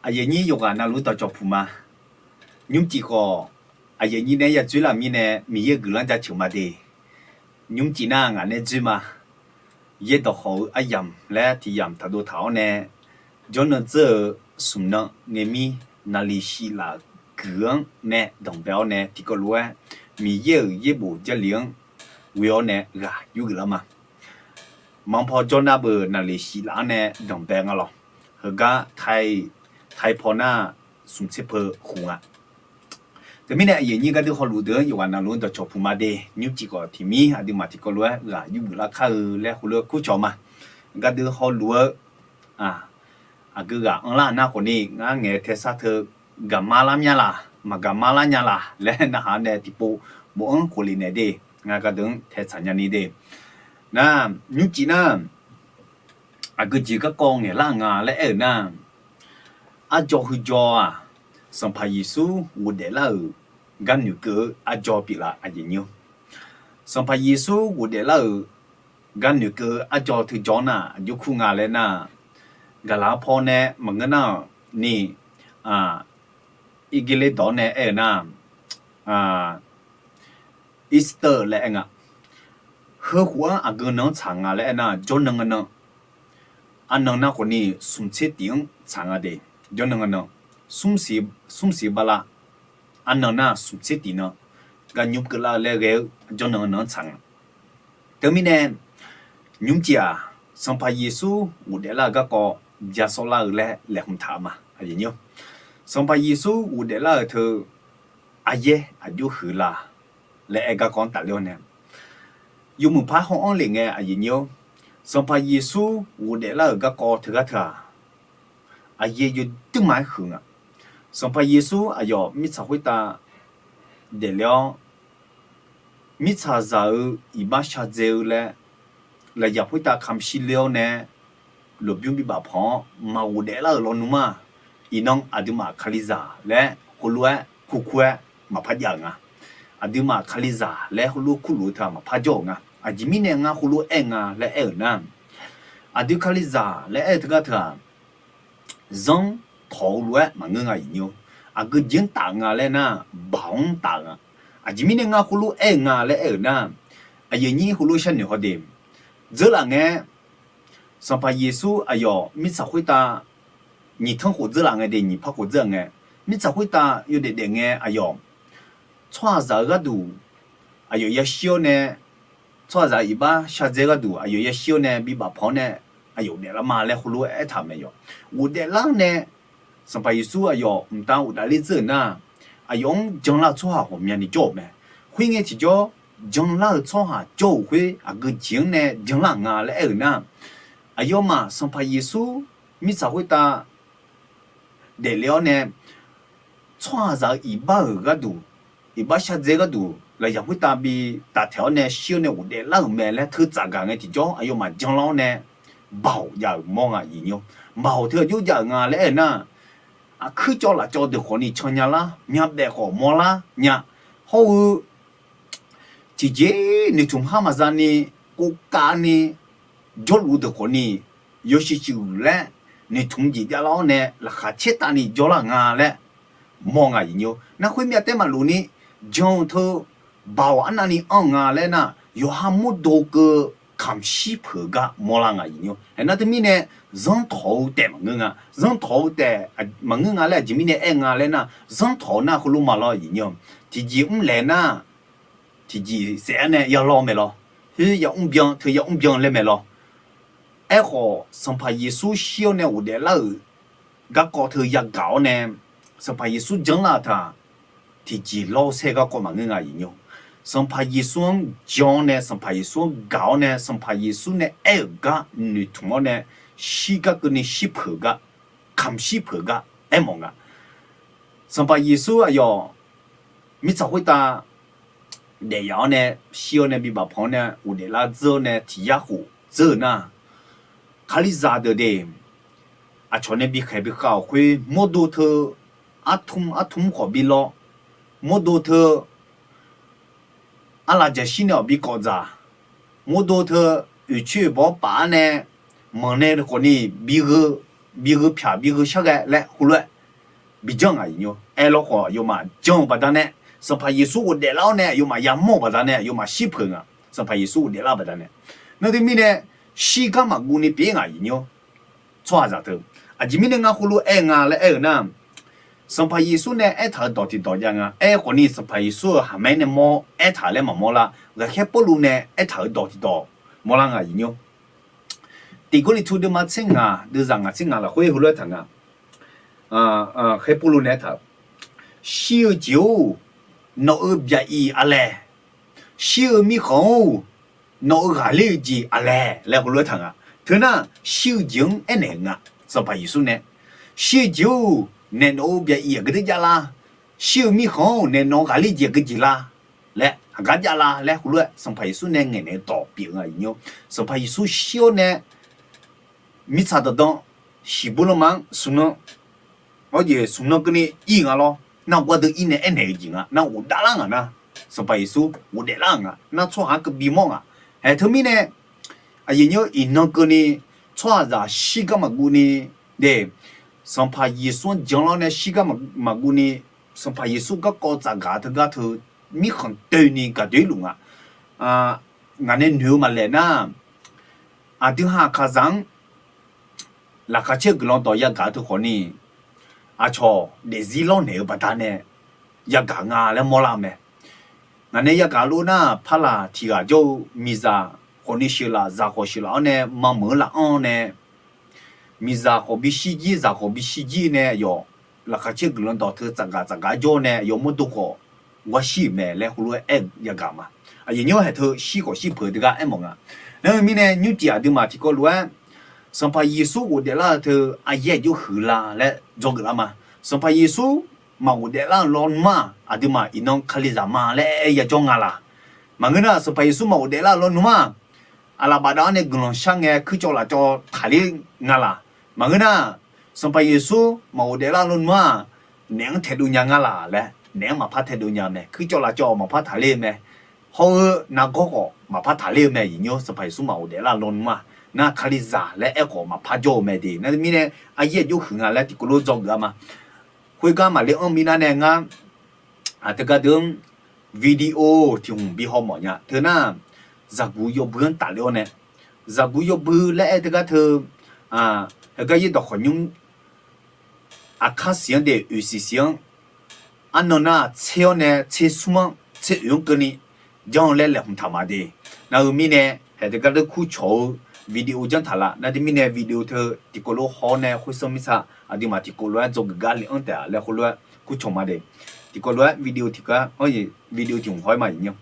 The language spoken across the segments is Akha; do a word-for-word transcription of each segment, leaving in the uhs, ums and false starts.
Aqyuif nyir yawqghaq navluf dawqcawq puq ma. Nymrcif khawf, aqyuif nyir nae ya dzoer laf mirnae Miqyaer-euq guiqlanq jaceuq ma de. Nymrcif nar ngaq nae dzoer ma. Yaerdawq khawf-eu aryamq laer tiq yamq taqdov taq-awr nae, jawrnan dzeur-eu smq nan ngae mir naqliq shif laf-euq guiq-anr nae danqbae-awr nae tiqkawv lof-aer Miqyaer-euq yaerbof Jarlif-anr ghoe-awr nae ghaq yurgeuf lar ma. Manrpaw jawrnar beuq naqliq shif laf-anr nae danqbae nga lawq. Heugar tai, tai paw nar smq tser peu khof nga. Teumirnae aqyuif nyir gardeur hawluf deuq-anr yawqghaq navluf-anr dawqcawq puq ma de. Nymrcif khawf tiq mir aqduimaf tiqkawv lof-aer ghaq yurgeuf lar kar-eu laer heulof-aer kurcawq ma. Gardeur hawluf-eu aqgeu ghaq anrlar nar khawfni ngar ngaeq-eu taesar teu gaqmar lar mya laq, maqgaqmar lar nya laq laer narhaq nae tiqpov bof-anr khofle naeq de. Ngar gardeur-anr tae tsaq nyani de. Nar, nymrcif nar, aqgeu jeq garkawv ngaeqlar nga laer aer-euq nar, arjawr heujawr-aq, Sanqpaq Yeqsur ghofdaef lar-euq gar noeqkeuv-eu arjawr pyeuflar aqjeq nyir-or. Sanqpaq Yeqsur ghofdaef lar-euq gar noeqkeuv-eu arjawr teu jawr nar aqjox kur nga laer nar, gaqlaq paw nae maqngeur nar-aq ni, Irgerler dawq-anr nae aer-eu nar, Easter laer aer nga. Heukhof-anr aqgeu nan-anr tsaq nga laer aer nar, jawrnan ngae nan, arnan nar khawfni smq tser tif-anr tsaq nga de. Jawrnan ngae nan, smr siq bala, arnan nar smq tser tif nan, gar nymr keuvlar-eu laer ghae-eu jawrnan ngae nan-anr tsaq nga. Teumirnae, nymrcif-aq, Sanqpaq Yeqsur ghofdaef lar-eu garkawv ja sawr lar-eu laer laeqhmq taq-eu ma. Sanqpaq Yeqsur ghofdaef lar-euq teu aryaer aqjox huiqlar laer aer garkawv-anr tafler-awr nae, yawmuiq par haw-anr lef ngae aqyuif nyir-or, Sanqpaq Yeqsur ghofdaef lar-euq garkawv teugar teu-aq, aqyaer yawduirma-aer huiq nga. Sanqpaq Yeqsur aqyawf mirtsaq khoertav daefle-awr, mirtsaqzaq-eu iqbax shardzae-eu laer, lafyaq khoertav kamq shir ler-awr nae, lmqbymr bibaf panq-awr maqghofdaef lar-euq lawnmr-aq, iqnan aqduimaf Kalizaq laer heulof-aer kurkur-aer maqpar jav-euq nga. Aqduimaf Kalizaq laer heulof kurluf-eu teu-aq maqpar jawr-euq nga. Aqjeq mirnae ngar heulof aer nga laer aer-euq nar, aqdui Kalizaq laer aer-eu teugar teu-aq, zanr tawq-eu lof-aer maqngeur nga aqyuif nyir-or. Aqgeu jeq-anr taf nga laer nar, baoq-anr taf-eu nga. Aqjeq mirnae ngar heulof aer-eu nga laer aer-euq nar, aqyuif nyir heulof sharnoeq haw de. Dzeurlaf ngae, Sanqpaq Yeqsur aqyawf mirtsaq khoertav nyiq tanr khof dzeurlaf ngae de, nyiq par khof dzeur-a ngae, mirtsaq khoertav yawdaef daef ngae aqyawf tsawrhaqzaq-eu gharduq aqyawf yashir-awr nae, tsawrhaqzaq iqbax shardzae gharduq aqyawf yashir-awr nae bibaf panq-awr nae, aqyawf ghofdaef lar ma laer heulof-aer aertaq-euq mae yawq. Ghofdaef lar-awr nae, Sanqpaq Yeqsur aqyawf mqtav uqdaf ler dzeur-euq nar, aqyawf-anr janlar-eu tsawrhaq ghawqmyani jawr-euq mae. Khoerngae tiqjawr, janlar-eu tsawrhaq jawr-euq khoer aqgeu jeq-anr nae janlar-euq nga laer aer-euq nar, aqyawfmaf Sanqpaq Yeqsur mirtsaq khoertav daefle-awr nae, tsawrhaqzaq-eu iqbax-euq gharduq, iqbax shardzae gharduq lafyaq khoertav bi taftaeq-awr nae shir-awr nae ghofdaef lar-euq mae laer teutsaf gaq ngae tiqjawr aqyawfmaf janlar-awr nae, baoq jav-euq mawr nga aqyuif nyir-or. Baoq teu aqjox jav-euq nga laer aer-eu nar, aqkuir cawv laf cawv deuq khawfni can nya lar, myavbaef khawf mawrlar nya. Hawr-eu tiqjeq noeqtmq har maqza ni, kovkavni jawrluf-eu deuq khawfni, yawshuif shuif laer noeqtmq jeq javlar-awr nae laqkhaq caertavni jawrlar-euq nga laer mawr nga aqyuif nyir-or. Nar khoermyav taef maqlof ni, jan-eu teu baoq arnavni anr-eu nga laer nar, yawqha mawrdo keuv kamq shir peuq-eu gar mawrlar nga aqyuif nyir-or. Aernar teumirnae, zanr tawq-eu taef maqngeur nga. Zanr tawq-eu taef maqngeur nga laer aqjeq mirnae aer nga laer nar, zanr tawq-eu nar heulof ma lawr aqyuif nyir-or. Tiqjeq mrlaeq nar, tiqjeq saef-aer nae ya lawr mae lawr. Khoer ya mrbyan teu ya mrbyan laer mae lawr. Aerkhawf, Sanqpaq Yeqsur shir-awr nae ghofdaef lar-euq garkawv teu yagaq-awr nae, Sanqpaq Yeqsur janlar-eu taq, tiqjeq lawr-eu saer garkawv maqngeur nga aqyuif nyir-or. Sanqpaq Yeqsur-anr jan-awr nae, Sanqpaq Yeqsur-anr gaq-awr nae, Sanqpaq Yeqsur nae aer-euq gar noeqtmq-awr nae, shir gar keuvni shir peuq-eu gar, kamq shir peuq-eu gar aermawf nga. Sanqpaq Yeqsur aqyawf mirtsaq khoertav daefyaf-awr nae, shir-awr nae, bibaf panq-awr nae, ghofdaef lar dzeur-awr nae, tiq yar khof dzeur-eu nar, Kalizaq deuq de, aqcawq nae bikhaeq bikhav-awq khoer, mawrdo teu artm artm khawf bi lawr, mawrdo teu arlaf jaqshir nae awq bi kawf dzaq, mawrdo teu oeqcoer oeqbawr paf-ar nae, manq nae khawfni bi gheu, bi gheu pyaq bi gheu shar ghae laer heulof-aer bijanr ngaq iqnymr. Aerlawr khawf aqyawfmaf jan-eu baqdanae, Sanqpaq Yeqsur ghofdaef lar-awr nae aqyawfmaf yamawr-eu baqdanae aqyawfmaf shir peuq-eu nga. Sanqpaq Yeqsur ghofdaef lar-eu baqdanae. Nar teumirnae shirgar maqguv ni pyeuf ngaq iqnymr. Tsawrhaqzaq teu, aqjeq mirnae ngar heulof-aer nga laer aer-eu nar, Sanqpaq Yeqsur nae aertaq-euq dawq tiqdawq jav nga. Aerkhawf ni Sanqpaq Yeqsur-euq haqmaer nae mawr aertaq-euq laer maqmawr lar. Ghaqkhaer Pawrluv nae aertaq-euq dawq tiqdawq mawrlar nga iqnymr. Tiq Gawrliqtu deuvma tser ngaq deuvzaq ngaq tser ngaq lafkhoer heulof-aer taq nga. Khaer Pawrluv nae aertaq-euq, shir-eu jeq-or, nawq-euq byaq-iq aqlaeq. Shir-eu mirkhanq-or, nawq-euq ghaqler-eu jeq aqlaeq laer heulof-aer taq nga. Teunar shir-eu jeq-anr aernaeq-euq nga. Sanqpaq Yeqsur nae, shir-eu jeq-or, naeq nawq-euq byaq-iq aqgeu deuq jav lar. Shir-eu mirkhanq-or, naeq nawq-euq ghaqler jeq aqgeu jeq lar laer, aqgar jav lar laer heulof-aer Sanqpaq Yeqsur nae ngaeqnaeq-eu dawq pyeuf nga iqnymr. Sanqpaq Yeqsur shir-awr nae mirtsaq dawqdan shiqbur lanma-anr smq nan, awrjeq smq nan keuvni ir nga lawr. Nar gar deuq ir nae aernaeq-eu jeq nga. Nar ghofdaef lar ngaq nar, Sanqpaq Yeqsur ghofdaef lar-euq nga. Nar tsawrhaq-anr keuv bimawr ngaq. Haeq teumirnae, aqyuif nyir iqnan keuvni tsawrhaqzaq shirgar maqguv ni, de, Sanqpaq Yeqsur-anr jan lar nae shirgar maqguv ni, Sanqpaq Yeqsur garkawv tsafgaq teugar teu mirkhanq toeni gaqdoe-ir luf nga. Ngaq nae noeq-eu maqlaeq nar, aqdui ha aqkaqzaq-anr laqkhaq caer-eu guiqlanq dawq yagaq-eu teu khawf ni, aqcawq daefzir lawrnaeq-eu baqdanae yagaq nga laer mawrlar-eu mae. Ngaq nae yagaq lof nar, parlaq tiq ghaq jawr-eu miqzaq khawf ni sheuqlaf, zaq khawf sheuqlaf-awr nae mameuq-anr laf anr nae, miqzaq khawf bishir jir, zaq khawf bishir jir nae, aqyawf laqkhaq caer-eu guiqlanq dawq teu tsafgaq tsafgaq jawr nae, aqyawf mawrdo khawf gharshir-euq mae laer heulof-aer aer-eu yagaq ma. Aqyuif nyir haeq teu shir khawf shir peuq-eu teugar aermawf nga. Nar-eu mirnae nymrcif aqduimaf tiqkawv lof-aer Sanqpaq Yeqsur ghofdaef lar-eu teu aryaer aqjox huiqlar laer dzawgeuf lar ma. Sanqpaq Yeqsur maqghofdaef lar-eu lawnmr-aq, aqduimaf iqnan Kalizaq ma laer aer yajawr nga laq? Maqngeur nar, Sanqpaq Yeqsur maqghofdaef lar-eu lawnmr-aq, aqlaf bafdav-anr nae guiqlanq shar ngae, kuircawv lafcawv taqler nga laq? Maqngeur nar, Sanqpaq Yeqsur maqghofdaef lar-eu lawnmr-aq, naef-anr taedov nya nga laq laer, naef-anr maqpar taedov nya mae. Kuircawv lafcawv maqpar taqler-eu mae. Hawr-eu nargawr khawf maqpar taqler-eu mae. Iqnymr Sanqpaq Yeqsur maqghofdaef lar-eu lawnmr-aq, nar Kalizaq laer aer khawf maqpar jawr-eu mae de. Nar teumirnae aryaer aqjox huiq nga laer tiqkawv lof dzawgeuf-a ma. Khoergar maqle anr mirnar nae ngar, aqteu gar deuq-anr video tiq hmq bi hawmawf nya. Teunar, zaqguq yawbui-anr tafler-awr nae, zaqguq yawbui laer aer teugar teu, heugar yaerdawq khawqnymr aqkar siq-anr de, oeq siq siq-anr, arnan nar tser-awr nae tser smr-anr tser oeq-anr keuvni janr-eu laer laeqhmq taq ma de. Nar-eu mirnae, haeq teugar deuq kurcawq-eu video janr taq laf. Nar teumirnae video teu tiqkawv lof haw-awr nae khoersanr mirtsa aqduimaf tiqkawv lof-aer dzawgeuf gar le-anr taef-a laer heulof-aer kurcawq ma de. Tiqkawv lof-aer video tiqgar, video tiq hmq haw-aer ma iqnymr.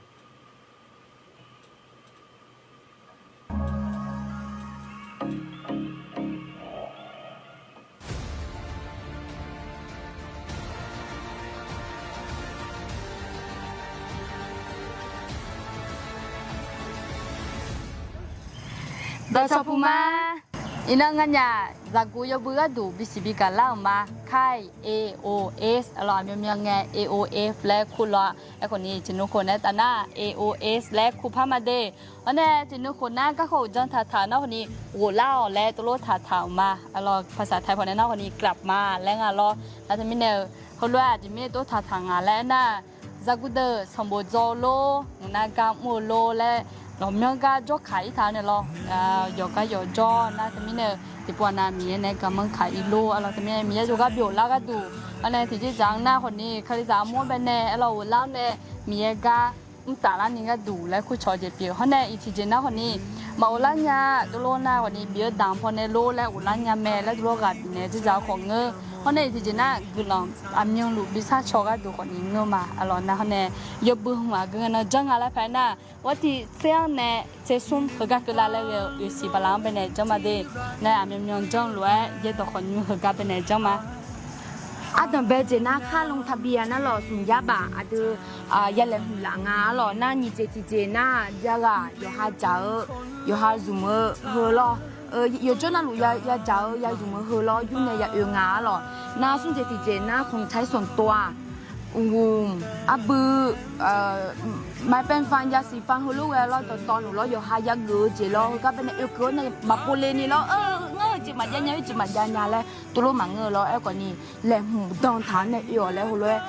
Dawqcawq puq ma. Iqnan nganyaf zaqguq yawbui gharduq bisiq bigaq lar-euq ma. Kai, A O S, aqlawq aqmyanmyan ngae A O F laer kur lawr-a. Aerkhawf ni tiqnui khof nae taf nar A O S laer kur par ma de. Hawr nae tiqnui khof nar garkawv uqdzan taqtaq-eu nar khawf ni ghoflar-awq laer tov lof taqtaq-euq ma. Aqlawq paqsaq taiq pawq nae nar khawf ni กลับมา laer nga lawr. Nar teumirnae-eu heulof-aer aqjeq mirnae tov taqtaq nga laer aernar, zaqguq deuq sanqbof dzaw-eu lor, ngaq nar gar mr-eu lor laer, lawqmyanr gar jawrkaq ir taq-awr nae lawr, yawqgar yawqjawr nar teumirnae-eu tiqpov aqnav Miqyaer nae garmanr kaq ir lor. Aqlawq teumirnae Miqyaer jawrgar byoflar gharduq, hawr nae tiqjeq dzaq-anr nar khawf ni Kalizaq armawr bae nae aqlawq ghoflar-awr nae Miqyaer gar mr taflar ni gharduq laer kurcawq jeq pyeuf. Hawr nae iq tiqjeq nar khawf ni maqghoflar nya dovlor nar khawf ni bif-eu damq paw nae lor laer ghoflar nya mae laer dovlor ghaq bifnaeq dzerdzaq-eu khawf ngeur. Hawr nae iq tiqjeq nar guiqlanq aqmyanluf bi sharcaw gharduq khawf ni ngeur ma. Aqlawq nar hawr nae yawbui hmq aqgeu ngae nan janr nga laer paq-aer nar, ghartiq tser-anr nae tser smr heugar keuvlar laer ghae-eu oeqsiq bala-anr bae nae janr ma de. Nae aqmyanmyan janr lof-aer yaerdawq khawqnymr heugar bae nae janr ma. Ardanqbae jeq nar ค่าลงทะเบียน nar lawq smq yar baf aqdui yalaeqhmq laf nga. Arlawq nar nyiq jeq tiqjeq nar jav ghaq yawqha dzaq-eu yawqha zmq-eu heu lawr, yawqjawr navluf yadzaq-eu yazmq-eu heu lawr yur nae ya oe nga. Arlawq nar smr jeq tiqjeq nar ของใช้ส่วนตัว-aq, Uqghuq arbui, ไม้แปรงฟัน yasiq ฟัน heulof ghae lawr, dawqtawvluf lawr, yawqha yageuf-eu jeq lawr, heugar baenae oekeuv-awr nae maqpov le ni lawr, ngar-eu jeq maqjav nya, oer jeq maqjav nya laer tov lof maqngeur-eu lawr. Aerkhawf ni, laeqhmq dan taq-anr nae oe-awq laer heulof-aer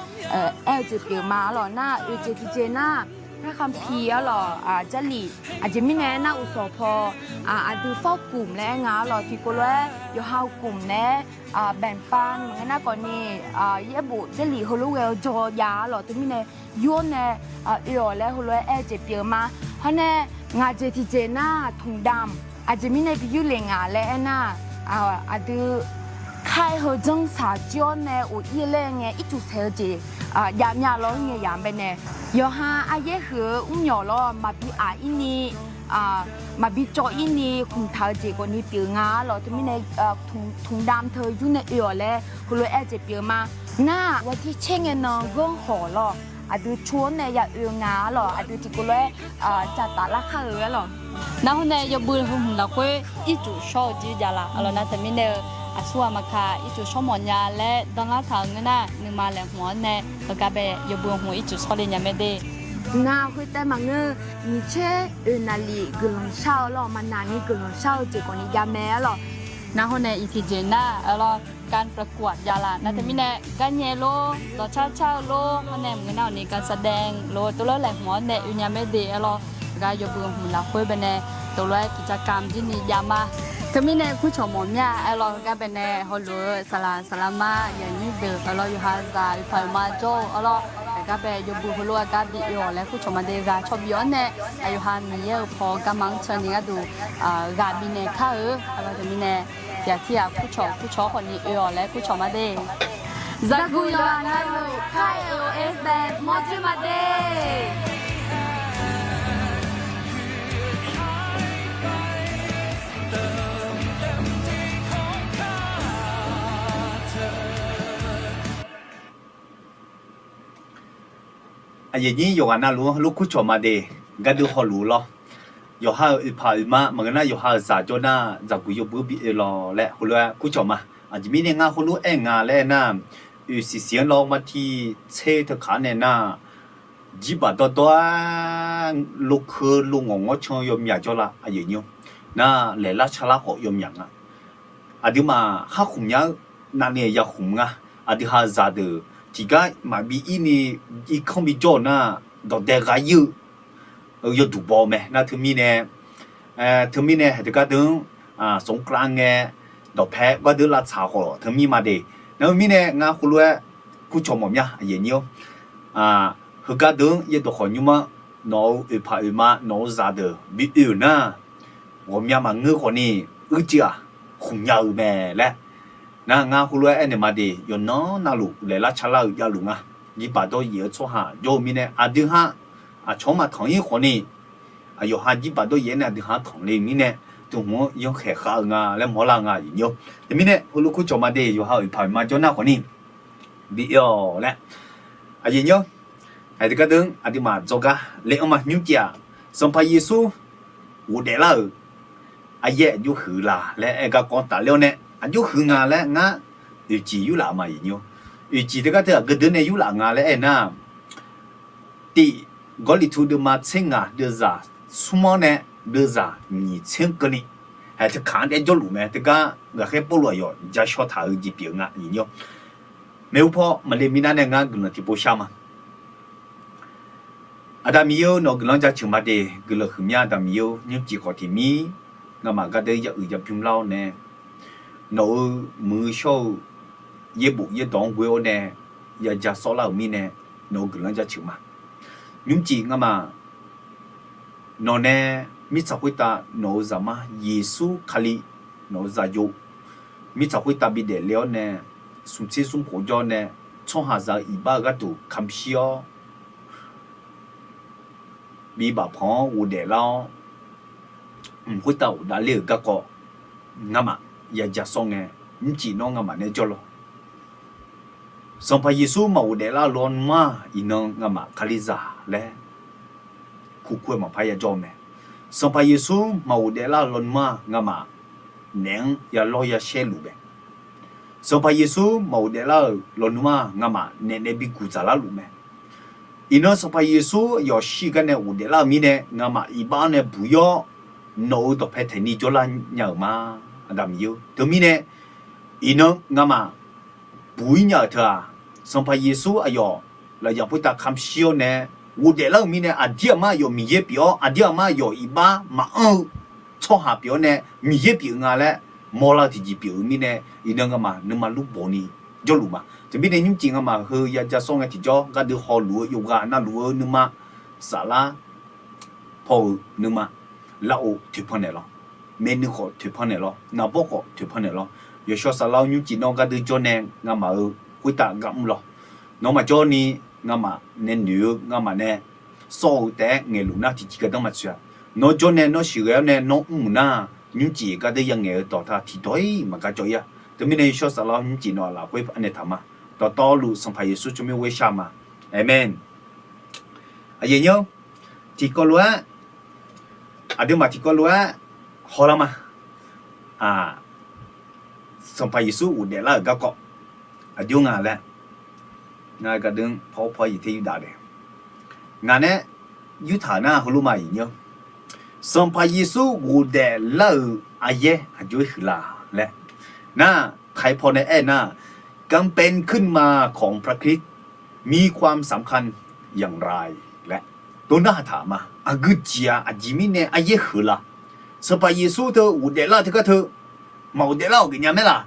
aer-eu jeq pyeuf ma arlawq. Nar oe jeq tiqjeq nar, พระคัมภีร์ arlawq, Jarlif, aqjeq mirnae nar uqsawq paw, aqdui ฟอกกลุ่ม laer aer nga arlawq. Tiqkawv lof-aer yawqha-eu กลุ่ม naeq-aer, แบ่งปัน maqngeur nar khawf ni, yaerbof Jarlif heulof ghae-eu jawr jav arlawq. Teumirnae yur-awr nae oe-awq laer heulof-aer aer-eu jeq pyeuf ma. Hawr nae ngaq jeq tiqjeq nar ถุงดำ, aqjeq mirnae bi yurlef nga laer aernar, aqdui ไข้ heu janr saq jir-awr nae of ir laer ngae, ircuf saeq-eu jeq jav mya lawr ngae yamq baenae, yawqha aryaer huiq-eu mrmyawq lawr maqbi aq ir ni, maqbi cawv ir ni khmq taq-eu jeq khawf ni pyeuf nga arlawq. Teumirnae ถุงดำ teu yur nae oe-awq laer heulof-aer aer-eu jeq pyeuf ma. Nar วันที่ tser ngae nan ghanr hawq lawr, aqdui cu-awr nae ya oe nga arlawq. Aqdui tiqkawv lof-aer cavtaf lar khar-eu arlawq. Nar hawr nae yawbui heu hmq lafkhoer ircuf shawr-eu jir jav la arlawq. Nar teumirnae-eu aqsur ghaq maqkaq ircuf shawr mawf nya laer danlar taq-euq ngeur nar, nuima laeqhmq-awr nae heugar bae yawbui hmq ircuf shawr le nya mae de. Nar khoertav maqngeur, nyiq tser oeq naqlif guiqlanq shar-eu lawr, maqnaq ni guiqlanq shar-eu jeq khawf ni jav mae arlawq. Nar hawr nae iq tiqjeq nar arlawq, การประกวด jav la. Nar teumirnae garnyae lor, dawqcar car-eu lor, hawr nae maqngeur nar-awq ni การแสดง lor, tov lof-aer laeqhmq-awr nae oe nya mae de arlawq. Heugar yawbui hmq lafkhoer baenae tov lof-aer tiqjaqkam jir ni jav ma. Teumirnae kurcawq mawf mya arlawq. Heugar baenae heulof-eu saqlaq saqlaq ma yaqnyir deuq arlawq, yawqha zaq oeqpaq oeqma jawr-eu arlawq. Heugar bae yawbui heulof-aer gar bi oe-awq laer kurcawq ma de. Ghaq cawq bif-awr nae, aqyawqha Miqyaer-euq paw garma-anr can ni gharduq ghaq bifnaeq kar-eu arlawq. Teumirnae tiq ghaq tirghaq kurcawq kurcawq khawf ni oe-awq laer kurcawq ma de. Zaqguq yawqghaq navluf Kai O S bae mawr dzoer ma de. Aqyuif nyir yawqghaq navluf-anr heulof kurcawq ma de. Gardeuv hawluf-eu lawr, yawqha-euq oeqpaq oeqma maqngeur nar, yawqha-euq zaq jawr nar, zaqguq yawbui-anr bi oe lawq laer heulof-aer kurcawq ma. Aqjeq mirnae ngar heulof-aer nga laer aernar, oeq siqsiq-anr lawr, martir tser teu kaq-anr nae nar, jirbaq dawrdawr-aer, lokeu lo ngawq ngawr can yawmyaq jawrlar aqyuif nyir-or. Nar laeqlar calar khawf yawmyaq nga. Aqduimaf khar khmq nya-eu navni ya khmq nga. Aqdui ha zaqdeuq tiqgar maqbi ir ni irkanr bijawr-eu nar, dawqdae ghaq ir-eu yawduq baw-eu mae. Nar teumirnae, teumirnae haeq teugar deuq-anr, smqkla ngae, dawqpae gardeuv lavtsaq khawf teumir ma de. Nar-eu mirnae ngar heulof-aer kurcawq mawf mya aqyuif nyir-or. Heugar deuq-anr yaerdawq khawf nymr-anr, nawq-euq oeqpaq oeqma nawq-eu zaqdeuq bi oe-euq nar, ghawqmya maqngeur khawf ni, uicuiv-aq khmq nya-eu mae laer, nar ngar heulof-aer aernaeq ma de. Yawqnan navluf laeqlar calar-eu javluf nga. Jirbaq dawryaef-eu tsawrhaq jawr-eu mirnae aqdui ha aqcawq-anr maqtanq ir khawf ni, aqyawf ha jirbaq dawryaef-aer nae aqdui ha-anr tanqle mirnae, teu hmq-anr yanrkhaeq khav-eu nga laer mawrlar nga aqyuif nyir-or. Teumirnae heulof kurcawq ma de. Yawqha-euq oeqpaq oeqma jawr nar khawf ni, bi oe-awq laer aqyuif nyir-or. Haeq teugar deuq-anr aqduimaf dzawrgar le-anr ma. Nymrcif-aq, Sanqpaq Yeqsur ghofdaef lar-euq aryaer aqjox huiq la laer aer garkawv tafler-awr nae, aqjox huiq nga laer ngar oeqciq yurlaf ma aqyuif nyir-or. Oeqciq teugar teu aqgeu deuq nae yurlaf nga laer aernar, tiq Gawrliqtu deuvma tser ngaq deuvzaq smr-anr nae deuvzaq nyiq tser-anr keuvni, haeq teu kaq-anr daef jawrluf mae. Teugar ghaqkhaer Pawrluv aqyawf ja shaw taq-eu jeq pyeuf nga aqyuif nyir-or. Maeqhu paw maqle minav nae ngar guiqlanq tiqpov shar ma. Aqda Miqyaer-or, nawq-eu guiqlanq jaceuq ma de. Guiqlanq huiqmya Aqda Miqyaer-or, nymrcif khawf tiq mir ngamaf gardeuv ya uiq ya bymr lar-awr nae, nawq-euq muiq-eu shawr-eu yaerbof yaerdawq-anr ghoe-awr nae ya ja sawr lar-euq mirnae, nawq-eu guiqlanq jaceuq ma. Nymrcif ngamaf nawq nae mirtsaq khoertav nawq-eu zaqmar Yeqsur Kali, nawq-eu zaqyo, mirtsaq khoertav bi daefle-awr nae, smqtser smrkhof jawr nae, tsawrhaqzaq-eu iqbax-eu gharduq kamq shir-awr, bi bafpanq-anr ghofdaef lar-awr, mq khoertav ghofdaef ler-euq garkawv ngamaf ya ja sawr ngae, nymrcif nawr ngamaf nae jawrlawq. Sanqpaq Yeqsur maqghofdaef lar-eu lawnmr-aq, iqnan ngamaf Kalizaq laer kurkur-aer maqpar ya jawr-eu mae. Sanqpaq Yeqsur maqghofdaef lar-eu lawnmr-aq, ngamaf naef-anr ya lawr ya shaer luf mae. Sanqpaq Yeqsur maqghofdaef lar-euq lawnmr-aq, ngamaf naef nae bi guq dzaq larluf mae. Iqnan Sanqpaq Yeqsur aqyawf shir gar nae ghofdaef lar-euq mirnae, ngamaf iqbax-anr nae buq-ir-awr, nawq-euq dawqpae taeqni jawrlar nya-euq ma. Aqda Miqyaer-or, teumirnae iqnan ngamaf buq-ir nya-euq teu-aq, Sanqpaq Yeqsur aqyawf lafyaq khoertav kamq shir-awr nae ghofdaef lar-euq mirnae, aqdir aqmar aqyawf Miqyaer pyeuf-awr, aqdir aqmar aqyawf iqbax maqanr-eu tsawrhaq pyeuf-awr nae Miqyaer pyeuf nga laer mawrlar-eu tiqjeq pyeuf-eu mirnae, iqnan ngamaf nuima lur bawqni jawrluf ma. Teumirnae nymrcif ngamaf heu ya ja sawr ngae tiqjawr gardeuv hawluf-eu yawqghaq navluf-eu nuima, saflar paw-eu nuima, larghov toeqpan naeq lawr, maeqnui khawf toeqpan naeq lawr, naqbawr khawf toeqpan naeq lawr, yawshawr saflar-awr nymrcif nawr gardeuv jawr nae ngamaf-euq khoertav gar mr lawr. Nawr maqjawr ni ngamaf nae noeq-eu ngamaf nae sawr-eu taef-aer ngaeqluf nar tiqjeq gardanr maqtsoeq-a. Nawr jawr nae nawr sheuqghae-awr nae nawr mrmuiq nar, nymrcif gardeuv yangaeq-eu dawq ta tiqdawq-ir maqgar jawr-ir-a. Teumirnae yawshawr saflar-awr nymrcif nawq-aq lafkhoer arnaeq taq ma. Dawqtawvluf Sanqpaq Yeqsur tsawrmyanr ghoer shar ma. Aqmeq. Aqyuif aqnyir-or, tiqkawv lof-aer, aqduimaf tiqkawv lof-aer hawlar ma. Sanqpaq Yeqsur ghofdaef lar-euq garkawv aqjox nga laer, ngar gardeuv-anr pawr pawr-aer yif ter yurdaf daef. Ngaq nae yurtaq-euq nar heulof ma, aqyuif aqnyir-or, Sanqpaq Yeqsur ghofdaef lar-euq aryaer aqjox-aer huiqla laer nar, taipaw nae aer nar, การเป็นขึ้นมาของพระคริสต์ มีความสำคัญอย่างไร laer tov narhaq taq ma. Aqgeu jeq-aq aqjeq mirnae aryaer huiqla? Sanqpaq Yeqsur teu ghofdaef lar-eu teugar teu maqghofdaef lar-awq geufnya maer laq?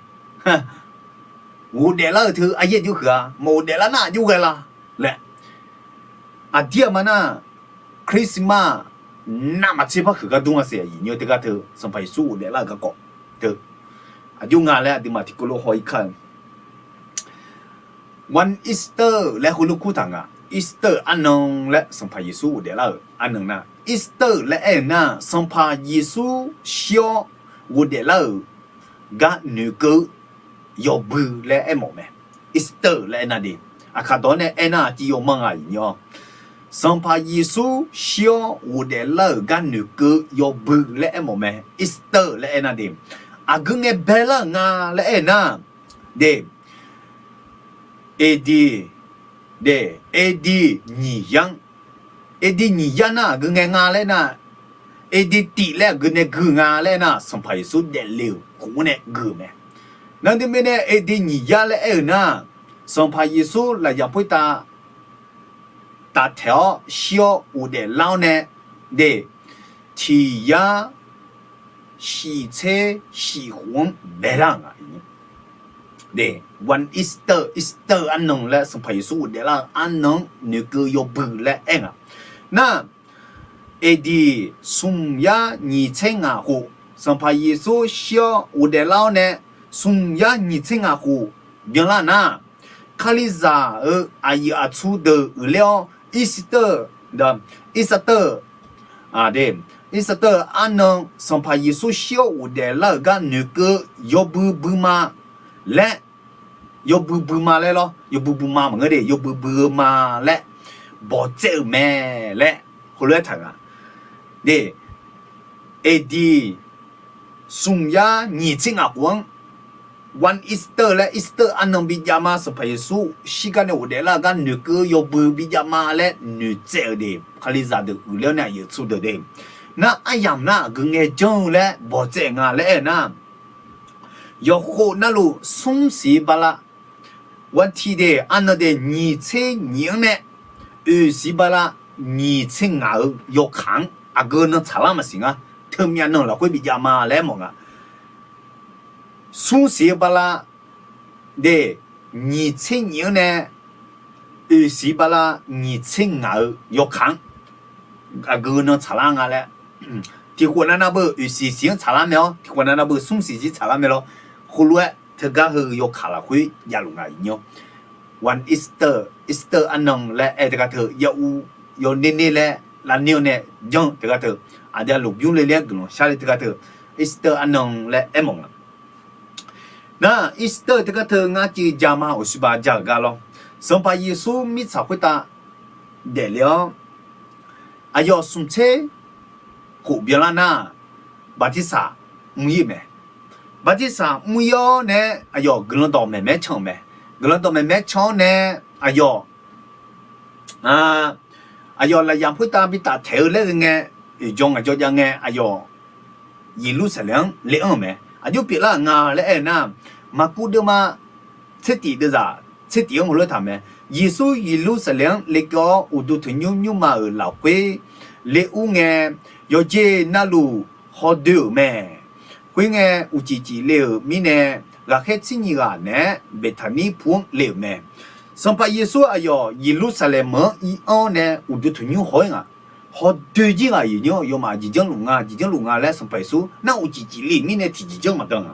Ghofdaef lar-euq teu aryaer aqjox huiq-a, maqghofdaef lar nar aqjox ghae la laer. Aqdir aqma nar, Christmas navmaqtser par huiq gar dmr-a siq, aqyuif aqnyir-or, teugar teu Sanqpaq Yeqsur ghofdaef lar-euq garkawv teu aqjox nga laer aqduimaf tiqkawv lof haw-ir kar-eu One Easter laer heulof kurtaq nga. Easter arnan laer Sanqpaq Yeqsur ghofdaef lar-euq arnan nar, Easter laer aer-eu nar, Sanqpaq Yeqsur shir-awr ghofdaef lar-euq gar noeqkeuv-eu yawbui laer aermawf mae. Easter laer aernar de, aqkaq dawq-anr nae aernar tiv yawmanr nga, aqyuif aqnyir-or. Sanqpaq Yeqsur shir-awr ghofdaef lar-euq gar noeqkeuv-eu yawbui laer aermawf mae. Easter laer aernar de, aqgeu ngae baelar-euq nga laer aer-eu nar, de, AD, de, AD nyiq yar-anr, AD nyiq yar nar aqgeu ngae nga laer nar, AD tiq laer aqgeu nae gui nga laer nar, Sanqpaq Yeqsur daefle-euq khof-anr nae gui-euq mae. Nar teumirnae AD nyiq yar laer aer-eu nar, Sanqpaq Yeqsur lafyaq khoertav taftaeq-awr shir-awr ghofdaef lar-awr nae, de, tiq yar shif tser shif khof-anr baelar-euq nga. De, One Easter, Easter arnan laer Sanqpaq Yeqsur ghofdaef lar-eu arnan-anr noeqkeuv yawbui laer aer nga. Nar, AD smq yar nyiq tser ngaq khof, Sanqpaq Yeqsur shir-awr ghofdaef lar-awr nae smq yar nyiq tser ngaq khof byanlar nar, Kalizaq-euq aqyuif aqtsu deuq uiqler-awr, Easter, Easter, Easter arnan, Sanqpaq Yeqsur shir-awr ghofdaef lar-euq gar noeqkeuv yawbui buima laer, yawbui buima laer lawr, yawbui buima maqngeur de, yawbui bui-eu ma laer bawqtsaev-euq mae laer heulof-aer taq nga. De, AD smq yar nyiq tser ngaq khof-anr One Easter laer Easter arnan bijav ma, Sanqpaq Yeqsur shirgar nae ghofdaef lar-eu gar noeqkeuv yawbui bijav ma laer noeqtsaev-euq de, Kalizaq deuq uiqler-awr nae aqyuif aqtsu deuq de. Nar aryamq nar aqgeu ngae janr-eu laer bawqtsaev nga laer aer-eu nar, yawqkhof navluf smrsiq bala, one ti de, arnan de nyiq tser nyiq-anr nae oeqsiq bala nyiq tser ngaq-eu yawkaq-anr aqgeu nan tsaqlar maqsiq ngar, teumyav nan lafkhoer bijav ma laer mawf nga. Smrsiq-eu bala de, nyiq tser nyiq-anr nae oeqsiq bala nyiq tser ngaq-eu yawkaq-anr aqgeu nan tsaqlar nga laer. Tiqkhof navnav beu oeqsiq siq-anr tsaqlar mae-awr, tiqkhof navnav beu smrsiq siq tsaqlar mae lawr. Khoerlof-aer teugar heu yawkaq lafkhoer javluf nga, aqyuif aqnyir-or. One Easter, Easter arnan laer aer teugar teu, yav uv yawner ner laer lavner-awr nae janr teugar teu, aqdui aqloq bymr le le-aer guiqlanq shar le teugar teu, Easter arnan laer aermawf nga. Nar Easter teugar teu ngar civ ja ma, uqshiq ba ja-euq gar lawr. Sanqpaq Yeqsur mirtsaq khoertav daefle-awr, aqyawf smq tser khof byanlar nar, bartirsaq mr-ir-eu mae. Bartirsaq mr-ir-awr nae aqyawf guiqlanq dawq maeqmaer can-euq mae. Guiqlanq dawq maeqmaer can-awr nae aqyawf aqyawf lafyaq khoertav bi taftaeq-eu laer ghae ngae, oeqjawr ngaq jawr jav ngae aqyawf Yeqlursaqlaeq-anr le anr-euq mae. Aqjox pyeuflar-euq nga laer aer-eu nar, Maqkuv deuvma tsertif deuvzaq tsertif-anr heulof-aer taq mae. Yeqsur Yeqlursaqlaeq-anr lekeuv-awr, uqduq tanqnymr nymrma-euq lafkhoer le ur ngae, yawqjeq navluf hawdoe-euq mae. Khoerngae, uqcif cifle-euq mirnae, ghaqkhaer tser nyiq ghaq naeq-aer Beqtaqnir pu-anr le-euq mae. Sanqpaq Yeqsur aqyawf Yeqlursaqlaeq meuq-anr ir-anr nae uqduq tanqnymr haw-ir nga. Hawdoe jir ghaq-iq nymr yawmaf jeq janrluf nga, jeq janrluf nga laer Sanqpaq Yeqsur nar uqcif cifle-euq mirnae tiqjeq janr maqdan nga.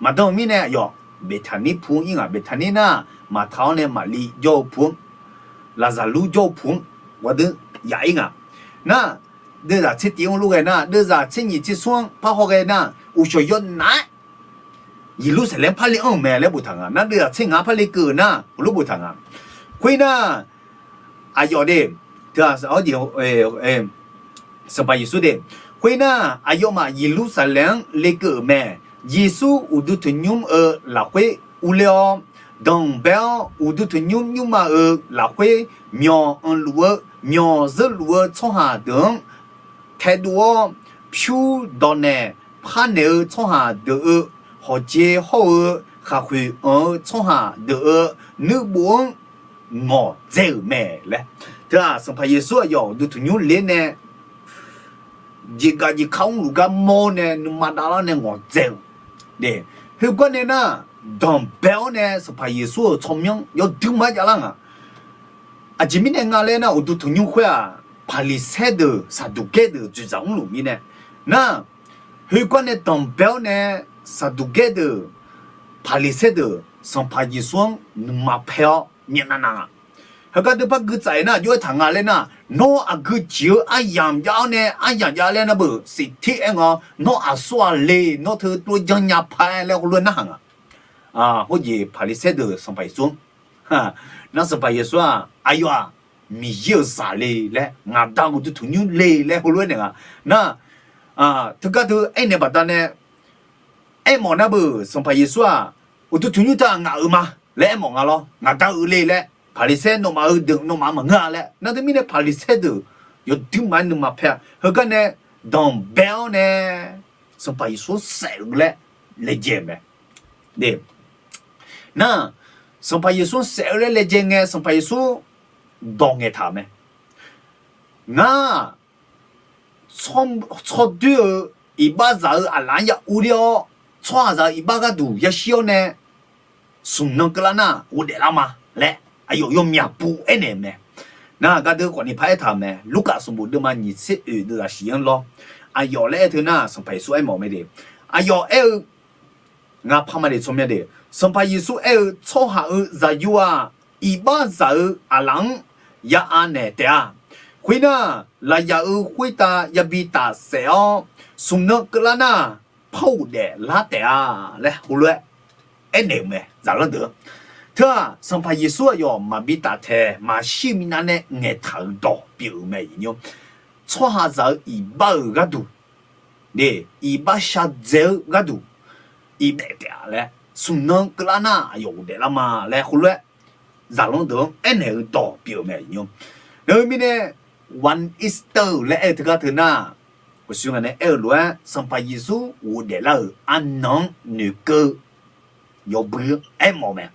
Maqdan-eu mirnae aqyawf Beqtaqnir pu-anr ir nga. Beqtaqnir nar, Maqta-awr nae Maqli jawr-eu pu-anr, Laqzaqlur jawr-eu pu-anr ghawqdui yaf-ir nga. Nar, deuvzaq tsertif-anr lof ghae nar, deuvzaq tser nyiq tser smr-anr parhaw ghae nar, uqshawq yawnav-aer Yeqlursaqlaeq-anr par le anr-euq mae laer boftaq nga. Nar, deuvzaq tser ngaq-anr par le keuv-euq nar, heulof boftaq nga. Khoernar, aqyawf de, teu-aq, Sanqpaq Yeqsur de, khoernar, aqyawfmaf Yeqlursaqlaeq-anr le keuv-euq mae. Yeqsur uqduq tanqnymr-eu lafkhoer urler-awr, danqbae-awr, uqduq tanqnymr nymrma-euq lafkhoer myawq anqluf-eu, myawq zeurluf-eu tsawrhaq deuq-anr taedov-awr, pyur dawqnaeq parnaeq-eu tsawrhaq deuq-euq hawqjeq hawr-eu, khaqkhoeq anq-eu tsawrhaq deuq-euq nuirbof-anr ngawqdzae-euq mae laer. Teu-aq, Sanqpaq Yeqsur aqyawf uqduq tanqnymr ler nae jeqgaq jeqka mrluf gar mawr nae nuima davlar nae ngawqdzae-euq. Khoergar nae nar, danqbae-awr nae Sanqpaq Yeqsur-euq tsawrmyanr yawdui ma javlar nga. Aqjeq mirnae nga laer nar, uqduq tanqnymr khoer-aq, Paqliqsaer deuq Saqduqgaer deuq dzoeqdzaq mrluf mirnae nar, khoergar nae danqbae-awr nae Saqduqgaer deuq Paqliqsaer deuq Sanqpaq Yeqsur-anr nuima paer-awr myavnav nav nga. Heugar deuq par gui tsaf-aer nar, aqjox-aer taq nga laer nar, nawr aqgeu jeq-eu aryamq jav-awr nae aryamq jav laer nar beuq siqtir aer nga. Nawr aqsur aqle nawr teu tov janrnya paq-aer laer heulof-aer narhaq nga. Khoerjeq Paqliqsaer deuq Sanqpaq Yeqsur-anr, nar Sanqpaq Yeqsur-aq, aqyawf-aq, Miqyaer-euq zaq le laer, ngaqda uqduq tanqnymr le laer heulof-aer naeq nga. Nar, teugar teu aernaeq baqdanae aermawf nar beuq Sanqpaq Yeqsur-aq, uqduq tanqnymr teu-aq ngaq-euq ma laer aermawf nga lawr. Ngaqda-euq le laer, Paqliqsaer nawmaf-eu deuq nawmaf maqngeur-a laer. Nar teumirnae Paqliqsaer deuq yawdui ma-aer nuima paer-a. Heugar nae danqbae-awr nae Sanqpaq Yeqsur saef-eu laer laejae-euq mae. Nar, Sanqpaq Yeqsur saef-eu laer laejae ngae, Sanqpaq Yeqsur dawq ngaeqtaq-euq mae. Ngar-aq, tsawrdoer-eu iqbaxzaq-eu aqlaf-anr ya urler-awr, tsawrhaqzaq-eu iqbax gharduq yashir-awr nae smq nan keuvlar nar ghofdaef lar ma laer aqyawf yawmyaq puv aernaeq-euq mae. Nar, gardeuv khawfni par aertaq-euq mae. Lurkaf sanqbof deuvma nyiq tser oeq deuvzaq shif-anr lawr. Aqyawf laer aer teu nar, Sanqpaq Yeqsur aermawf mae de. Aqyawf aer-eu, ngar par ma de tsawrmyanr de. Sanqpaq Yeqsur aer-eu, tsawrhaq-euq zaqyo-aq, iqbaxzaq-eu aqlaf-anr ya anaeq taef-a. Khoernar, lafyaq-euq khoertav yabi tafsaef-awr, smq nan keuvlar nar, par ghofdaef lar taef-a laer heulof-aer aernaeq-euq mae, zaqlanr deuq-anr. Teu-aq, Sanqpaq Yeqsur aqyawf maqbi taftaeq maqshir minav nae ngaeqtaq-euq dawq pyeuf-euq mae. Tsawrhaqzaq-eu iqbax-euq gharduq, iqbax shardzae-eu gharduq, iqbax taef-a laer, smq nan keuvlar nar aqyawf ghofdaef lar ma laer heulof-aer zaqlanr deuq-anr aernaeq-eu dawq pyeuf-euq mae. Naqheu mirnae, One Easter laer aer-eu teugar teu nar, uqshoe ngaq nae aer-eu lof-aer Sanqpaq Yeqsur ghofdaef lar-euq arnan-anr noeqkeuv yawbui aermawf mae.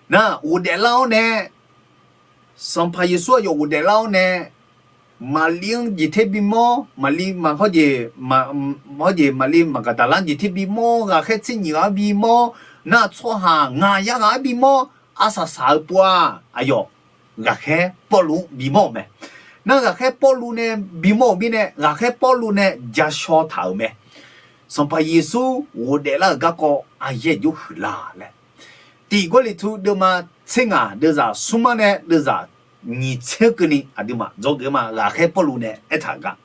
Nar, ghofdaef lar-awr nae, Sanqpaq Yeqsur aqyawf ghofdaef lar-awr nae, Maqlir-anr jeq ter bimawr, Maqlir, hawr jeq, hawr jeq Maqlir Maqgaqdaqlar-anr jeq ter bimawr, ghaqkhaer tser nyiq ghaq-anr bimawr, nar tsawrhaq ngaq yar ghaq-anr bimawr, arsaq saq-eu pov-aq, aqyawf ghaqkhaer Pawrluv-anr bimawr-euq mae. Nar ghaqkhaer Pawrluv nae bimawr-euq mirnae, ghaqkhaer Pawrluv nae ja shaw taq-euq mae. Sanqpaq Yeqsur ghofdaef lar-euq garkawv aryaer jawr huiq la laer, Tiq Gawrliqtu deuvma tser ngaq deuvzaq smr-anr nae deuvzaq nyiq tser keuvni aqduimaf dzawgeuf ma. Ghaqkhaer Pawrluv nae aertaq-euq gar,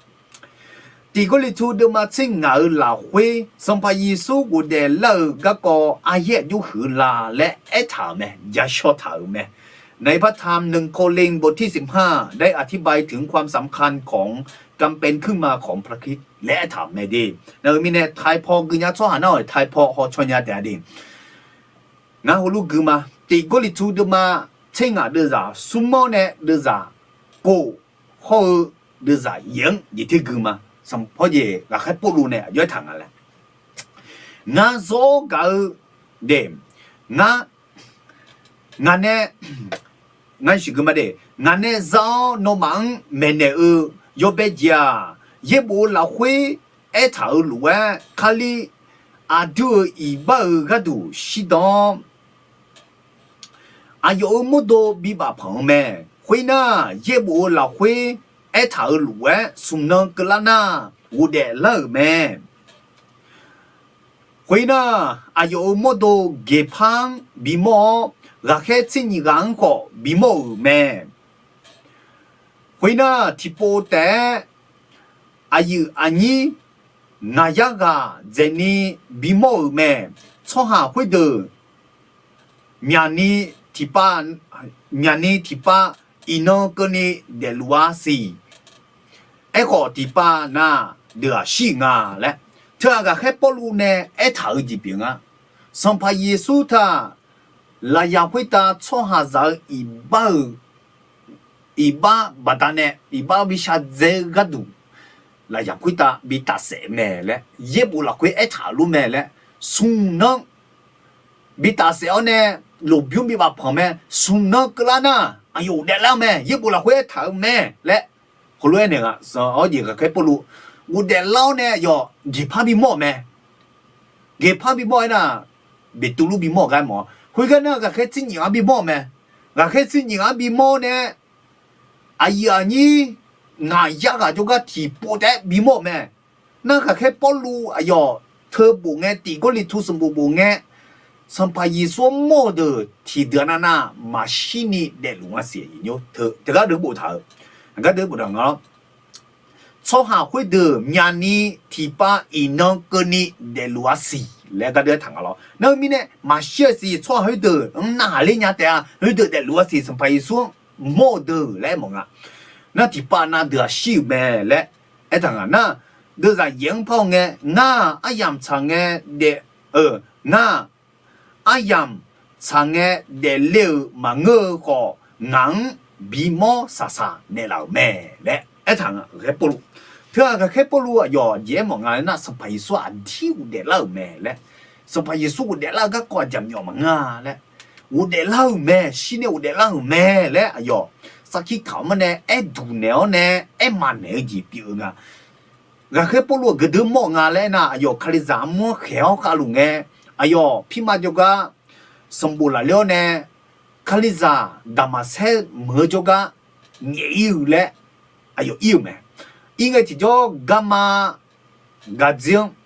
Tiq Gawrliqtu deuvma tser ngaq-euq lafkhoer Sanqpaq Yeqsur ghofdaef lar-euq garkawv aryaer jawr huiq la laer aertaq-euq mae, ja shaw taq-euq mae. ในพระธรรมหนึ่งโครินธ์บทที่สิบห้าได้อธิบายถึงความสำคัญของการเป็นขึ้นมาของพระคริสต์ laer aertaq-euq mae de. Nar-eu mirnae, taipaw gui nya tsawrhaq nar-awq, taipaw hawcaw nya taef-a de. Ngar heulof gui ma. Tiq Gawrliqtu deuvma tser ngaq deuvzaq smr-awr nae deuvzaq kof hawr-eu deuvzaq yaeq-anr jeq ter gui ma. Sanqpawr jeq ghaqkhaer Pawrluv nae aqjox aertaq nga laer, ngar zawr gaq-eu de, ngar, ngaq nae, ngar siqgui ma de, ngaq nae za-awr nawmaf-anr maeqnaeq-eu yawbae jeq-aq, yaerbof-eu lafkhoer aertaq-euq lof-aer, Kali aqdui-euq iqbax-euq gharduq shirdan-awr, aqyawf-euq mawrdo bibaf panq-eu mae. Khoernar, yaerbof-eu lafkhoer aertaq-euq lof-aer smq nan keuvlar nar, ghofdaef lar-euq mae. Khoernar, aqyawf-euq mawrdo geqpar-anr bimawr-awr, ghaqkhaer tser nyif ghaq-anr khawf bimawr-euq mae. Khoernar, tiqpov taef-aer aqyuif aqnyir ngaq yar ghaq dzaeqni bimawr-euq mae. Tsawrhaq khoerdeuq myaqni tiqpav, myaqni tiqpav iqnan keuvni daefluf-a siq. Aerkhawf, tiqpav na deuq-aq shir-euq nga laer, teughaq ghaqkhaer Pawrluv nae aertaq-eu jeq pyeuf nga. Sanqpaq Yeqsur taq lafyaq khoertav tsawrhaqzaq-eu iqbax-euq, iqbax baqdanae iqbax bi shardzae-eu gharduq, lafyaq khoertav bi tafsaef mae laer, yaerbof lafkhoer aertaq-euq lor mae laer, smq nan bi tafsaef-awr nae, lmqbymr bibaf panq mae, smq nan keuvlar nar, aqyawf ghofdaef lar-eu mae, yaerbof lafkhoer aertaq-euq mae laer, heulof-aer naeq nga. Awr jeq ghaqkhaer Pawrluv ghofdaef lar-awr nae aqyawf geqpar bimawr-euq mae. Geqpar bimawr-aer nar, Beqtuvluv bimawr-eu gar mawf-a. Khoergar nar, ghaqkhaer tser nyif ghaq bimawr-euq mae. Ghaqkhaer tser nyif ghaq bimawr nae, aqyuif aqnyir ngaq yar ghaq jawrgar tiqpov taef-aer bimawr-euq mae. Nar, ghaqkhaer Pawrluv aqyawf teu bof ngae, Tiq Gawrliqtu sanqbof bof ngae, Sanqpaq Yeqsur-anr mawr-eu deuq tiqdeuq-a navnav maqshirni daefluf nga siq. Teugar deuq boftaq-euq, aqgar deuq boftaq nga lawr. Tsawrhaq khoerdeuq myavni tiqpav iqnan keuvni daefluf-a siq laer gar deuq aertaq nga lawr. Nar-eu mirnae maqshir-a siq, tsawrhaq khoerdeuq-anr narhaq ler nya taef-a, khoerdeuq daefluf-a siq, Sanqpaq Yeqsur-anr mawr-eu deuq laer aermawf nga. Nar, tiqpav nav deuq-aq shir-euq mae laer aertaq nga. Nar, deuvzaq yaeq-anr par-eu ngae, ngar-aq aryamq tsaq ngae daef, eu, ngar-aq aryamq tsaq ngae daefle-euq maqngeur-eu khawf, ngaq-anr bimawr saqsaq naeqlaf-euq mae laer aertaq nga, ghaqkhaer Pawrluv. Teughaq ghaqkhaer Pawrluv aqyawf jeq aermawf nga laer nar, Sanqpaq Yeqsur aqdir ghofdaef lar-euq mae laer, Sanqpaq Yeqsur ghofdaef lar-eu garkawv aqjeq myawf maqngeur-a laer, ghofdaef lar-euq mae, shir nae ghofdaef lar-euq mae laer aqyawf sarkir kaq-awr mar nae aerduq naeq-awr nae aermaf naeq-eu jeq pyeuf-eu nga. Ghaqkhaer Pawrluv aqgeu deuq mawr-eu nga laer aernar, aqyawf Kalizaq armur-anr khaeq-awr khavluf ngae, aqyawf pirma jawrgar sanqbof lafler-awr nae, Kalizaq Daqmaqsaer meuq-eu jawrgar ngaeq-ir-eu laer aqyawf ir-euq mae. Ir ngae tiqjawr garma gaqdzer-anr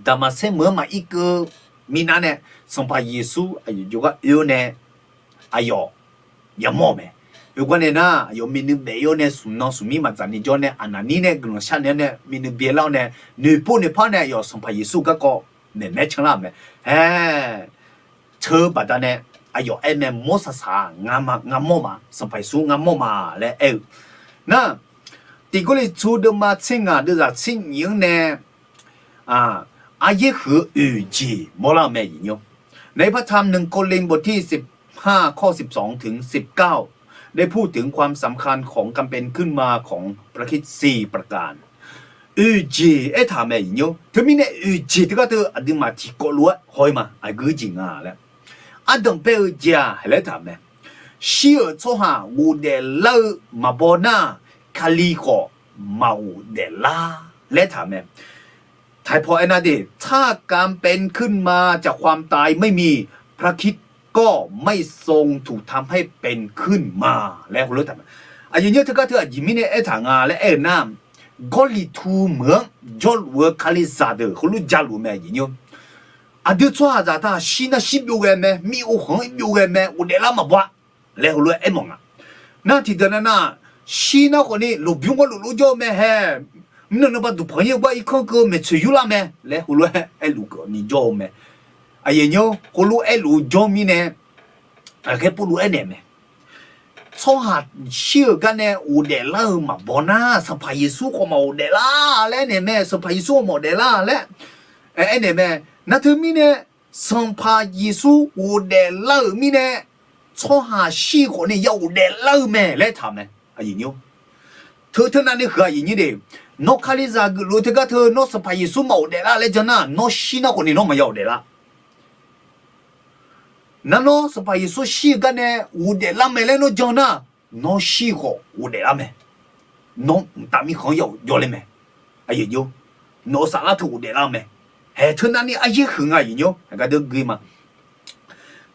Daqmaqsaer meuq-anr maqir keuv mirnae nae, Sanqpaq Yeqsur aqyawf jawrgar oe-awr nae aqyawf yamawr-euq mae. Oe gar nae nar, aqyawf myavnuiv baef-ir-awr nae smq nan smq mir maqdzaq ni jawr nae, Aqnaqnir nae guiqlanq sharnaeq-awr nae myavnuiv byaelar-awr nae, noeqpov noeqpar nae aqyawf Sanqpaq Yeqsur garkawv maeqmaer canlar-euq mae. Aer, teu baqdanae aqyawf aer mae, mawr saqsaq-a, ngar mawr ma, Sanqpaq Yeqsur ngar mawr ma laer aer-eu. Nar, Tiq Gawrliqtu deuvma tser ngaq deuvzaq tser nyif-anr nae aryaer huiq-eu oeq jeq mawrlar-eu mae, iq nymr. ในพระธรรมหนึ่งโครินธ์บทที่สิบห้า ข้อสิบสองถึงสิบเก้า ได้พูดถึงความสำคัญของการเป็นขึ้นมาของพระคริสต์สี่ประการ Oeq jeq aertaq mae, iq nymr. Teumirnae oeq jeq teugar teu aqduimaf tiqkawv lof-aer haw-ir ma, aqgeu jeq nga laer. Ardanq bae-eu jeq-aq, laer taq mae. Shir-euq tsawrhaq ghofdaef lar-eu maqbaw nar, Kali khawf maqghofdaef lar laer taq mae. ไทยพอ aernar de, ถ้าการเป็นขึ้นมาจากความตายไม่มี พระคริสต์ก็ไม่ทรงถูกทำให้เป็นขึ้นมา laer heulof taq mae. Aqyuif nymr teugar teu aqjeq mirnae aertaq nga laer aer-eu nar, Gawrliqtu meuq-anr jawrluf-eu Kalizaq deuq heulof jaluf mae, aqyuif nymr. Aqdui tsawrhaqzaq taq shir nar shir byov ghae mae, mir-o khanq-anr ir byov ghae mae, ghofdaef lar maqbaw-a laer heulof-aer aermawf nga. Nar tiqdeuq nar nar, shir nar khawfni lmqbymr gharluf lof jawr-eu mae hae. Mrnan navba duqpanq-ir-eu gar irkanr keuv maeqtsoeq yurlar mae laer heulof-aer aerluf keuvni jawr-eu mae. Aqyuif nymr, heulof-aer aerluf-eu jawr mirnae, ghaqkhaer Pawrluv aernaeq mae. tsawrhaq shir-euq gar nae ghofdaef lar-eu maqbaw nar, Sanqpaq Yeqsur khawf maqghofdaef lar laer aernaeq mae. Sanqpaq Yeqsur khawf maqghofdaef lar laer aernaeq mae. Nar teumirnae, Sanqpaq Yeqsur ghofdaef lar-euq mirnae, tsawrhaq shir-eu khawf ni ya ghofdaef lar-eu mae laer taq-euq mae. Teu teunav ni huiq-a aqyuif aqnyir de, nawr Kalizaq geufluf-eu teugar teu nawr Sanqpaq Yeqsur maqghofdaef lar laer jan nar, nawr shir nar khawf ni nawr maqya ghofdaef lar. Nar nawr Sanqpaq Yeqsur shir-eu gar nae ghofdaef lar mae laer nawr jan nar, nawr shir-eu khawf ghofdaef lar mae. Nawr mqtav mirkhanq-anr ya ghofdaef jawrler mae. Nawq-eu saflar teu ghofdaef lar-eu mae. Haeq teunav ni aryaer huiq nga aqyuif aqnyir-or, aqgar deuq gui ma.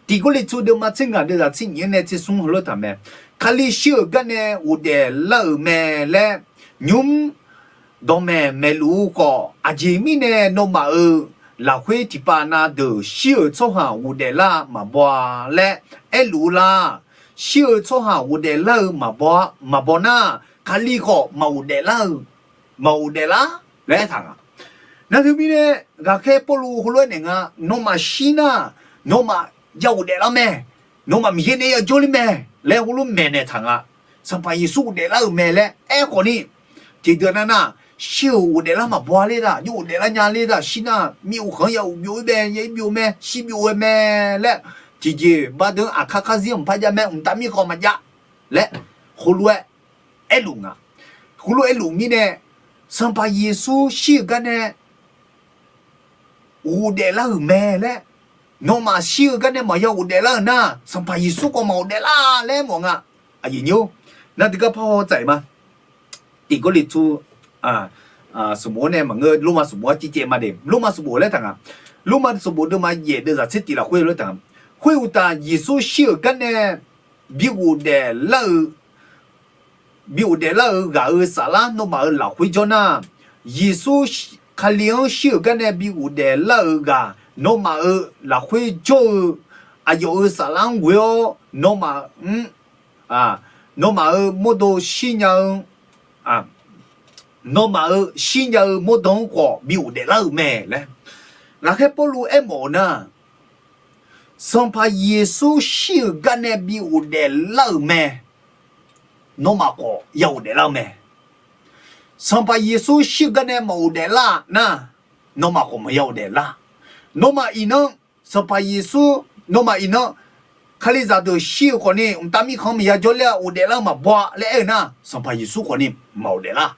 Tiq Gawrliqtu deuvma tser ngaq deuvzaq tser nyif-anr nae tser smr heulof taq mae. Kali shir-euq gar nae ghofdaef lar-euq mae laer nymr dawqmaeq maeqluf-eu khawf, aqjeq mirnae nawmaf-euq lafkhoer tiqpav nav deuq shir-euq tsawrhaq ghofdaef lar maqbaw-a laer aerluf-eu lar. Shir-eu tsawrhaq ghofdaef lar-eu maqbaw nar, Kali khawf maqghofdaef lar-eu, maqghofdaef lar laer aertaq nga. Nar teumirnae, ghaqkhaer Pawrluv heulof-aer naeq nga, nawmaf shir nar, nawmaf ya ghofdaef lar mae, nawmaf Miqyaer nae ya jawrler mae laer heulof maeqnaeq taq nga. Sanqpaq Yeqsur ghofdaef lar-euq mae laer aer khawf ni, tiqdeuq nav nar, shir-euq ghofdaef lar maqbaw ler da, jawr ghofdaef lar nya ler da, shir nar mir uvkhanq-anr ya uqbyov-ir bae, ya ir byov mae, shir byov-eu mae laer, tiqjeq bardeuv aqkar karzir mqpar jav mae, mqtav mirkhanq maqjav laer heulof-aer aerluf nga. Heulof aerluf mirnae, Sanqpaq Yeqsur shir-euq gar nae ghofdaef lar-euq mae laer, nawmaf shir-eu gar nae maqya ghofdaef lar-euq nar, Sanqpaq Yeqsur khawf maqghofdaef lar laer mawf nga. Aqyuif nyir-or, nar dui gar par haw tsaf-iq ma. Tiq Gawrliqtu sanqbof-anr nae maqngeur, Lormav sanqbof-anr tiv caev ma de. Lormav sanqbof laer taq nga. Lormav sanqbof deuvma yaef deuvzaq tser tiv lafkhoer lof taq nga. Khoeruqtaf, Yeqsur shir-euq gar nae bi ghofdaef lar-eu bi ghofdaef lar-eu ghaq-euq saflar nawmaf-euq lafkhoer jawr nar, Yeqsur Kali-anr shir-euq gar nae bi ghofdaef lar-eu ghaq nawmaf-euq lafkhoer jawr-eu aqyawf-euq saflar-anr ghoe-awr, nawmaf-anr, nawmaf-euq mawrdo shir nya-eu, nawmaf-euq shir nya-eu mawrdo-anr khawf bi ghofdaef lar-euq mae laer, ghaqkhaer Pawrluv aermawf-eu nar, Sanqpaq Yeqsur shir-euq gar nae bi ghofdaef lar-euq mae. Nawmaf khawf ya ghofdaef lar-eu mae. Sanqpaq Yeqsur shir-euq gar nae maqghofdaef lar nar, nawmaf khawf maqya ghofdaef lar. Nawmaf iqnan, Sanqpaq Yeqsur, nawmaf iqnan, Kalizaq deuq shir-euq khawf ni mqtav mirkhanq-anr maqya jawrler-a, ghofdaef lar-eu maqbaw-a laer aer-eu nar, Sanqpaq Yeqsur khawf ni maqghofdaef lar.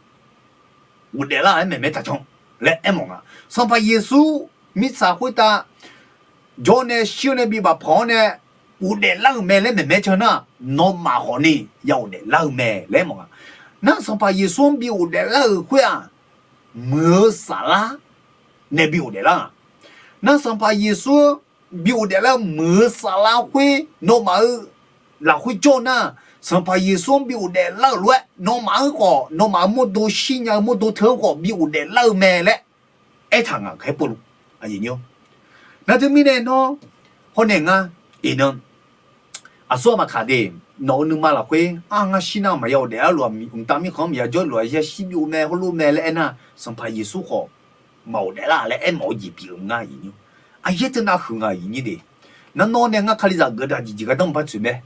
Ghofdaef lar-aer maeqmae taqjanr laer aermawf nga. Sanqpaq Yeqsur mirtsaq khoertav jawr nae shir-awr nae bi bafpanq-awr nae ghofdaef lar-euq mae laer maeqmae can nar, nawmaf khawf ni ya ghofdaef lar-eu mae laer aermawf nga. Nar Sanqpaq Yeqsur-anr bi ghofdaef lar-euq khoer-aq, muiq-eu saflar nae bi ghofdaef lar-aq. Nar Sanqpaq Yeqsur-anr bi ghofdaef lar-eu muiq-eu saflar khoer nawmaf-euq lafkhoer jawr nar, Sanqpaq Yeqsur-anr bi ghofdaef lar-euq lof-aer nawmaf-anr khawf, nawmaf-euq mawrdo shir nya-eu mawrdo teu-anr khawf bi ghofdaef lar-eu mae laer aertaq ngaq khaer Pawrluv. Nar teumirnae nawr hawnaeq nga. Iqnan aqsur aqma kaq de, nawq-euq nuima lafkhoer-a ngar shir nar maqya ghofdaef lar lof-aq, mqtav mirkhanq-anr maqya jawr lof-aq, ya shir byov mae hawrlof mae laer aernar, Sanqpaq Yeqsur khawf maqghofdaef lar laer aermawf-eu jeq pyeuf-eu ngar iqnymr. Aqyaer teunav huiq nga iqnyir de. Nar nawr nae ngar Kalizaq geuf daq jeqjeq gardanr maqpar tsoeq mae.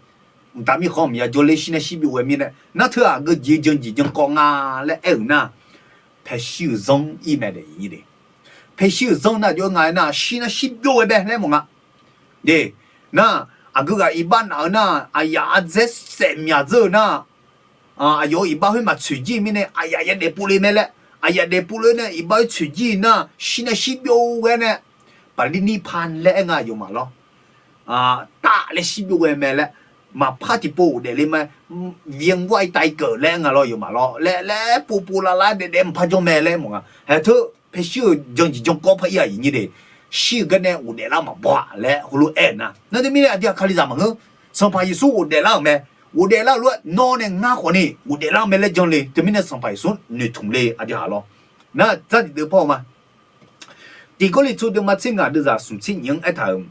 Mqtav mirkhanq-anr maqya jawrler shir nar shir byov-aer mirnae, nar teu-aq geujeq janjeq janrkawv nga laer aer-euq nar, paeshir-euq zanr ir mae de iqnyir de. Paeshir-euq zanr nar jov-aer nga aernar, shir nar shir byov-aer bae laer mawf nga. De, nar, aqgeu ghaq iqbax naf-eu nar, aqyaf ardzaer saef myaq dzeur-eu nar, aqyawf-euq iqbax khoer maqtsoeq jir mirnae aqyaf ya daefpov le mae laer, aqyaf daefpov le nae iqbax khoer tsoeq jir nar, shir nar shir byov-aer nae, paqlir nirpan laer aer nga yawmaf lawr. Taf laer shir byov-aer mae laer, maqpar tiqpov ghofdaef le mae, เวียนว่ายตายเกิด laer aer nga lawr yawmaf lawr laer laer povpov lavlav daefdaef maqpar jawr mae laer mawf nga. Haeq teu paeshir-euq janjeq janrkawv par ir-aq iqnyir de. Shir-euq gar nae ghofdaef lar maqbaw-a laer heulof aer-eu nar, nar teumirnae aqdui-aq Kalizaq maqngeur. Sanqpaq Yeqsur ghofdaef lar-euq mae. Ghofdaef lar-eu lof-aer nawr nae ngar khawf ni ghofdaef lar-eu mae laer janle. Teumirnae Sanqpaq Yeqsur noeqtmq le aqdui-aq lawr. Nar dzardiq deuv pawr-eu ma. Tiq Gawrliqtu deuvma tser ngaq deuvzaq smq tser nyiq-anr aertaq-euq,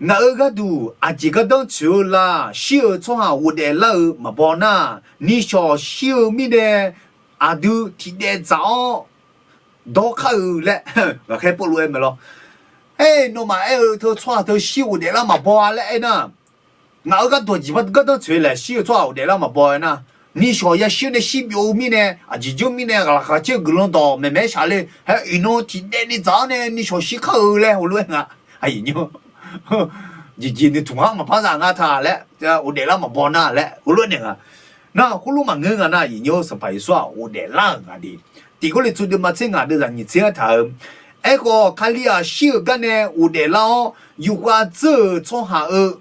ngaq-euq gharduq aqjeq gardanr tsoeq-eu la. Shir-euq tsawrhaq ghofdaef lar-eu maqbaw nar, nishawq shir-eu mirnae aqdui tiqdaev dzaq-awr dawrkar-eu laer ghaqkhaer Pawrluv aer mae lawr. Aer, nawmaf aer-eu teu tsawrhaq teu shir ghofdaef lar maqbaw-a laer aernar, Ngaq-euq gharduq aqjeq gardanr tsoeq laeq shir-eu tsawrhaq ghofdaef lar maqbaw-aer nar, nishawq yashir-eu nae shir byov-eu mirnae, aqjeq jawr mirnae ghaqlaqkhaq caer-eu guiqlanq dawq maeqmaeq-aer shaq le, haer iqnan tiqdaev ni dzaq-awr nae nishawq shir kar-eu laer heulof-aer nga. Aqyuif nymr, jeqjeq noeqtmq-anr maqpar zaq nga taq laer, ghofdaef lar maqbaw nar laer heulof-aer naeq nga. Nar khoerlof maqngeur nga nar, aqyuif nymr, Sanqpaq Yeqsur-aq ghofdaef lar-euq nga de. Tiq Gawrliqtu deuvma tser ngaq deuvzaq nyiq tser-anr taq-eu, Aerkhawf, Kali-aq shir-euq gar nae ghofdaef lar-awr, yufkhav dzeur-euq tsawrhaq-eu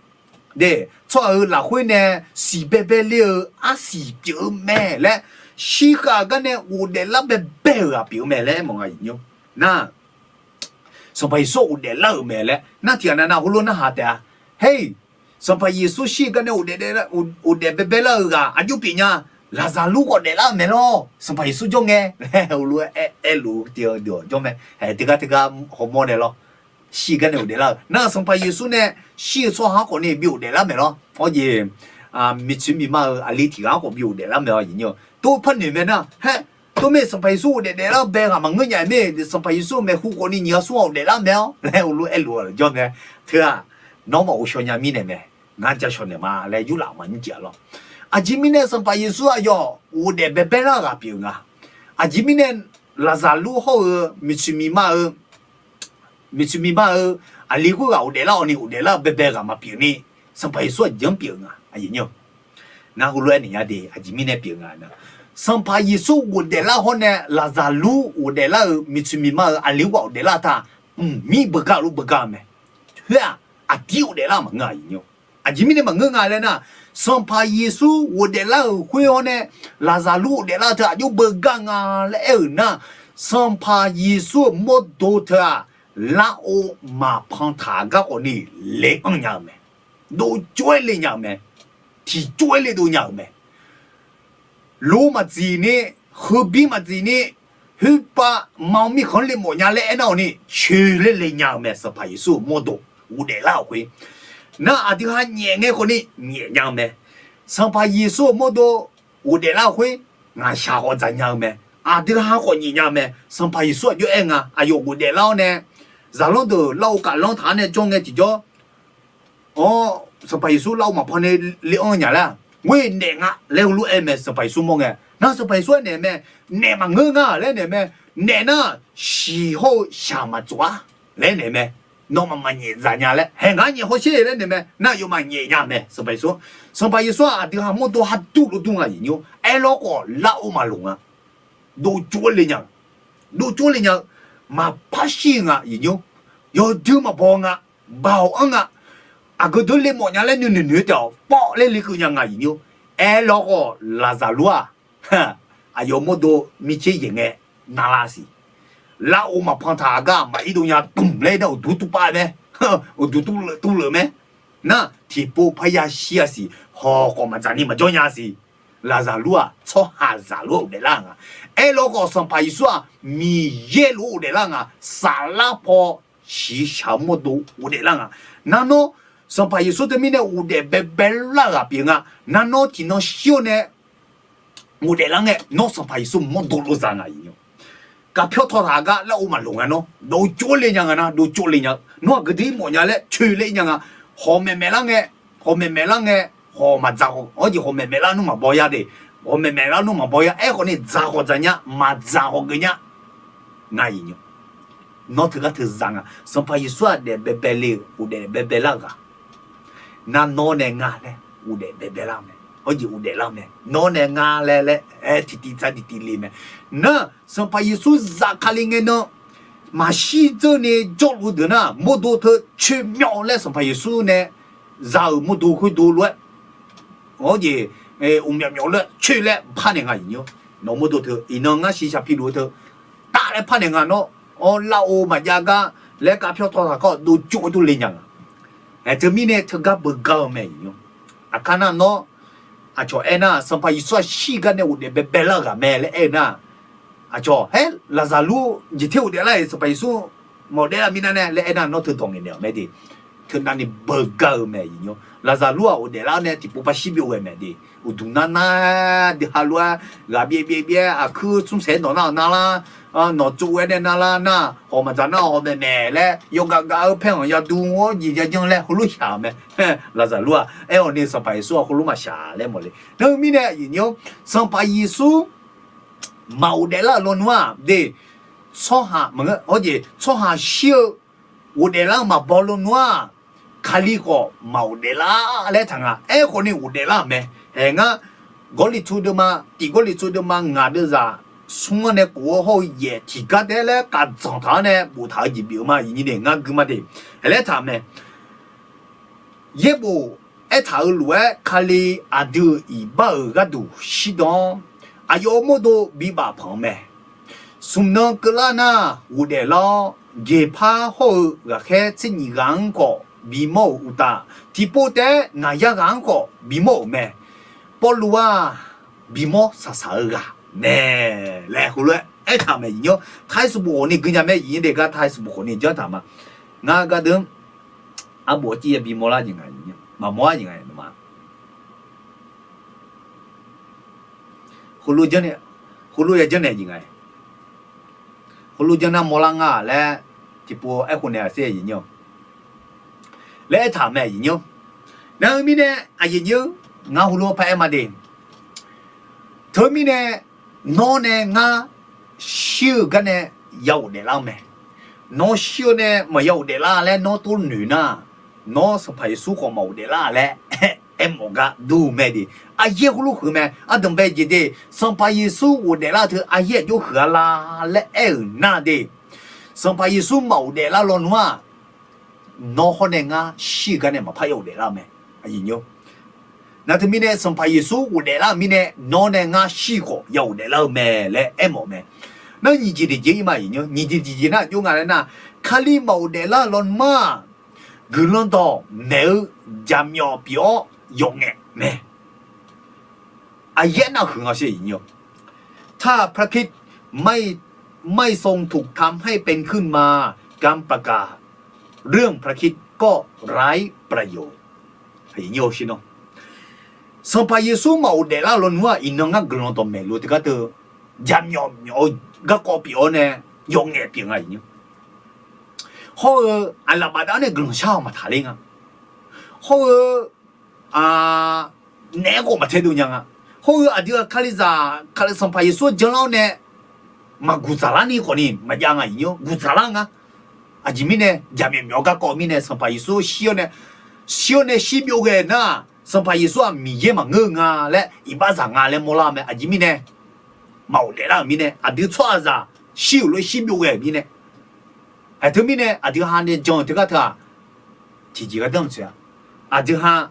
de, tsawrhaq-euq lafkhoer nae siqbaebae le-eu arsiq pyeuf-eu mae laer, shirkhav gar nae ghofdaef lar baebae-euq ghaq pyeuf-eu mae laer aermawf nga, aqyuif nymr. Nar, Sanqpaq Yeqsur ghofdaef lar-euq mae laer nar, tiqghaq nav nav heulof narhaq taef-a. Her, Sanqpaq Yeqsur shir-eu gar nae ghofdaef baebae lar-eu ghaq aqjox pyeuf nya. Laqzaqlur khawf daeflar-eu mae lawr, Sanqpaq Yeqsur jawr ngae laer heulof-aer aerluf-eu tiq-eu deuq-awq jawr mae. Haeq, teugar teugar hawmawr nae lawr. Shir-eu gar nae ghofdaef lar-euq nar, Sanqpaq Yeqsur nae shir-eu tsawrhaq-anr khawf ni bi ghofdaef lar mae lawr. Awr jeq, miqtsoeq miqma-eu aqli tiq ghaq-anr khawf bi ghofdaef lar mae-awr, aqyuif nymr. Tov par noeq mae nar, haer, tov mae, Sanqpaq Yeqsur ghofdaef daeflar-eu bae ghaq maqngeur nya-aer mae. Sanqpaq Yeqsur maeqhu khawf ni nyiq ghaq smr ghaq ghofdaef lar mae-awr laer heulof aerluf-eu jawr mae. Teu-aq, nawr maqghov shaw nya mirnae mae. Ngar jashawq naeq ma laer yurlaf maqnyir jeq-a lawr. Aqjeq mirnae Sanqpaq Yeqsur aqyawf ghofdaef baebae lar-eu ghaq pyeuf nga. Aqjeq mirnae Laqzaqlur hawr-eu miqtsoeq miqma-eu miqtsoeq miqma-eu aqli khoerghaq ghofdaef lar-awq ni, ghofdaef lar-eu baebae ghaq maqpyeuf ni, Sanqpaq Yeqsur aqjeq-anr pyeuf nga, aqyuif nymr. Nar heulof-aer naeq nya de, aqjeq mirnae pyeuf nga nar, Sanqpaq Yeqsur ghofdaef lar hawr nae Laqzaqlur ghofdaef lar-euq miqtsoeq miqma-euq aqli khoerghaq ghofdaef lar taq, mqmir beugar lof beugar-eu mae. Khoer-aq, aqdir ghofdaef lar maqngeur, aqyuif nymr. Aqjeq mirnae maqngeur nga laer nar, Sanqpaq Yeqsur ghofdaef lar-euq khoer hawr nae Laqzaqlur ghofdaef lar-eu teu aqjox beugar nga laer aer-euq nar, Sanqpaq Yeqsur-euq mawrdo teu-aq, larov maqpan taq-eu gar khawf ni le anr nya-eu mae. Dovcov-aer le nya-eu mae. Tiqcov-aer le dov nya-euq mae. Lo maqdziq ni, heubir maqdziq ni, khoerpav ma-eu mirkhanq-anr le mawf nya laer aernar-awq ni, coeq laer le nya-eu mae. Sanqpaq Yeqsur-euq mawrdo ghofdaef lar-euq khoer nar, aqdui ha nyaef ngae khawf ni nyaef nya-eu mae. Sanqpaq Yeqsur-euq mawrdo ghofdaef lar-euq khoer, ngaqshaq khawf dzaq nya-eu mae. Aqdui ha khawf nyaef nya-eu mae. Sanqpaq Yeqsur aqjox aer nga, aqyawf ghofdaef lar-awr nae, zaqlanr deuq larov kaflanr taq-anr nae jawr ngae tiqjawr, awr, Sanqpaq Yeqsur larov maqpan nae le anr nya laer, ghoer naef nga laer heulof-aer mae. Sanqpaq Yeqsur mawr ngae nar, Sanqpaq Yeqsur aernaeq mae, naef maqngeur nga laer naeq mae. Naef nar, shiq hawr-eu shaq maqtsof-ar laer naeq mae. Nawmaf maqnyaef dzaq nya laer, haeq ngar nyaef hawsher laer naeq mae. Nar aqyawfmaf nyaef nya mae. Sanqpaq Yeqsur, Sanqpaq Yeqsur-aq aqdui ha mawrdo ha dur lof dur nga, aqyuif nymr. Aerlawr khawf larov maqloq nga. Dovcov-aer le nya-eu, dovcov-aer le nya-eu, maqpar shir-eu nga, aqyuif nymr. Yawdui maqbaw nga, baoq anr nga. Aqgeu deuq le mawf nya laer nuinoeq noeq-eu taef-awq, pawv laer lekeuv nya nga, aqyuif nymr. Aerlawr khawf Laqzaqlur-aq, aqyawf mawrdo mirtser yaeq ngae narlar siq. Larov maqpan taq-eu gar maqir dov nya dmq laer nar, uqduq tuvpav mae. Uqduq tuvleuf tuvleuf mae. Nar, tiqpov parya shir-a siq, hawq khawf maqdzaq ni maqjawr nya siq. Laqzaqlur-aq, tsawrhaqzaq lof-aer ghofdaef lar nga. Aerlawr khawf Sanqpaq Yeqsur-aq, Miqyaer lof-aer ghofdaef lar nga. Saflar paw shiqshaq-eu mawrdo ghofdaef lar nga. Nar nawr, Sanqpaq Yeqsur teumirnae ghofdaef baebae lar-eu ghaq pyeuf nga. Nar nawr tiqnan shir-awr nae ghofdaef lar ngae, nawr Sanqpaq Yeqsur mawrdo lof za nga, aqyuif nymr. Kavpyawr tawtaq-eu gar larov maqloq nga nawr. Dovcov-aer le nya nga nar, dovcov le nya-eu. Nawr aqgeu deuq-ir mawf nya laer coeq le nya nga. Hawq maeqmaeq lar ngae, hawq maeqmaeq lar ngae, hawq maqdzaq khawf, awr jeq hawq maeqmaeq lar nmr maqbaw ya de. Hawq maeqmaeq lar nmr maqbaw ya, aerkhawf ni dzaq khawf dzaq nya, maqdzaq khawf geuf nya nga, aqyuif nymr. Nawr teugar teu za nga. Sanqpaq Yeqsur-aq daef baebae le-euq, ghofdaef baebae lar-eu ghaq. Nar nawr nae nga laer ghofdaef baebae lar mae. Awr jeq ghofdaef lar mae. Nawr nae nga laer laer aer tiqtiv tsar tiqtiv le mae. Nar, Sanqpaq Yeqsur zafkale ngae nan, maqshir dzeur ni jawrluf-eu deuq nar, mawrdo teu coeq myawf laer Sanqpaq Yeqsur nae za-euq mawrdo khoerdo lof-aer, awr jeq, uqmyawf myawf laer coeq laer parnaeq nga, aqyuif nymr. Nawq mawrdo teu iqnan ngar shiqshaq piluf-eu teu taf laer parnaeq nga nawr. Awr, larov maqjav gar laer kavpyawr tawtaq kawr dovcov-aer dur le nya nga. Aer, teumirnae teugar beugar-eu mae, aqyuif nymr. Aqkar nar nawr, aqcawq aernar, Sanqpaq Yeqsur-aq shir gar nae ghofdaef baebae lar-eu ghaq mae laer aer-eu nar, aqcawq, haer, Laqzaqlur jeqter ghofdaef lar-iq Sanqpaq Yeqsur maqghofdaef lar mirnae laer aernar, nawr teu dawq ngaeqnaeq-awq mae de. teunavni beugar-eu mae, aqyuif nymr. Laqzaqlur-aq ghofdaef lar nae tiqpov par shir byov ghae mae de. Uqduq nar nar, dui ha lof-aer ghaq byaev byaev byaev, aqkuir tsmr saeq-aer nawq nar-awq nar lar, nawq tsov-aer nae nar lar nar, hawq maqdzaq nar hawq maeqmaeq laer yawgaq gaq-eu paer-anr yadu-awr jeq jajan laer heulof shaq-euq mae. Laqzaqlur-aq aer-awq ni Sanqpaq Yeqsur-aq heulof maqshaq laer mawf le. Nar-eu mirnae aqyuif nymr, Sanqpaq Yeqsur maqghofdaef lar-euq lawnmr-aq de, tsawrhaq maqngeur, hawjeq tsawrhaq shir-eu ghofdaef lar-eu maqbaw lawnmr-aq, Kali khawf maqghofdaef lar laer taq nga. Aerkhawf ni ghofdaef lar-euq mae. Haeq ngar, Gawrliqtu deuvma, tiq Gawrliqtu deuvma ngaq deuvzaq smr-anr nae khof-eu hawr-eu yaef tiqgar taef-aer laer khavdzanq taq-anr nae boftaq-eu jeq bif-eu ma, aqyuif nymr de, ngar gui ma de. Haeq laer taq mae. Yaerbof aertaq-euq lof-aer Kali aqdui-euq iqbax-euq gharduq shirdan-awr, aqyawf-euq mawrdo bibaf panq-eu mae. Smq nan keuvlar nar ghofdaef lar-awr, jeqpar hawr-eu ghaqkhaer tser nyiq ghaq-anr khawf bimawr-euq uqtaf, tiqpov taef-aer ngaq yar ghaq-anr khawf bimawr-euq mae. Pawrluv-aq bimawr saqsaq-eu ghaq mae laer heulof-aer aertaq mae, aqyuif nymr. Taq-aer suqbof khawf ni gui nya mae, aqyuif nymr de, gar taq-aer suqbof khawf ni janr taq ma. Ngar gardeuv-anr arbof-aer civ ya bimawr lar jeq nga, aqyuif nymr. Maqmawr-ar jeq nga, heulof janr nae, heulof ya janr nae jeq nga. Heulof janr nar mawrlar nga laer tiqpov aerkhof naeq aqsur aqyuif nymr laer aertaq mae, aqyuif nymr. Nar-eu mirnae aqyuif nymr, ngar heulof-aer par aer ma de. Teumirnae nawr nae ngar shir-eu gar nae ya ghofdaef lar-eu mae. Nawr shir-eu nae maqya ghofdaef lar laer nawr tov noeq nar, nawr Sanqpaq Yeqsur khawf maqghofdaef lar laer aermawf gar dur-eu mae de. Aqyaer heulof huiq mae. Ardanqbae jeq de, Sanqpaq Yeqsur ghofdaef lar-eu teu aqyaer aqjox huiq-a la laer aer-euq nar de, Sanqpaq Yeqsur maqghofdaef lar lawnmr-aq, nawr hawr nae ngar shir-eu gar nae maqpar ya ghofdaef lar-eu mae. Nar teumirnae Sanqpaq Yeqsur ghofdaef lar-euq mirnae nawr nae ngar shir-eu khawf ya ghofdaef lar-eu mae laer aermawf mae. Nar nyiq jeq tiqjeq ir ma, aqyuif nymr. Nyiq jeq tiqjeq nar aqjox nga laer nar, Kali maqghofdaef lar-eu lawnmr-aq, guiqlanq dawqmaeq-eu jaqmyawf pyeuf-awr yawf ngaef mae. Aqyaer nar huiq nga shir, aqyuif nymr. ถ้าพระคริสต์ไม่ ไม่ทรงถูกทำให้เป็นขึ้นมา การประกาศเรื่องพระคริสต์ก็ไร้ประโยชน์ Sanqpaq Yeqsur maqghofdaef lar-eu lawnmr-aq, iqnan ngar guiqlanq dawqmaeq luf-eu teugar teu jaqmyawf myawf-eu garkawv pyeuf-awr nae yawf ngaef pyeuf nga, aqyuif nymr. Hawr-eu aqlaf bafdav-anr nae guiqlanq shar-awq maqtaq ler nga. Hawr-eu naef-aer khawf maqtaedov nya nga. Hawr-eu aqdui-aq Kalizaq, Kali Sanqpaq Yeqsur janrlar-awr nae maqguq dzaqlar ni khawf ni maqjav nga, aqyuif nymr, guq dzaqlar nga. Aqjeq mirnae jaqmyawf myawf-eu garkawv mirnae Sanqpaq Yeqsur shir-awr nae, shir-awr nae shir byov ghae nar, Sanqpaq Yeqsur-aq Miqyaer maqngeur-eu nga laer iqbaxzaq nga laer mawrlar-eu mae. Aqjeq mirnae maqghofdaef lar-euq mirnae aqdui tsawrhaqzaq shir-euq lof-aer shir byov ghae-euq mirnae. Aer teumirnae aqdui ha nae jan-eu teugar teu-aq, tiqjeq gardanr maqtsoeq-a. Aqdui ha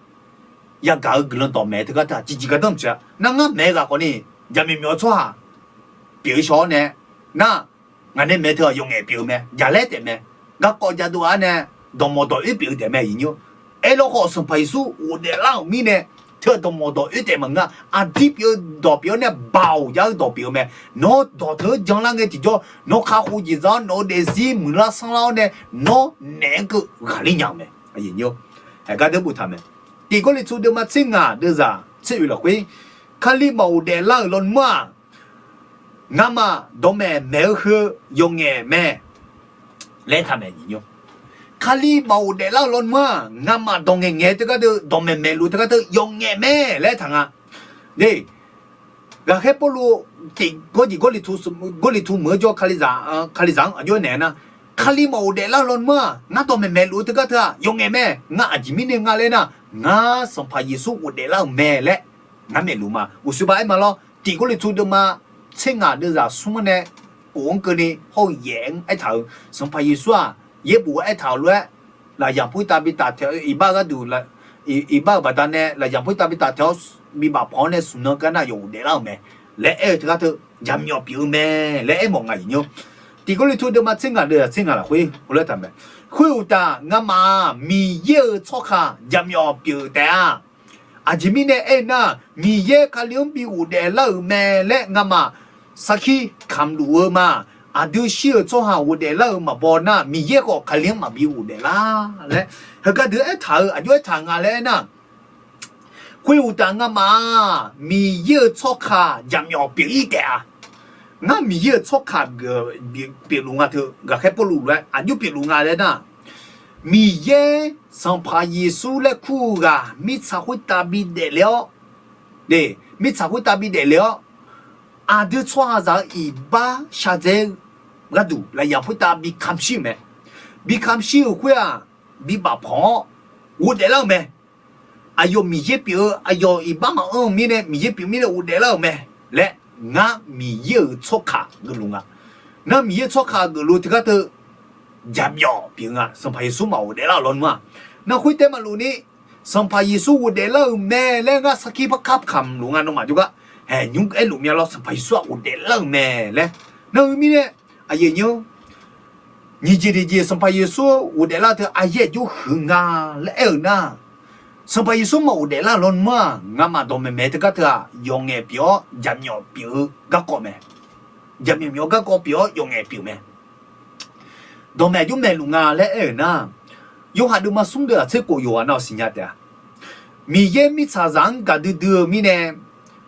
yagaq-eu guiqlanq dawqmaeq-eu teugar teu-aq, tiqjeq gardanr maqtsoeq-a. Nar ngar maeq-eu ghaq khawf ni jaqmyawf myawf-eu tsawrhaq pyeuf-eu shaw-awr nae, nar ngaq nae maeq-eu teu-aq yawf ngaef pyeuf-eu mae, jaqlaer taef mae. Garkawv jadov-aer nae dawqmawq dawq-oer pyeuf-eu taef mae, aqyuif nymr. Aerlawkhawf Sanqpaq Yeqsur ghofdaef lar-euq mirnae teu-aq dawqmawq dawq-oer taef maqngeur-a. Aqdir pyeuf-eu dawq pyeuf-awr nae baoq jav-eu dawq pyeuf-eu mae. Nawr dawq teu-anr janlar ngae tiqjawr, nawr kakhof jeq za-awr nawq-eu daefzir muiqlar sanrlar-awr nae nawr naeq-aer keuv ghaqler nya-euq mae. Aqyuif nymr, aer gardeuv boftaq mae. Tiq Gawrliqtu deuvma tser ngaq deuvzaq tser oeq lafkhoer, Kali maqghofdaef lar-euq lawnmr-aq, ngamaf dawqmaeq maeq-eu heu yawf ngaef mae laer taq mae, aqyuif nymr. Kali maqghofdaef lar-euq lawnmr-aq, ngamaf dawq ngaeq ngaeq-eu teugar deuv, dawqmaeq maeqluf-eu teugar deuv yawf ngaef mae laer taq nga. De, ghaqkhaer Pawrluv tiq Gawrliqtu, Gawrliqtu meuq-eu jawr Kalizaq, Kalizaq-anr aqjox naeq nar, Kali maqghofdaef lar-eu lawnmr-aq, ngar dawqmaeq maeqluf-eu teugar teu-aq yawf ngaef mae. Ngar aqjeq mirnae nga laer nar, ngar Sanqpaq Yeqsur ghofdaef lar-euq mae laer ngar maeqluf ma. Uqshoe ba aer ma lawr, tiq Gawrliqtu deuvma tser ngaq deuvzaq smr-anr nae khof-anr keuvni hawr-eu yaef-anr aertaq-euq, Sanqpaq Yeqsur-aq yaerbof aertaq-euq lof-aer, lafyaq poertav bi taf taeq-awr iqbax gharduq, iqbax-euq baqdanae lafyaq poertav bi taf taeq-awr bibaf panq-anr nae smq nan gar nar yawf ghofdaef lar-euq mae laer aer-eu teugar teu, jaqmyawf pyeuf-eu mae laer aermawf nga, aqyuif nymr. Tiq Gawrliqtu deuvma tser ngaq deuvzaq tser ngaq lafkhoer heulof-aer taq mae. Khoeruqtaf, ngamaf-aq Miqyaer-euq tsawrkaq jaqmyawf pyeuf taef-a. Aqjeq mirnae aernar, Miqyaer Kali-anr bi ghofdaef lar-euq mae laer ngamaf sarkir kamq luf-eu ma. aqdui shir-euq tsawrhaq ghofdaef lar-euq maqbaw nar, Miqyaer khawf Kali-anr maqbi ghofdaef lar laer heugar dui aertaq-eu aqjox aertaq nga laer aernar, khoer uqtaf ngamaf-aq, Miqyaer-euq tsawrkaq jaqmyawf pyeuf-ir taef-a. Ngar Miqyaer-euq tsawrkaq pyeufluf nga teu, ghaqkhaer Pawrluv lof-aer aqjox pyeufluf nga laer nar, Miqyaer Sanqpaq Yeqsur laer kur-eu ghaq mirtsaq khoertav bidaef le-awr, mirtsaq khoertav bidaef le-awr, aqdui tsawrhaqzaq-eu iqbax shaqdzae-eu gharduq lafyaq khoertav bi kamq shir-euq mae. Bi kamq shir-euq khoer-aq, bi bafpanq-awr ghofdaef lar-euq mae. Aqyawf Miqyaer pyeuf-eu, aqyawf iqbax maqanr-eu mirnae Miqyaer pyeuf mirnae ghofdaef lar-euq mae laer, ngar Miqyaer-euq tsawrkaq geufluf nga. Nar Miqyaer-euq tsawrkaq geufluf teugar teu jaqmyawf pyeuf nga, Sanqpaq Yeqsur maqghofdaef lar-euq lawnmr-aq. Nar khoertaef maqluf ni, Sanqpaq Yeqsur ghofdaef lar-euq mae laer ngar sarkir par kar kamq luf nga nawmaf jawrgar haeq nymr aerluf myav lawr, Sanqpaq Yeqsur-aq ghofdaef lar-euq mae laer. Nar heu mirnae, aqyuif nymr nyiq jeq tiqjeq Sanqpaq Yeqsur ghofdaef lar teu aqyaer aqjox huiq nga laer aer-euq nar, Sanqpaq Yeqsur maqghofdaef lar-euq lawnmr-aq, ngamaf dawqmaeq maeq-eu teugar teu-aq, yawqngaef pyeuf-awr jaqmyawf pyeuf-eu garkawv mae. Jaqmyawf myawf-eu garkawv pyeuf-awr yawqngaef pyeuf mae. Dawqmaeq aqjox maeqluf nga laer aer-euq nar, Yorhaq deuvma smr deuv-aq tser khof yawqghaq nav-awq siqnya taef-a. Miqyaer mirtsaqzaq-anr gaqdui dui-eu mirnae,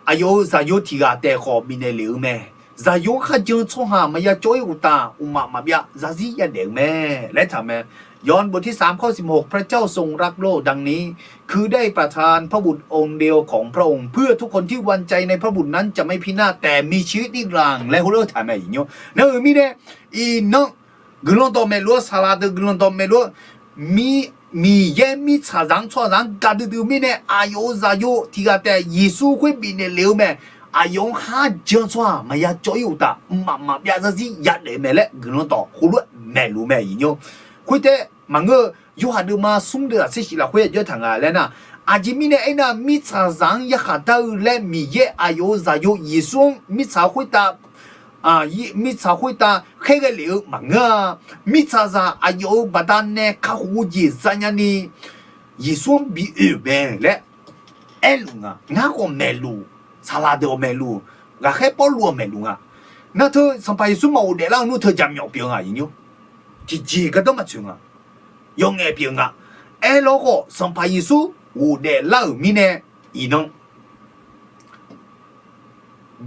aqyawf-euq Zaqyo tiq ghaq taef khawf bifnaeq lef-eu mae. Zaqyo-anr kharjan-eu tsawrhaq maqya cawv-ir uqtaf, mqmaq maqbyav zarzir yadaef-eu mae laer taq mae. ยอห์นบทที่สามข้อสิบหก พระเจ้าทรงรักโลกดังนี้ คือได้ประทานพระบุตรองค์เดียวของพระองค์ เพื่อทุกคนที่วางใจในพระบุตรนั้นจะไม่พินาศแต่มีชีวิตนิรันดร์ laer heulof taq mae. Nar-euq mirnae, iqnan guiqlanq dawq maeqluf-eu saqlaq deuq guiqlanq dawq maeqluf-eu Miqyaer mirtsaqzaq-anr tsawrhaqzaq-anr gaqdui dui-eu mirnae, aqyawf-euq Zaqyo tiq ghaq taef Yeqsur khoer bifnaeq lef-eu mae. Aqyawf-anr kharjan-eu tsawrhaq maqya cawv-ir uqtaf, mqmaq maqbyav zarzir yadaef-eu mae laer guiqlanq dawq heulof-aer maeqluf mae. Khoertaef maqngeur-eu, Yorhaq deuvma smr deuv-aq tser shif lafkhoer aqjox taq nga laer nar, aqjeq mirnae aernar, mirtsaqzaq-anr yarkhaq dar-eu laer Miqyaer aqyawf-euq Zaqyo Yeqsur-anr mirtsaq khoertav mirtsaq khoertav khaerghae lef-eu maqngeur-a. Mirtsaqzaq aqyawf-euq baqdanae kakhof-eu jeq zanya ni Yeqsur-anr bi oe-euq mae laer aerluf nga. Ngar khawf maeqluf, saqlaq deuq-awq maeqluf, ghaqkhaer Pawrluv-awq maeqluf nga. Nar teu Sanqpaq Yeqsur maqghofdaef lar-eu nmr teu jaqmyawf pyeuf nga, iqnymr tiqjeq gardanr maqtsoeq nga. Yawqngaef pyeuf nga. Aerlawr khawf Sanqpaq Yeqsur ghofdaef lar-euq mirnae, iqnan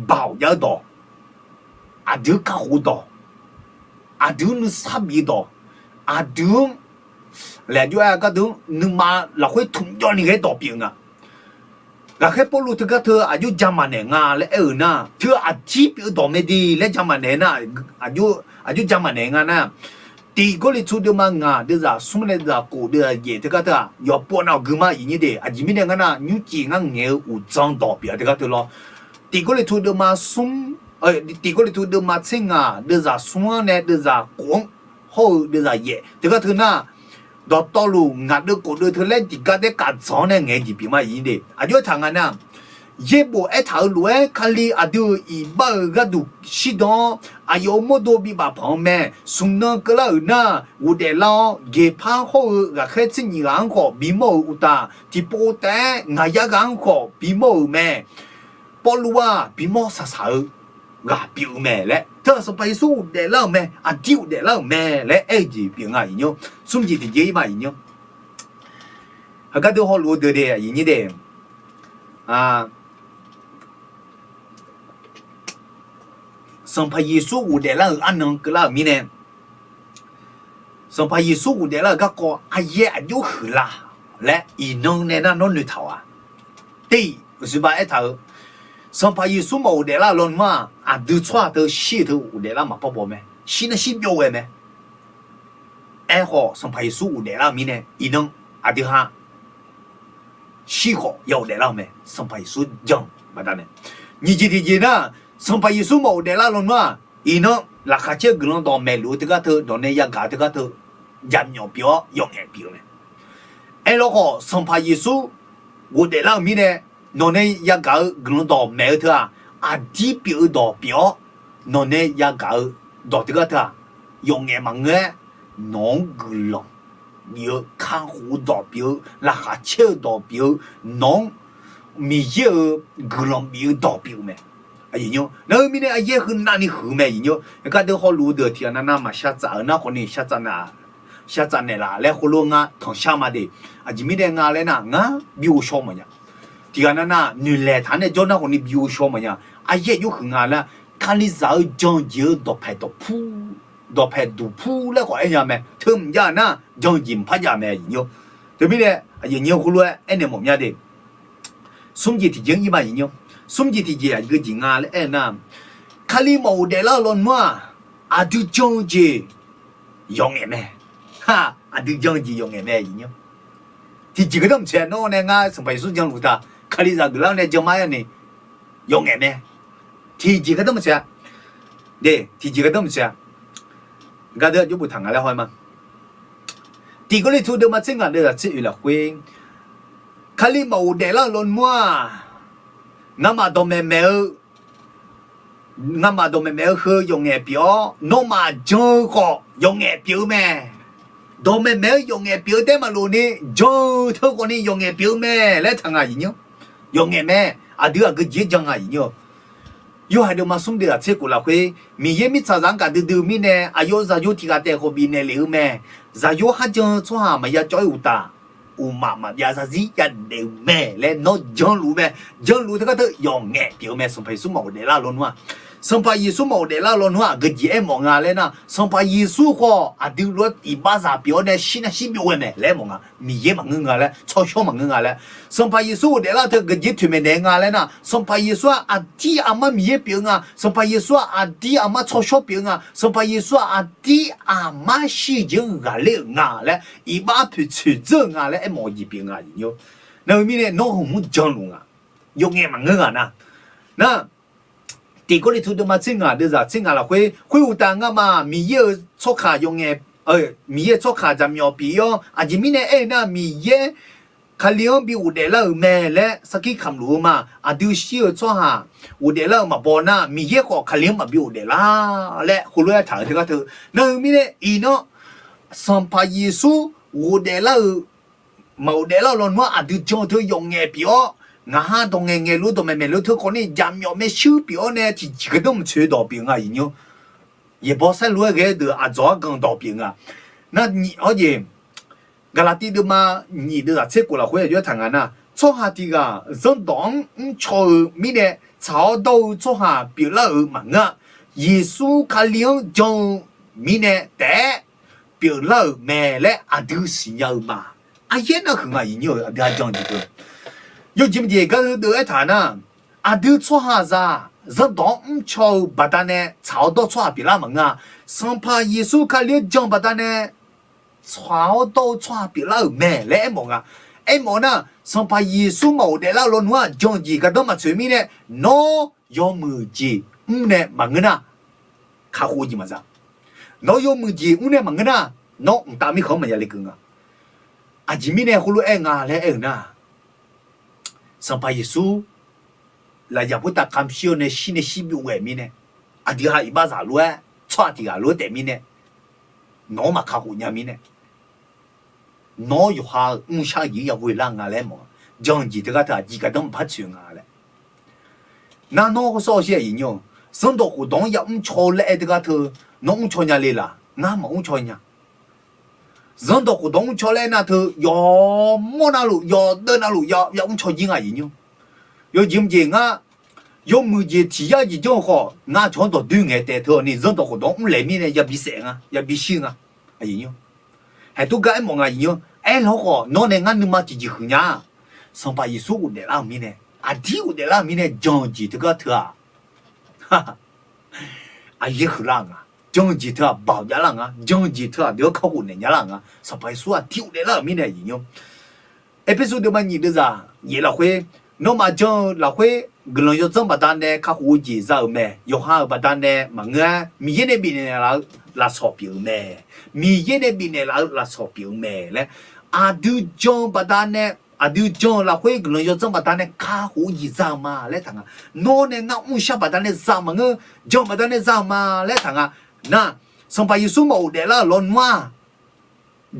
baoq jav-eu dawq, aqdui-anr kakhof-eu dawq, aqdui-anr nuisar bif-eu dawq, aqdui-anr laeq jov-aer gardeuq-anr nuima lafkhoer tmq jawv ni ghae dawq pyeuf nga. Ghaqkhaer Pawrluv teugar teu aqjox ja maqnaeq nga laer aer-euq nar, teu aqjir pyeuf-eu dawq mae de laer ja maqnaeq nar, aqjox ja maqnaeq nga nar, Tiq Gawrliqtu deuvma ngaq deuvzaq smr nae deuvzaq khof deuvzaq yaef teugar teu-aq, yawqpov nav-awq gui ma, iqnyir de. Aqjeq mirnae ngar nar, nymrcif ngar ngaeq-eu uqdzan dawq pyeuf-a teugar teu lawr. Tiq Gawrliqtu deuvma smr, Tiq Gawrliqtu deuvma tser ngaq deuvzaq smr-anr nae deuvzaq khof-anr hawr-eu deuvzaq yaef teugar teu nar, dawqtawvluf ngaq deuv khof deuv teu laer tiqgar daer kaf dzanq-anr nae ngaeq-eu jeq pyeuf ma, iqnyir de. Aqjox aertaq nga nar, yaerbof aertaq-eu lof-aer Kali aqdui-euq iqbax-euq gharduq shirdan-awr, aqyawf-euq mawrdo bibaf panq-eu mae. Smq nan keuvlar-euq nar, ghofdaef lar-awr, jeqpar hawr-eu ghaqkhaer tser nyif ghaq-anr khawf bimawr-euq uqtaf, tiqpov taef-aer ngaq yar ghaq-anr khawf bimawr-euq mae. Pawrluv-aq bimawr saqsaq-eu ghaq pyeuf-eu mae laer teu-aq, Sanqpaq Yeqsur ghofdaef lar-euq mae, aqdir ghofdaef lar-euq mae laer aer-eu jeq pyeuf nga, iqnyir. Smr jeq tiqjeq-ir ma, iqnyir. Heugar deuq hawluf-eu deuq de, iqnyir de. Sanqpaq Yeqsur ghofdaef lar-euq arnan keuvlar-euq mirnae, Sanqpaq Yeqsur ghofdaef lar-euq garkawv aqyaer aqjox huiqla laer iqnan nae nar nawr noeqtaq-awq-a. Ter-iq, uqsiqba aertaq-eu, Sanqpaq Yeqsur maqghofdaef lar-euq lawnmr-aq, aqdui tsawrhaq teu shir-eu teu ghofdaef lar maqpar baw mae. Shir nar shir byov ghae mae. Aerkhawf, Sanqpaq Yeqsur ghofdaef lar-euq mirnae, iqnan aqdui ha shir khawf ya ghofdaef lar-eu mae. Sanqpaq Yeqsur jan baqdanae, nyiq jeq tiqjeq nar, Sanqpaq Yeqsur maqghofdaef lar lawnmr-aq, iqnan laqkhaq caer-eu guiqlanq dawq maeqluf-eu teugar teu, dawq nae yagaq-eu teugar teu, jaqmyawf pyeuf-awr yawf ngaef pyeuf-eu mae. Aerlawr khawf, Sanqpaq Yeqsur ghofdaef lar-euq mirnae, nawq nae yagaq-eu guiqlanq dawq maeq-eu teu-aq, aqdir pyeuf-eu dawq pyeuf-awr, nawq nae yagaq-eu dawq teugar teu-aq, yawf ngaef maqngeur-aer, nawq-anr guiqlanq bif-eu, kakhof-eu dawq pyeuf-eu, laqkhaq caer-eu dawq pyeuf-eu, nawq-anr Miqyaer-euq guiqlanq bif-eu dawq pyeuf-eu mae. Nar-eu mirnae aryaer heu navni huiq mae iqnymr. Gardeuv hawluf-eu deuq tiqghaq navnav maqshar tsaf-eu nar khawfni shar tsaf naeqlaf laer khoerlof ngar tanqshar ma de. Aqjeq mirnae nga laer nar, ngar bi ghovshaw maqnya. Tiqghaq navnav noeqlaeq taq-anr nae jawr nar khawfni bi ghovshaw maqnya. Aryaer jawr huiq nga laer, Kalizaq-eu jan-eu jeq-eu dawqpaeq dawqpur, dawqpaeq duqpur laer khawf aer nya mae. Teu mqjav-eu nar, jan-eu jeq mqpar jav mae iqnymr. Teumirnae aqyuif aqnyir khoerlof-aer aernaeq mawf mya de. Smr jeq tiqjeq-anr ir ma iqnymr. Smr jeq tiqjeq aqgeu jeq nga laer aer-eu nar, Kali maqghofdaef lar-eu lawnmr-aq, aqdui jan-eu jeq yawqngaef mae. Aqdui jan-eu jeq yawqngaef mae iqnymr. Tiqjeq gardanr maqtsoeq-a. Nawr nae ngar Sanqpaq Yeqsur janluf taq, Kalizaq geuflar-awr nae jan ma-aer ni yawqngaef mae. Tiqjeq gardanr maqtsoeq-a. De, tiqjeq gardanr maqtsoeq-a. Gardeuv-aq jawrbof taq nga laer haw-aer ma. Tiq Gawrliqtu deuvma tser ngaq deuvzaq tser oeq lafkhoer, Kali maqghofdaef lar-eu lawnmr-aq, ngamaf dawqmaeq maeq-eu, ngamaf dawqmaeq maeq-eu heu yawqngaef pyeuf-awr, nawmaf jan-eu khawf yawqngaef pyeuf-eu mae. Dawqmaeq maeq-eu yawqngaef pyeuf-eu taef maqlof ni, jan-eu teu khawfni yawqngaef pyeuf-eu mae laer taq nga iqnymr. Yawqngaef mae. Aqdui aqgeu jeq-aer jan nga iqnymr. Yorhaq deuvma smr deuvzaq tser khof lafkhoer, Miqyaer mirtsaqzaq-anr gaqdui dui-eu mirnae, aqyawf-euq zaqyo tiq ghaq taef khawf bifnaeq lef-eu mae. Zaqyo kharjan-eu tsawrhaq maqya cawv-ir uqtaf, uqmaf maqbyav zarzir yadaef-eu mae laer nawr janluf mae. Janluf teugar teu yawqngaef pyeuf-eu mae. Sanqpaq Yeqsur maqghofdaef lar-eu lawnmr-aq, Sanqpaq Yeqsur maqghofdaef lar-eu lawnmr-aq, aqgeu jeq aermawf nga laer nar, Sanqpaq Yeqsur khawf aqdui lof-aer iqbaxzaq pyeuf-awr nae shir nar shir byov ghae mae laer aermawf nga. Miqyaer maqngeur nga laer, tsawrshawr maqngeur nga laer, Sanqpaq Yeqsur ghofdaef lar-eu teu aqgeu jeq toeqmaeq naeq-aer nga laer nar, Sanqpaq Yeqsur-aq aqdir aqmar Miqyaer pyeuf-eu nga, Sanqpaq Yeqsur-aq aqdir aqmar tsawrshawr pyeuf-eu nga, Sanqpaq Yeqsur-aq aqdir aqmar shir-eu jeq-anr ghaqler-euq nga laer, iqbax poeqtsoeq dzeur-eu nga laer aermawf-eu jeq pyeuf nga iqnymr. Nar-eu mirnae nawr hmq mr janluf nga. Yawqngaef maqngeur ghaq nar, nar Tiq Gawrliqtu deuvma tser ngaq deuvzaq tser ngaq lafkhoer, khoeruqtaf ngamaf Miqyaer-euq tsawrkaq yawqngaef, Miqyaer-euq tsawrkaq jaqmyawf pyeuf-ir-awr, aqjeq mirnae aer-eu nar, Miqyaer Kali-anr bi ghofdaef lar-euq mae laer sarkir kamq luf-eu ma. Aqdui shir-eu tsawrhaq ghofdaef lar-eu maqbaw nar, Miqyaer khawf Kali-anr maqbi ghofdaef lar laer heulof-aer taq-euq teugar teu. Nar-eu mirnae iqnan Sanqpaq Yeqsur ghofdaef lar-eu, maqghofdaef lar-eu lawnmr-aq, aqdui jan-eu teu yawqngaef pyeuf-awr, ngaq ha dawq ngaeqngaeq lof dawq maeqmaeq lof teu khawfni jaqmyawf maershuir pyeuf-awr nae tiqjeq gardanr maqtsoeq dawq pyeuf nga iqnymr. Yaeqbawq saerlu-aer ghae-eu deuq aqdzawq-anr gan dawq pyeuf nga. Nar nyiq hawr jeq, Gaqlaqtiv deuvma nyiq deuvzaq tser khof lafkhoer aqjox-aer taq nga nar, tsawrhaq tiq ghaq zanrdawq-anr mrcaw-eu mirnae tsaq-awr dawr-eu tsawrhaq pyeuflar-euq maqngeur-a. Yeqsur Kali-anr jan-eu mirnae taef-aer pyeuflar-euq mae laer aqdui siqnya-eu ma. Aqyaer nar huiq nga iqnymr-euq aqdui-a jan-eu jeq deuq. Yawjeq maqjeq gar heu deuv-aer taq nar, aqdui tsawrhaqzaq zanrdawq-anr mrcaw-eu baqdanae tsaq-awr dawr tsawrhaq pyeuflar maqngeur-a. Sanqpaq Yeqsur Kali-anr jan baqdanae tsaq-awr dawr-eu tsawrhaq pyeuflar-euq mae laer aermawf nga. Aermawf nar, Sanqpaq Yeqsur maqghofdaef lar-eu lawnmr-aq, jan-eu jeq gardanr maqtsoeq mirnae, nawr yawmuiq jeq mr nae maqngeur nar, kakhof-eu jeq maqza. Nawr yawmuiq jeq mr nae maqngeur nar, nawr mqtav mirkhanq-anr maqya lekeuv nga. Aqjeq mirnae heulof-aer nga laer aer-eu nar, Sanqpaq Yeqsur lafyaq khoertav kamq shir-awr nae shir nae shir byov ghae mirnae, aqdui ha iqbaxzaq lof-aer tsawrhaq tiq ghaq lof-aer taef mirnae, nawq-anr maqkakhof nya mirnae, nawr yawqha-euq mrshar-eu jeq-anr yaghoe lar nga laer mawf-a. Jan-eu jeq teugar teu aqjeq gardanr maqpar tsoeq nga laer. Nar nawr hawsawr hawsher aqyuif nymr-eu, zanrdawq khofdawq-anr yamr caw-eu laer aer teugar teu, nawr mrcaw nya le laq? Ngar maqmr caw nya. Zanrdawq khofdawq mrcaw laer aer nar teu, yawmawr navluf yawdeuv navluf yamr caw jir nga aqyuif nymr. Yawjeq mqjeq ngar yawmuiq jeq tiq yar jeq janr-eu khawf, ngar cawq-anr dawqdoer ngaeq taef teu-awq ni, zanrdawq khofdawq-anr mrlaeq mirnae yabi saef nga, yabi shir nga. Aqyuif nymr, haeqtur gar aermawf nga aqyuif nymr. Aerlar khawf nawr nae ngar nuima tiqjeq huiq nya-a. Sanqpaq Yeqsur ghofdaef lar-euq mirnae, aqdir ghofdaef lar-euq mirnae jan-eu jeq teugar teu-aq, aqyaer huiqlar-eu nga. Jan-eu jeq teu-aq baoq javlar nga. Jan-eu jeq teu-aq deuq-anr kakhof naeq javlar-eu nga. Sanqpaq Yeqsur aqdir ghofdaef lar-euq mirnae aqyuif nymr. Erpersu deuvma nyiq deuvzaq yaef lafkhoer, nawmaf jan-eu lafkhoer guiqlanq yawdzanr baqdanae kakhof-eu jeq za-euq mae. Yawqha-euq baqdanae maqngeur-aer, Miqyaer nae bifnaeq laf-eu lafsawq pyeuf-eu mae. Miqyaer nae bifnaeq laf-eu lafsawq pyeuf-eu mae laer, aqdui jan-eu baqdanae, aqdui jan-eu lafkhoer guiqlanq yawdzanr baqdanae kakhof-eu jeq za-eu ma laer taq nga. Nawr nae ngar mrshar baqdanae za-eu maqngeur, jan-eu baqdanae za-eu ma laer taq nga. Nar, Sanqpaq Yeqsur maqghofdaef lar-euq lawnmr-aq,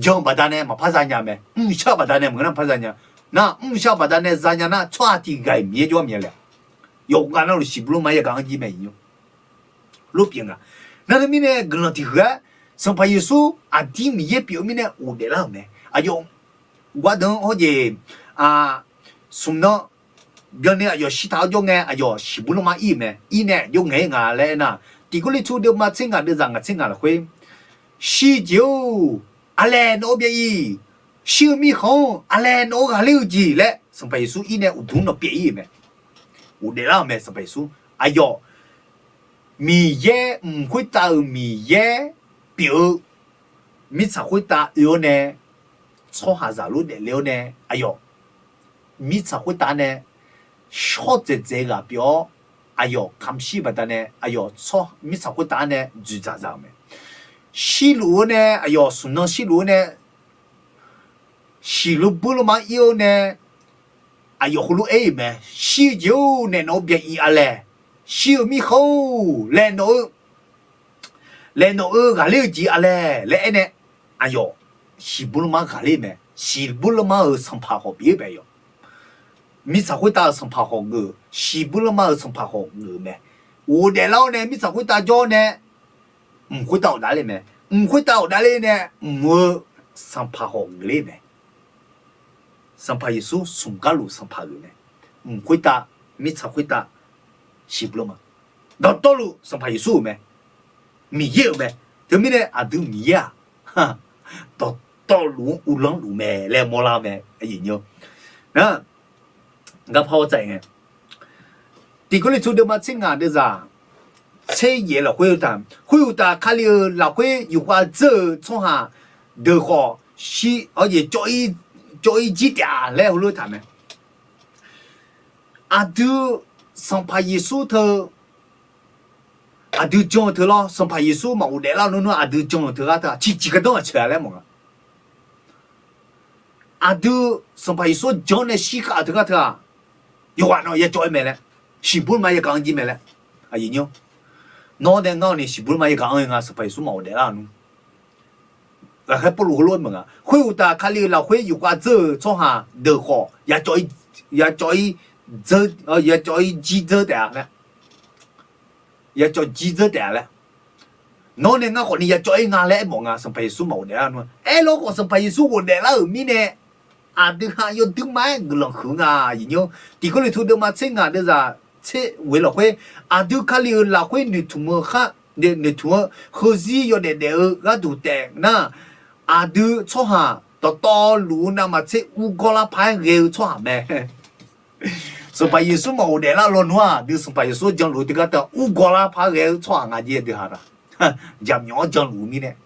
jan-eu baqdanae maqpar zanya mae. Mrshar baqdanae maqngeur nar maqpar zanya. Nar, mrshar baqdanae zanya nar, tsawrhaq tiq ghaq-iq Miqyaer jawr-aer maqya le-a. yawqghaq navluf shiqbuir lanma yagaq-anr jir mae iqnymr lor pyeuf nga. Nar teumirnae guiqlanq tiq huiq-aer Sanqpaq Yeqsur aqdir Miqyaer pyeuf-eu mirnae ghofdaef lar-euq mae. Aqyawf gardeuq-anr hawjeq smq nan byanni aqyawf shirtaq-awr jawr ngae aqyawf shiqbuir lanma ir-euq mae. Ir nae aqjox ngaeq-ir nga laer aernar, Tiq Gawrliqtu deuvma tser ngaq deuvzaq ngaq tser ngaq lafkhoer, shir-eu jeq-or, aqlaeq nawq-eu byav-iq, shir-eu mirkhanq-or, aqlaeq nawq-eu ghaqler-eu jeq laer Sanqpaq Yeqsur ir nae uqduq nawq pyaev ir-euq mae. Ghofdaef lar-euq mae Sanqpaq Yeqsur. Aqyawf Miqyaer mq khoertav-euq Miqyaer pyeuf-eu mirtsaq khoertav oe-awr nae, tsawrhaqzaq lof daefle-awr nae, aqyawf mirtsaq khoertav nae shawr dzaeqdzaeq ghaq pyeuf-awr, aqyawf kamq shir baqdanae aqyawf mirtsaq khoertav-anr nae dzoeqdzaq za-euq mae. Shirluf-eu nae aqyawf smq nan shirluf-eu nae shiqbuir lanma ir-awr nae aqyawf heulof-aer aer-euq mae. Shir-eu jeq-or, naeq nawq-eu byav-iq aqlaeq, shir-eu mirkhanq-or, laeq nawq-eu laeq nawq-eu ghaqler-eu jeq aqlaeq laer aernae, aqyawf shiqbuir lanma ghaqler mae. Shiqbuir lanma-euq sanqpaq khawf pyeuf-ir bae yawq. Mirtsaq khoertav-euq sanqpaq khawf geuf, shiqbuir lanma-euq sanqpaq khawf geuf mae. Ghofdaef lar-awr nae mirtsaq khoertav jawr-awr nae mq khoertav ghofdaef ler mae. Mq khoertav ghofdaef ler nae mq-eu sanqpaq khawf geufler mae. Sanqpaq Yeqsur smq garluf sanqpaq geuf mae. Mq khoertav, mirtsaq khoertav shiqbuir lanma, dawqtawvluf Sanqpaq Yeqsur-euq mae. Miqyaer-euq mae. Teumirnae aqdui Miqyaer-aq, dawqtawvluf-anr uvlanr luf mae laer mawrlar mae. Nar, garpar-awr tsav-ir ngae, Tiq Gawrliqtu deuvma tser ngaq deuvzaq tser yaef lafkhoer taq, khoeruqtaf Kali-euq lafkhoer yufkhav dzeur-euq tsawrhaq deuq khawf, cawv-ir jir taef-a laer heulof taq mae. Aqdui Sanqpaq Yeqsur teu, aqdui jan-eu teu lawr, Sanqpaq Yeqsur maqghofdaef lar-eu nmr aqdui jan-eu teu gar teu-aq, ciqciq gardanr aqceuq-a laer mawf nga. Aqdui Sanqpaq Yeqsur jan-awr nae shirkhav-eu teu gar teu-aq, yawqghaq nawq ya cawv-aer mae laer, shiqbuir lanma yagaq-anr jir mae laer. Nawr nae ngar-awq ni shiqbuir lanma yagaq-anr nga, Sanqpaq Yeqsur maqghofdaef lar-eu nmr. Ghaqkhaer Pawrluv heulof-aer meuq nga, khoeruqtaf Kali-euq lafkhoer yufkhav dzeur-euq tsawrhaq deuq khawf, ya cawv-ir, ya cawv-ir dzeur, ya cawv-ir jir dzeur taef-a laer, ya cawv jir dzeur taef-a laer, nawr nae ngar khawf ni ya cawv-ir nga laer aermawf nga, Sanqpaq Yeqsur maqghofdaef lar-eu nmr. Aerlawr khawf Sanqpaq Yeqsur ghofdaef lar-euq mirnae, aqdui ha yawduir ma-aer guiqlanq huiq nga. Tiq Gawrliqtu deuvma tser ngaq deuvzaq tser ghoeq lafkhoer, aqdui Kali-euq lafkhoer noeqtmq-eu khar, noeqtmq-eu heuzir yawdaef daef-eu gharduq taef nar, aqdui tsawrhaq dawqtawvluf-eu navmaqtser urgawr lar paq-aer ghae-eu tsawrhaq mae. Sanqpaq Yeqsur maqghofdaef lar lawnmr-aq, aqdui Sanqpaq Yeqsur janluf-eu teugar teu-aq, urgawr lar paq-aer ghae-eu tsawrhaq nga jeq aqdui ha-aq, jaqmyawf-anr janluf-eu mirnae,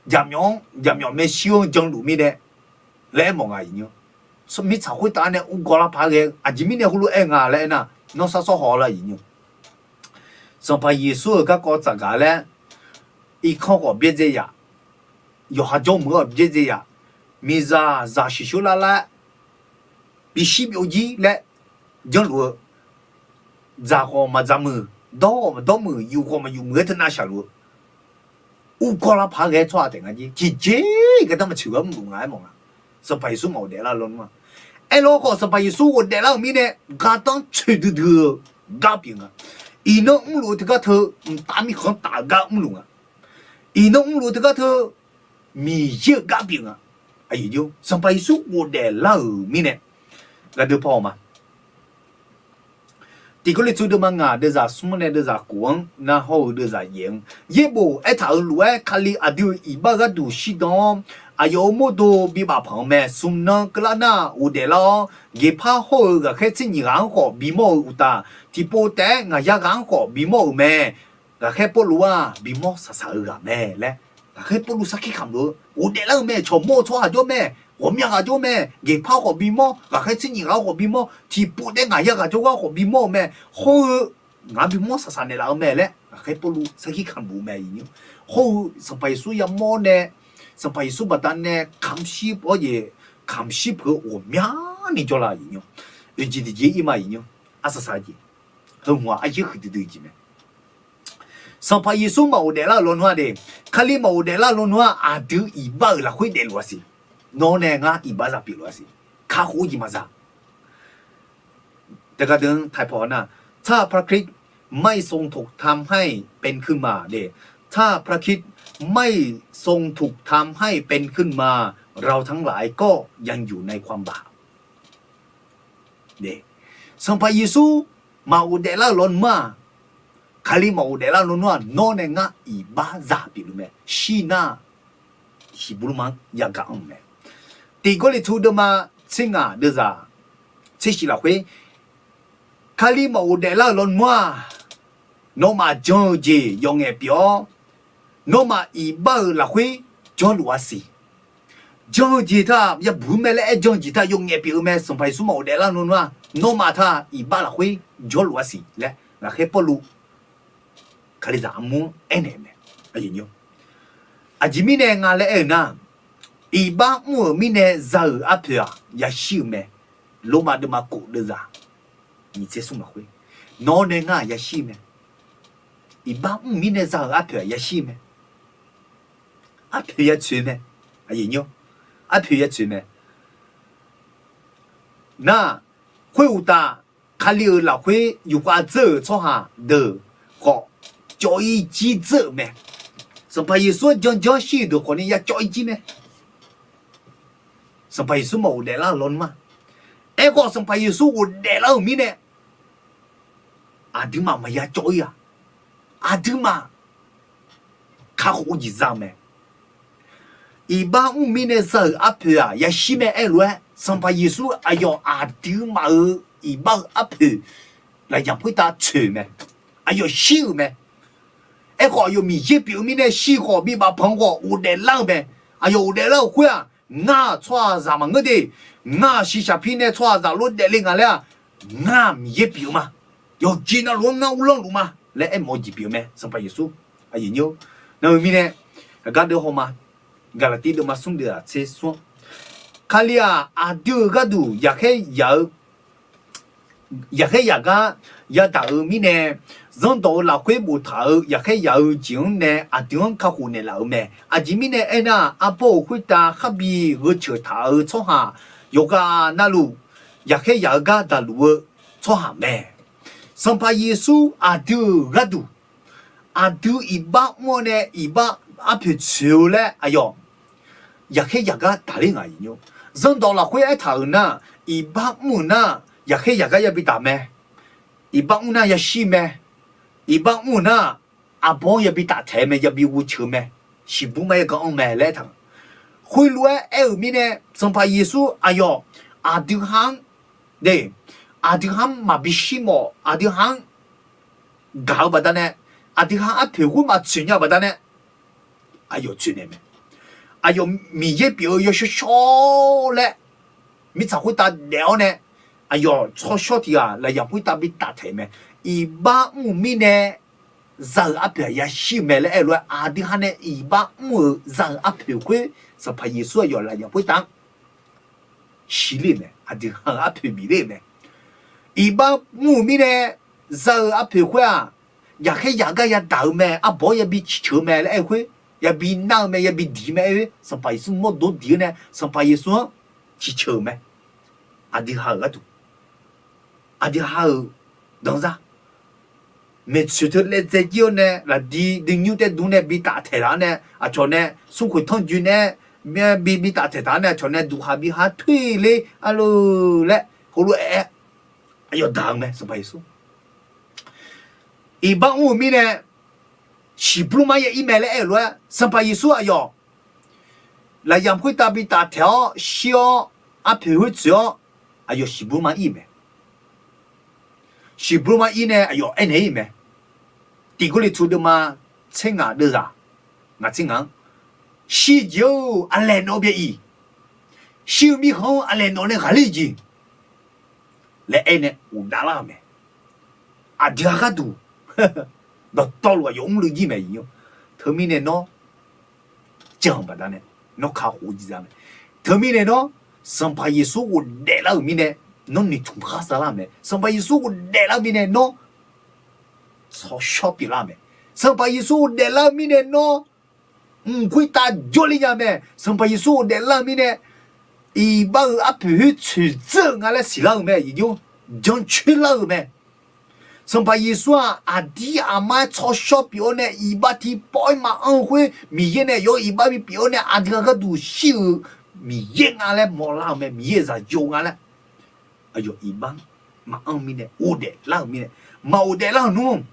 jaqmyawf-anr, jaqmyawf maershuir-anr janluf mirnae laer aermawf nga. Mirtsaq khoertav-anr nae urgawr lar paq-aer ghae-eu aqjeq mirnae heulof-aer nga laer aernar, nawr sar sawr haw lar. Sanqpaq Yeqsur-euq garkawv tsafgaq laer, irkanr khawf byaerdzae yaf, yawqha jawrmuiq-anr khawf byaerdzae yaf, miqzaq zaq shuif shur lar lar-aer bishir byovjir laer janrluf-eu, dzaq khawf maqdzaq muiq, dawr khawf maqdawr muiq, yuf khawf maqyuf muiq-aer teunav shaqluf-eu, urgawr lar paq-aer ghae-aer tsawrhaq taef nga jeq. Tiqjeq-iq gardanr maqtsoeq-aer mrluf nga aermawf nga. Sanqpaq Yeqsur maqghofdaef lar lawnmr-aq, aerlawr khawf Sanqpaq Yeqsur ghofdaef lar-euq mirnae gardanr tsoeq duidui-eu gar pyeuf nga. Iqnan mrluf-eu teugar teu, mqtav mirkhanq taf-eu gar mrluf nga. Iqnan mrluf-eu teugar teu, Miqyaer-euq gar pyeuf nga. Sanqpaq Yeqsur ghofdaef lar-euq mirnae, gardeur paw ma. Tiq Gawrliqtu deuvma ngaq deuvzaq smr nae deuvzaq kof-anr nar hawr-eu deuvzaq yaef-anr, yaerbof aertaq-euq lof-aer Kali aqdui-euq iqbax-eu gharduq shirdan-awr, aqyawf-euq mawrdo bibaf panq-eu mae. Smq nan keuvlar nar ghofdaef lar-awr, Geqpar hawr-eu ghaqkhaer tser nyiq ghaq-anr khawf bimawr-eu uqtaf, tiqpov taef-aer ngaq yar ghaq-anr khawf bimawr-euq mae. Ghaqkhaer Pawrluv-aq bimawr saqsaq-eu ghaq mae laer, ghaqkhaer Pawrluv sarkir kamq luf-eu ghofdaef lar-euq mae. Cawq mawr-eu tsawrhaq jawr mae, ghawqmya ghaq jawr mae, Geqpar khawf bimawr, ghaqkhaer tser nyiq ghaq-anr khawf bimawr, tiqpov taef-aer ngaq yar ghaq jawrgar khawf bimawr-eu mae. Hawr-eu ngaq bimawr saqsaq naeqlaf-eu mae laer ghaqkhaer Pawrluv sarkir kamq luf-eu mae. Hawr-eu Sanqpaq Yeqsur yamawr nae, Sanqpaq Yeqsur baqdanae kamq shir peuq-eu ghawqmyani jawrlar-euq. Oeq jeq tiqjeq ir ma. Arsaq saq jeq, heu hmq-aq aryaer huiqdui dui jeq mae. Sanqpaq Yeqsur maqghofdaef lar-euq lawnmr-aq de, Kali maqghofdaef lar lawnmr-aq aqdui iqbax-euq lafkhoer daefluf-a siq. Nawr nae ngar iqbaxzaq pyeufluf-a siq. Kakhof-eu jeq maqza. แต่กะเดินถ่ายพอนะ ถ้าพระคริสต์ไม่ทรงถูกทำให้เป็นขึ้นมา เด ถ้าพระคริสต์ไม่ทรงถูกทำให้เป็นขึ้นมา เราทั้งหลายก็ยังอยู่ในความบาป Sanqpaq Yeqsur maqghofdaef lar-euq lawnmr-aq, Kali maqghofdaef lar-eu lawnmr-aq, nawr nae ngar iqbax zaq pyeufluf mae. Shir nar-aq, shiqbur lmr-anr yagaq anr-eu mae. Tiq Gawrliqtu deuvma tser ngaq deuvzaq tser shif lafkhoer, Kali maqghofdaef lar-euq lawnmr-aq, nawmaf jan-eu jeq yawqngaef pyeuf-awr, nawmaf iqbax-euq lafkhoer jawrluf-a siq. Jan-eu jeq taq yabuq-eu mae laer aer, jan-eu jeq taq yawqngaef pyeuf-eu mae. Sanqpaq Yeqsur maqghofdaef lar-eu lawnmr-aq, nawmaf taq iqbax lafkhoer jawrluf-a siq laer lafkhaer Pawrluv Kalizaq armur-anr aernaeq-eu mae. Aqjeq mirnae nga laer aer-eu nar, iqbax mr-euq mirnae za-euq arpoeq-aq yashir-eu mae. Lormav deuvma kof deuvzaq nyiq tser smr lafkhoer, nawr nae ngar-aq yashir mae. Iqbax mr-euq mirnae za-euq arpoeq-aq yashir mae. Arpoeq yatsoeq mae. Aqjeq arpoeq yatsoeq mae. Nar, khoeruqtaf, Kali-euq lafkhoer yufkhav dzeur-euq tsawrhaq deuq khawf, cawv-ir jir dzeur-euq mae. Sanqpaq Yeqsur-anr janjanr shir-euq deuq khawfni ya cawv-ir jir mae. Sanqpaq Yeqsur maqghofdaef lar-euq lawnmr-aq, aerkhawf Sanqpaq Yeqsur ghofdaef lar-euq mirnae, aqduimaf maqya cawv-ir-aq, aqduimaf kakhof-eu jeq za-eu mae. Iqbax mr-eu mirnae za-euq arpoeq-aq yashir mae aer-eu lof-aer, Sanqpaq Yeqsur aqyawf aqduimaf-euq iqbax-eu arpoeq lafyaq khoertav tsoeq-euq mae. Aqyawf shir-euq mae. Aerkhawf aqyawf Miqyaer pyeuf-eu mirnae shir khawf, bi bafpanq khawf ghofdaef lar-eu mae. Aqyawf ghofdaef lar-euq khoer-aq, ngar-aq tsawrhaqzaq maqngeur de, ngar-aq shiqshaq pi nae tsawrhaqzaq lof daefle nga laer-aq, ngar-aq Miqyaer pyeuf-eu ma. Yawqjeq navluf-anr ngar uvlanr luf ma laer aermawf-eu jeq pyeuf-eu mae, Sanqpaq Yeqsur. Aqjeq navluf mirnae, aqgar deuv haw ma, Gaqlaqtiv deuvma smr deuvzaq tser smr-anr, Kali-aq aqdui-euq gharduq yaqkhaer yaq-eu yaqkhaer yaq gar yadaq-eu mirnae, zanrdawq-eu lafkhoer boftaq-euq yaqkhaer yaq-eu jeq-anr nae aqdui-anr kakhof naeqlaf-euq mae. Aqjeq mirnae aernar, arbawr-euq khoertav kharbi gheu ceuq taq-eu tsawrhaq yawqghaq navluf, yaqkhaer yaq-eu gar daqluf-eu tsawrhaq mae. Sanqpaq Yeqsur aqdui-euq gharduq, aqdui iqbax mr-awr nae iqbax arpoeq tsoeq-eu laer aqyawf yaqkhaer yaq gar taqler ngaq-iq nymr. Zanrdawq lafkhoer aertaq-euq nar, iqbax mr-euq nar, yaqkhaer yaq gar yabi taf mae. Iqbax mr nar yashir mae. Iqbax mr-euq nar, arbawr-anr yabi taftaeq mae, yabi ghovceuq mae. Shiqbur mar yagan anr mae laer aertaq-euq. Khoerlof-aer aer-euq mirnae, Sanqpaq Yeqsur aqyawf aqdui ha-anr de, aqdui ha-anr maqbi shir mawf, aqdui ha-anr gaq-eu baqdanae, aqdui ha arpoeq khoer maqtsoeq nya-eu baqdanae, aqyawf tsoeqnaeq mae. Aqyawf Miqyaer pyeuf-eu yawshawr shawr laer mirtsaq khoertav daef-awr nae, aqyawf tsawrshawr tiq ghaq lafyaq khoertav bi taftaeq mae. Iqbax mr-eu mirnae za-euq arpoeq-aq yashir-eu mae laer aer-eu lof-aer, aqdui ha nae iqbax mr-euq za-euq arpoeq khoer, Sanqpaq Yeqsur aqyawf lafyaq khoertav-anr shiqler-euq mae. Aqdui ha-euq arpoeq bifler-euq mae. Iqbax mr-euq mirnae za-euq arpoeq khoer-aq, yaqkhaer yaq gar yadaq-eu mae, arbawr yabi ciqceuq-eu mae laer aer-eu khoer, yabi nar-eu mae, yabi diq mae aer-eu, Sanqpaq Yeqsur mawrdo diq-eu nae Sanqpaq Yeqsur-anr ciqceuq-euq mae. Aqdui ha-euq gharduq, aqdui ha-euq danzar maeqtsoeq teu laev dzae jir-awr nae, lafdi dui nymr taev dm nae bi taftaeq taq-awr nae, aqcawq nae smrkhoeq tanrjoe nae bi bi taftaeq taq-awr nae, aqcawq nae duqkhaq bi ha toer ler arleu laer heulof-aer aqyawf daq-eu mae. Sanqpaq Yeqsur iqbax mr-euq mirnae shiqbur mar ya ir mae laer aer-euq lof-aer, Sanqpaq Yeqsur aqyawf lafyaq khoertav bi taftaeq-awr shir-awr, arpoeq khoer tsoeq-awr, aqyawf shiqbur mar ir-euq mae. Shiqbur mar ir nae aqyawf aernaeq ir mae. Tiq Gawrliqtu deuvma tser ngaq deuvzaq ngaq tser ngaq-anr, shir jeq-or aqlaeq nawq bya-iq, shir-eu mirkhanq-anr aqlaeq nawq nae ghaqler jeq laer aer nae ghofdav lar-euq mae. Aqdui-aq gharduq dawqtawvluf aqyawf mrluiv jir mae. Teumirnae nawr jan-euq baqdanae nawr kakhof-eu jeq za mae. Teumirnae nawr Sanqpaq Yeqsur ghofdaef lar-euq mirnae nawr noeqtmq khar sar lar-euq mae. Sanqpaq Yeqsur ghofdaef lar-eu mirnae nawr tsawrshawr pyeuflar-euq mae. Sanqpaq Yeqsur ghofdaef lar-eu mirnae nawr mq khoertav jawrler nya mae. Sanqpaq Yeqsur ghofdaef lar-eu mirnae iqbax-euq arpoeq khoer tsoeqdzeur-eu nga laer siqlar-euq mae. Aqyawf jancoer lar-euq mae. Sanqpaq Yeqsur-aq, aqdir aqmar-aer tsawrshawr pyeuf-awr nae iqbax tiqpawf-aer maqanr-eu khoer, Miqyaer nae yawr iqbax bipyeuf-awr nae aqdui-aq gharduq shir-eu Miqyaer nga laer mawrlar-euq mae. Miqyaer-euq zaqyo nga laer aqyawf iqbax maqanr-eu mirnae, ghofdaef lar-euq mirnae, maqghofdaef lar-euq nmr,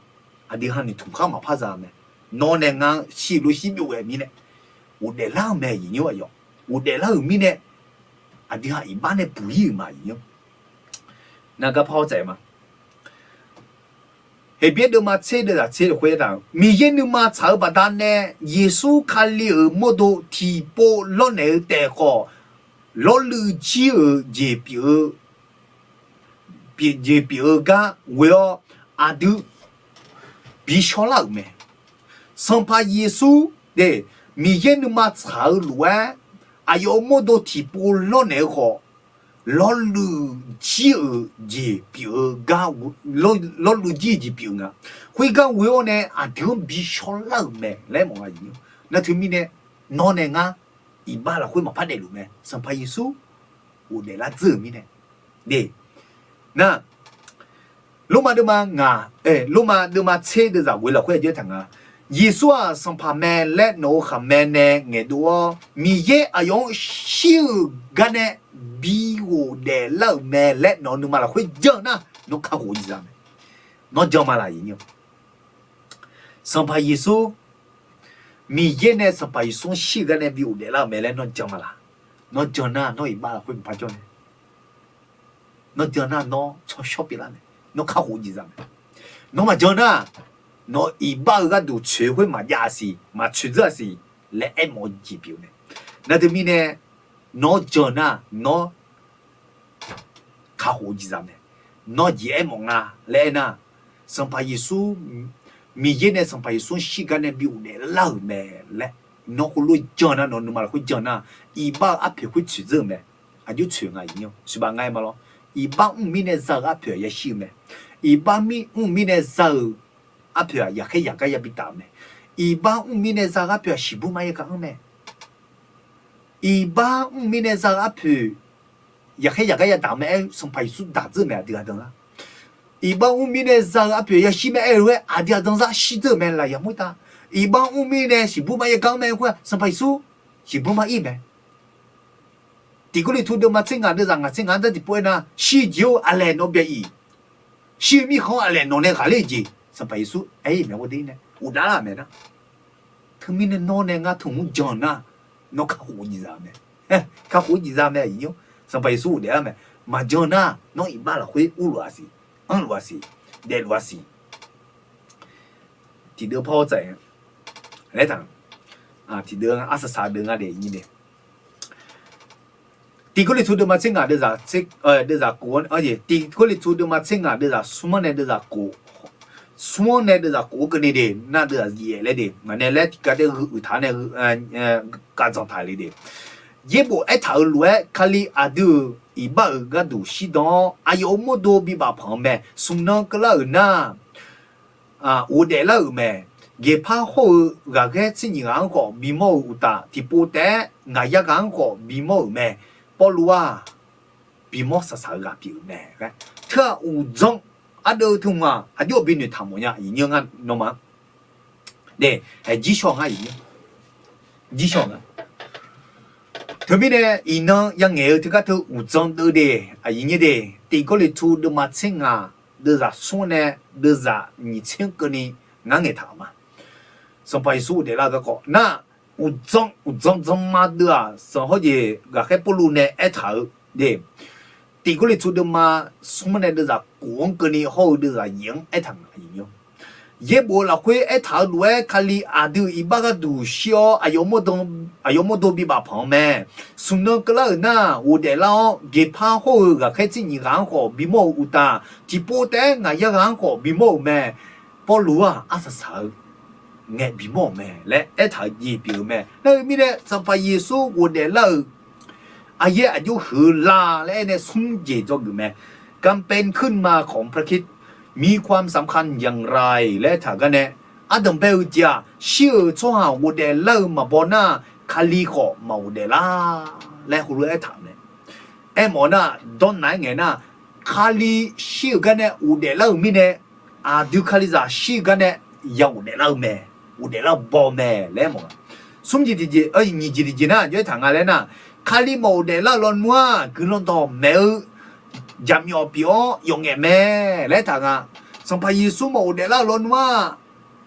aqdui ha noeqtmq khar maqpar za-eu mae. Nawr nae ngar shir lof shir byov ghae mirnae, ghofdaef lar-euq mae aqyawf. Ghofdaef lar-euq mirnae, aqdui ha iqbax nae buq-ir-euq ma aqyawf. Nar gar par-awr tsaef ma. Heqbyaer deuvma tser deuvzaq tser lafkhoer aertaq-euq, Miqyaer nuima tsaq-eu baqdanae Yeqsur Kali-euq mawrdo tiqpov lawrnaeq-eu taef khawf, lawrluiv jir-euq jeq pyeuf-eu, pyeuf jeq pyeuf-eu gar ghoe-awr aqdui bi shawrlar-euq mae. Sanqpaq Yeqsur de, Miqyaer nuima tsaq-eu lof-aer aqyawf-euq mawrdo tiqpov lawrnaeq-eu khawf, lawrluiv jir-euq jeq pyeuf-eu gar, lawrluiv jir-euq jeq pyeuf-eu nga. Khoergar ghoe-awr nae aqdui-anr bi shawrlar-euq mae laer mawf nga. Nar teumirnae, nawr nae ngar iqbax lafkhoer maqpar daefluf mae, Sanqpaq Yeqsur ghofdaef lar dzeur-euq mirnae. De, nar, Lormav deuvma ngaq, eh, Lormav deuvma tser deuvzaq ghoe lafkhoer aqjox aertaq nga, Yeqsur-aq Sanqpaq mae laer nawq-euq khaqmae nae ngaeqdov-awr, Miqyaer aqyawf-anr shir-euq gar nae bi ghofdaef lar-euq mae laer nawq-eu nuima lafkhoer jan nar, nawr kakhof-eu jeq za mae. Nawr jan ma laq? Sanqpaq Yeqsur, Miqyaer nae Sanqpaq Yeqsur-anr shir-eu gar nae bi ghofdaef lar-euq mae laer nawr jan ma laq? Nawr jan nar, nawr iqbax lafkhoer maqpar jawr nae, nawr jan nar nawr tsawrshawr pyeuflar mae. Nawr kakhof-eu jeq za mae. Nawr maqjan nar, nawq iqbax-eu gharduq tsoeq khoer maqjav-a siq, maqtsoeq dzeur-a siq laer aermawf-eu jeq pyeuf mae. Nar teumirnae, nawr jan nar nawr kakhof-eu jeq za mae. Nawr jeq aermawf nga laer aernar, Sanqpaq Yeqsur, Miqyaer nae Sanqpaq Yeqsur-anr shir gar nae bi ghofdaef lar-euq mae laer nawr khoerlof jan nar, nawq-eu nuima lafkhoer jan nar, iqbax-eu arpoeq khoer tsoeq dzeur-euq mae. Aqjox tsoeq nga, iqnyir siqbav nga-aer ma lawr. Iqbax mr-eu mirnae za-euq arpoeq-aq yashir-eu mae. Iqbax mr-eu mirnae za-euq arpoeq-aq yaqkhaer yaqgar yabi taf-euq mae. Iqbax mr-eu mirnae za-eu arpoeq-aq siqbur mar yaer gar anr mae. Iqbax mr-eu mirnae za-eu arpoeq yaqkhaer yaqgar yadaq-eu mae. Aer-eu Sanqpaq Yeqsur daq dzeur-eu mae, aqdui aqdanzar. Iqbax mr-eu mirnae za-eu arpoeq yashir mae. Aer-eu lof-aer aqdui aqdanzar shir dzeur-euq mae, lafyaq murtav. Iqbax mr-eu mirnae siqbur mar yaer gar anr mae khoer-aq, Sanqpaq Yeqsur siqbur mar ir mae. Tiq Gawrliqtu deuvma tser ngaq deuvzaq ngaq tser ngaq-anr dar tiqpov aernar, shir-eu jeq-or aqlaeq nawq byaef-iq, shir-eu mirkhanq-anr aqlaeq nawq nae ghaqler-eu jeq Sanqpaq Yeqsur aer-ir mae. Ghoe de nae ghofdav lar-euq mae nar. Teumirnae nawr nae ngar teu mr jan nar, nawr kakhof-eu jeq za mae. Kakhof-eu jeq za mae, iqnyir. Sanqpaq Yeqsur ghofdaef lar mae. Maqjan nar, nawr iqbax lafkhoer urluf-a siq, anrluf-a siq, daefluf-a siq. Tiqdeuv par-awr tsaef-a laer taq. Tiqdeuv arsaq saq deuv nga de, iqnyir de. Tiq Gawrliqtu deuvma tser ngaq deuvzaq, deuvzaq kof-anr, Tiq Gawrliqtu deuvma tser ngaq deuvzaq smr-anr nae deuvzaq kof, smr-anr nae deuvzaq kof-anr keuvni de, nar deuvzaq zif-aer laer de, ngaq nae laer tiqgar taef-aer uiq taq-anr nae kavdzanq taq le de. Yaerbof aertaq-euq lof-aer Kali aqdui-euq iqbax-euq gharduq shirdan-awr, aqyawf-euq mawrdo bibaf panq-eu mae. Smq nan keuvlar-euq nar, ghofdaef lar-euq mae. Geqpar hawr-eu ghaqghaer tser nyiq ghaq-anr khawf bimawr-eu uqtaf, tiqpov taef-aer ngaq yar ghaq-anr khawf bimawr-euq mae. Pawrluv-aq, bimawr saqsaq-eu ghaq pyeuf-euq mae. Teu-aq uqdzan ardeuv teu hmq-aq, aqjox bi noeqtaq mawf nya, iqnyir ngar nawmaf-anr de, jirshaw ngar, jirshaw nga. Teumirnae iqnan yangaeq-eu teugar teu uqdzan deuv de, aqyuif nyir de, Tiq Gawrliqtu deuvma tser ngaq deuvzaq smr-anr nae deuvzaq nyiq tser-anr keuvni ngar ngaeqtaq-euq ma. Sanqpaq Yeqsur ghofdaef lar-eu garkawv nar, uqdzan uqdzan dzanma deuv-aq, sanqhawr jeq ghaqkhaer Pawrluv nae aertaq-eu de, Tiq Gawrliqtu deuvma smr-anr nae deuvzaq kof-anr keuvni hawr-eu deuvzaq yaef-anr aertaq-euq ma. Yaerbof-eu lafkhoer aertaq-eu lof-aer Kali aqdui-euq iqbax gharduq shir-awr, aqyawf mawrdo bibaf panq-eu mae. Smq nan keuvlar-euq nar ghofdaef lar-awr, geqpar hawr-eu ghaqkhaer tser nyiq ghaq-anr khawf bimawr-eu uqtaf, tiqpov taef-aer ngaq yar ghaq-anr khawf bimawr-euq mae. Pawrluv-aq arsaq saq-eu ngae bimawr-euq mae laer aertaq-eu jeq pyeuf-eu mae. Nar-eu mirnae Sanqpaq Yeqsur ghofdaef lar-euq aqyaer aqjox huiq-eu la laer aernae smr jeq dzawgeuf mae. การเป็นขึ้นมาของพระคริสต์ มีความสำคัญอย่างไร laer aertaq-euq gar nae, ardanq bae-eu jeq-aq, shir-euq tsawrhaq ghofdaef lar-eu maqbaw nar, Kali khawf maqghofdaef lar laer heulof-aer aertaq-euq mae. Aermawf nar, dawrnaeq-aer ngaeq nar, Kali shir-euq gar nae ghofdaef lar-euq mirnae, aqdui Kalizaq shir-eu gar nae ya ghofdaef lar-eu mae, ghofdaef lar-eu baw mae laer mawf nga. Smr jeq tiqjeq, nyiq jeq tiqjeq nar jawr-aer taq nga laer nar, Kali maqghofdaef lar-eu lawnmr-aq, guiqlanq dawqmaeq-eu jaqmyawf pyeuf-awr yawqngaef mae laer taq nga. Sanqpaq Yeqsur maqghofdaef lar-eu lawnmr-aq,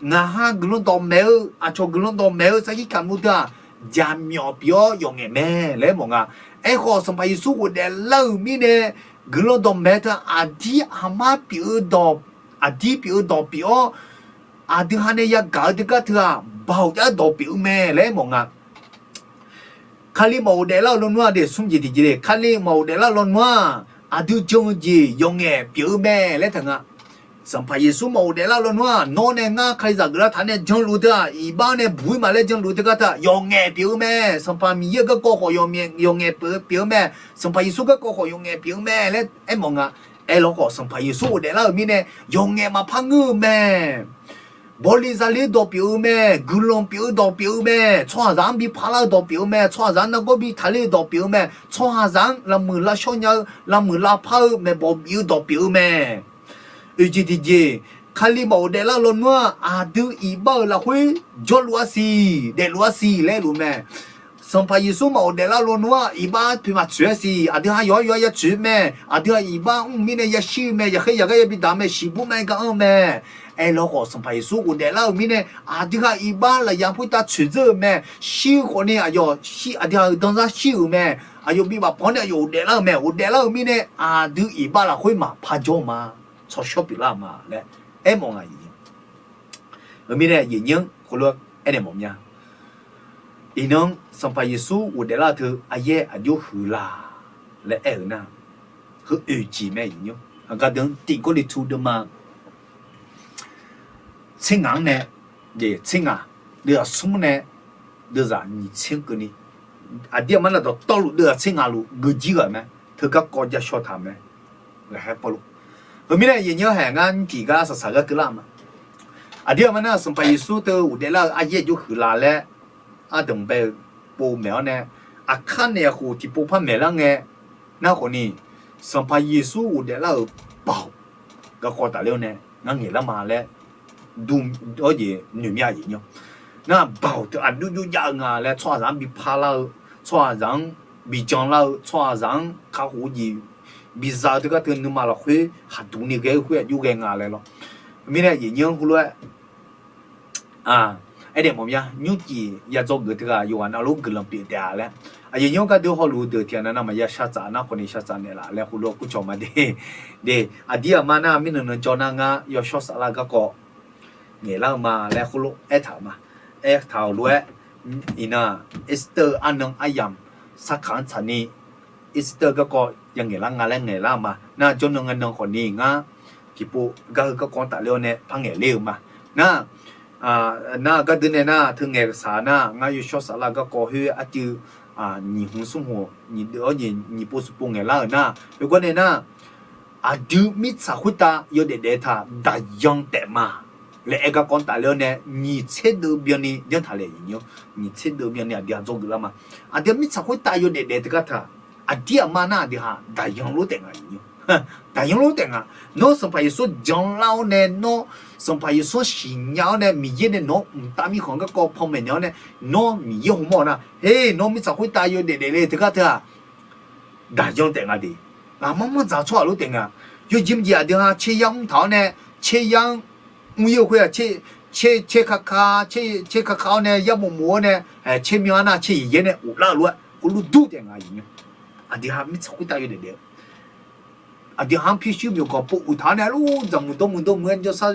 ngaq ha guiqlanq dawqmaeq-eu, aqcawq guiqlanq dawqmaeq-eu sarkir kamq-eu teu-aq, jaqmyawf pyeuf-awr yawqngaef mae laer mawf nga. Aerkhawf, Sanqpaq Yeqsur ghofdaef lar-euq mirnae, guiqlanq dawqmaeq teu-aq, aqdir aqmar pyeuf-eu dawq, aqdir pyeuf-eu dawq pyeuf-awr, aqdui ha nae yagaq-eu teugar teu-aq, baoq jar dawq pyeuf-eu mae laer mawf nga. Kali maqghofdaef lar-eu lawnmr-aq, de smr jeq tiqjeq le, Kali maqghofdaef lar-eu lawnmr-aq, aqdui jan-eu jeq yawqngaef pyeuf-eu mae laer taq nga. Sanqpaq Yeqsur maqghofdaef lar-eu lawnmr-aq, nawr nae ngar Kalizaq geuflar taq nae janluf-eu teu-aq, iqbax nae buq-ir ma laer janluf-eu teugar teu-aq, yawqngaef pyeuf-eu mae. Sanqpaq Miqyaer-euq garkawv khawf yawqngaef pyeuf-eu mae. Sanqpaq Yeqsur garkawv khawf yawqngaef pyeuf-eu mae laer aermawf nga. Aerlawkhawf, Sanqpaq Yeqsur ghofdaef lar-euq mirnae, yawqngaef maqpar ngeur-eu mae. Bawle zale dawq pyeuf-eu mae, guiqlanq pyeuf-eu dawq pyeuf-eu mae, tsawrhaqzaq-anr bi parlar-eu dawq pyeuf-eu mae, tsawrhaqzaq-anr nargawr bi taqler-eu dawq pyeuf-eu mae, tsawrhaqzaq-anr lavmuiq lavshawr nya-eu, lavmuiq lavpar-eu maeqbawq bif-eu dawq pyeuf-eu mae. Oeq jeq tiqjeq, Kali maqghofdaef lar-eu lawnmr-aq, aqdui iqbax-euq lafkhoer jawrluf-a siq, daefluf-a siq laer aerluf mae. Sanqpaq Yeqsur maqghofdaef lar-eu lawnmr-aq, iqbax poeqmaf tsoeq-a siq, aqdui ha yawqhar yawqhar ya tsoeq-eu mae, aqdui ha iqbax mr-eu mirnae yashir-eu mae, yaqkhaer yaqgar yabi daq-eu mae, shiqbur maqaer gar anr-eu mae. Aerlawkhawf, Sanqpaq Yeqsur ghofdaef lar-euq mirnae, aqdui ha iqbax lafyaq poertav tsoeqdzeur-euq mae, shir-eu khawfni aqyawf shir, aqdui ha-euq danzar shir-euq mae, aqyawf bi bafpanq-anr nae aqyawf ghofdaef lar-euq mae, ghofdaef lar-euq mirnae aqdui iqbax lafkhoer maqpar jawr-eu ma, tsawrshawr pyeuflar-eu ma laer aermawf nga. Heu mirnae aqyuif aqnyir-anr khoerlof-aer aernaeq mawf mya. Iqnan-anr Sanqpaq Yeqsur ghofdaef lar-eu teu aryaer aqjox huiqlaq laer aer-euq nar, heu oeq jeq mae. Aqgar deuq-anr Tiq Gawrliqtu deuvma tser ngaq-anr nae, jeq tser ngaq, deuvzaq smr nae deuvzaq nyiq tser-anr keuvni, aqdir aqmar nar dawqtawvluf deuvzaq tser ngaq luf geuq jir ghaq mae. Teugar kawv ja shaw taq mae. Ghaqkhaer Pawrluv. Heu mirnae aqyuif aqnyir-anr haeq ngar nymrcif gar saqsaq gar keuvlar-eu ma. Aqdir aqmar nar Sanqpaq Yeqsur teu ghofdaef lar-eu aryaer aqjox huiqlaq laer ardanq bae-eu pov maeq-awr nae, aqkar naeq-aer khof tiqpov par maeqlar ngae, nar khawfni Sanqpaq Yeqsur ghofdaef lar-euq baoq garkawv tafler-awr nae ngar ngaeqlar ma laer du-awr jeq noeqmya aqyuif aqnyir. Nar baoq teu aqjox jox jav-eu nga laer tsawrhaqzaq-anr bi parlar-eu, tsawrhaqzaq-anr bi janlar-eu, tsawrhaqzaq-anr kakhof-eu jeq biza-eu teugar teu nuima lafkhoer khaqduq ni ghae-eu khoer aqjox ghae nga laer lawr. Mirnae aqyuif aqnyir-anr heulof-aer aernaeq mawf mya. Nymrcif ya dzawgeuf teughaq yawqghaq navluf guiqlanq pyeuf taef-a laer, aqyuif aqnyir-anr gardeuv hawluf-eu deuq tiqghaq navnav maqya shar tsaf nar khawfni shar tsaf naeqlaf laer heulof-aer kurcawq ma de. De, aqdir aqmar nar mirnan nan jawr nar ngar yawshawr saflar garkawv ngaeqlar-eu ma laer heulof-aer aertaq-euq ma. Aertaq-euq lof-aer, iqnan Easter-eu arnan aryamq sarkaq-anr tsaqni Easter garkawv ya ngaeqlar nga laer ngaeqlar-eu ma. Nar jawrnan ngae nan khawfni ngar tiqpov gar heu garkawv-anr tafler-awr nae par ngaeqler-eu ma. Nar, nar gardeuv nae nar teu ngaeqsaq nar ngar yawshawr saflar garkawv khoer arcuiv nyiq hmq smr hmq nyiq deuv-awr nyiq pov smq pov ngaeqlar-euq nar, khoergar nae nar aqdui mirtsaq khoertav yawdaef daef-eu taq daqyan taef ma laer aer garkawv-anr tafler-awr nae nyiq tser deuv byanni janr taq le. Nyiq tser deuv byanni aqdui ha dzawgeuf lar ma. Aqdui mirtsaq khoertav yawdaef daef teugar taq, aqdir aqma nar aqdui ha daqyan lof taef nga. Daqyan lof taef nga. Nawr Sanqpaq Yeqsur janlar-awr nae, nawr Sanqpaq Yeqsur-anr siqnya-awr nae Miqyaer nae nawq-anr mqtav mirkhanq garkawv panmaeq naeq-awr nae, nawr Miqyaer hmq mawr-eu nar, her, nawr mirtsaq khoertav yawdaef daef le teugar teu-aq, daqyan taef nga de. Aqmanr manr dzaq-eu tsawrhaq lof taef nga. Yawjeq mrjeq aqdui ha tser yar mr taq-awr nae, tser yar-anr mr-ir-eu khoer-aq, tser kaka, tser kaka-awr nae yar bof bof-awr nae, tser myan-anr nar tser yaeq yaer nae ghoflar-eu lof-aer khoerlof dur taef nga. Aqdui ha mirtsaq khoertav yawdaef daef-eu, aqdui ha-anr pyurshuir myawqganq pov uiq taq-awr nae, arluf dzaqmuiq dawrmuiq dawrmuiq-aer jawrsar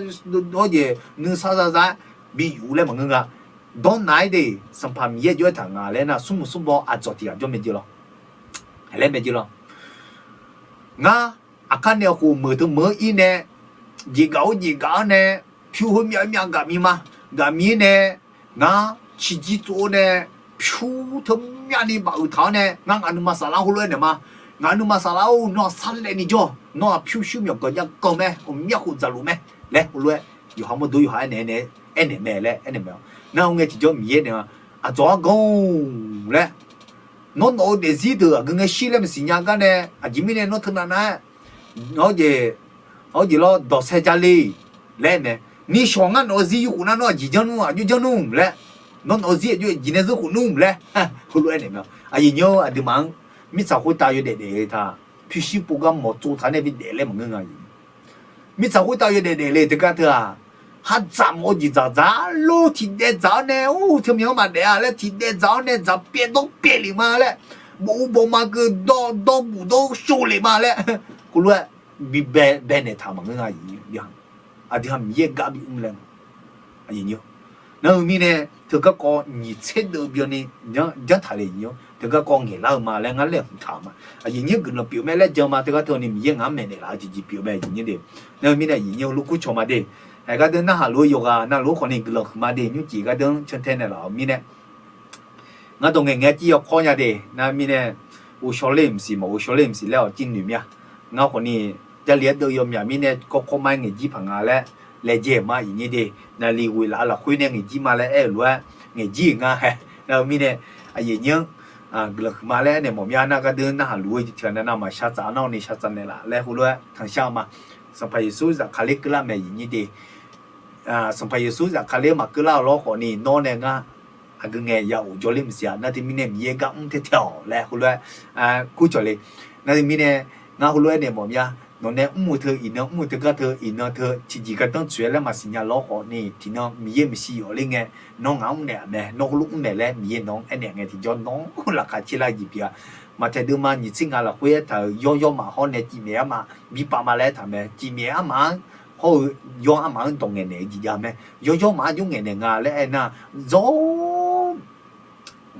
dawr jeq nuisar zarzar-aer bi yuf laer maqngeur nga. Dawrnav-aer de, Sanqpaq Miqyaer jawr-aer taq nga laer nar, smrmuiq smrbaw aqdzawq tiq ghaq jawr mae jeq lawr. Laer mae jeq lawr. Ngar aqkar nae khof meuq teu meuq-anr ir nae, jeqgaf-or jeqgaf-anr nae, pyur khoer myav myav gaf mi ma. Gaf mi-aer nae, ngar ciqjir tsov-awr nae, pyur teumyavni bafuiq taq-awr nae, ngar ngaq nuima saflar heulof-aer naeq ma. Ngaq nuima saflar-or, nawr-aq sarlaevni jawr, nawr-aq pyurshuir myawqganq jav ganq mae, ghawqmya khof dzaqluf mae laer heulof-aer yawqha mawrdo yawqha aernaeq nae, aernaeq mae laer aernaeq mae-awr, nar-eu ngae tiqjawr Miqyaer naeq-a, aqdzawq-anr ganq-or laer, nawr nawq-eu daefzir deuq aqgeu ngae shir laer maqsiq nya gar nae, aqjeq mirnae nawr teunav nav-aer Awr jeq, awr jeq lawr dawqsaer jar le laer mae. Nishawq ngar nawq-eu zir yurkhof nar nawr aqjeq janr nmr, aqjox janr nmr laer, nawr nawq-eu zir aqjox jeq nae zeur khof nmr laer heulof-aer naeq mae. Aqyuif nyi-or, aqduimaf-anr mirtsaq khoertav yawdaef daef le taq, pyurshuir pov gar mawq tsov taq nae bidaef laer maqngeur nga. Mirtsaq khoertav yawdaef daef le teugar teu-aq, khaqdzaq mawf-eu jeq dzaqdzaq lor, tiqdaev dzaq-awr nae, ur, teumyanq-anr maqdaef-a laer tiqdaev dzaq-awr nae dzaq pyaev dawr pyaev lef ma laer, bof-eu bawma keuv dawr dawr buf dawr shov lef ma laer, khoerlof-aer bi bae baenaeq taq maqngeur nga. Aqdui ha Miqyaer gar bimr laer, nar-eu mirnae teugarkawv nyiq tser deuv byanni janr taq le. Teugarkawv ngaeqlar-eu ma laer ngar laer hmq taq-eu ma. Aqyuif nyir guiqlanq pyeuf mae laer jan ma. Teugar teu ni Miqyaer ngaq-anr maeqnaeq laf-eu jeq jeq pyeuf mae. Aqyuif nyir de, nar-eu mirnae aqyuif nyir heulof kur cawq ma de. Aer, gardeuv narhaq luf-eu yawqghaq navluf-anr khawf ni guiqlanq huiqma de. Nymrcif gardeuv-anr cantae naeqlaf-euq mirnae, ngar dawq ngaeq ngae jir yawkawr nya de. Nar-eu mirnae, ghovshaw ler mqsiq maqghovshaw ler mqsiq laer awq jir noeq mir-a. Ngar khawf ni, Jarlif-aer deuv yawmyaq mirnae kawrkawr ma-aer ngaeq jir paq nga laer laejae-euq ma. Aqyuif nyir de, naqli ghoeq laf-eu lafkhoer nae ngaeq jir ma laer aer-euq lof-aer ngaeq jir-euq nga hae. Nar-eu mirnae, aqyuif nyir-anr guiqlanq huiqma laer aernaeq mawf mir-a. Nar gardeuv narhaq luf-eu tiqghaq navnav maqshar tsaf nar-awr ni shar tsaf naeqlaf laer heulof-aer tanqshar-eu ma. Sanqpaq Yeqsur zafkale keuvlar mae. Aqyuif nyir de, Sanqpaq Yeqsur zafkale maqkeuvlar-eu lawr khawf ni nawr nae ngar aqgeu ngae ya of jawrler maqsiq-a. Nar teumirnae Miqyaer gar mr tae tae-awq laer heulof-aer kur cawq le. Nar teumirnae ngar heulof-aer naeq mawf mir-a. Nawq nae mr-eu teu iqnan mr-eu teugar teu iqnan teu tiqjeq gardanr tsoeq-aer laer maqsiq nya lawr khawf ni tiqnan Miqyaer maqsiq yawf ler ngae, nawr ngaq-anr mrnaeq-aq mae, nawr heulof mr mae laer Miqyaer nawq-anr aernaeq ngae tiqjawr nawr laqkhaq caer lar-eu jeq pyeuf-a. Maqtaeq deuvma nyiq tser ngaq lafkhoer aertaq-euq yawr yawrmaf hawr nae cifmaeq armaf bi pav ma laer aertaq mae. Cifmaeq armaf-anr hawr-eu yawr armaf-anr dawq ngaeqnaeq-eu jeq jav mae. Yawr yawrmaf-anr jawr ngaeqnaeq nga laer aernar, zawr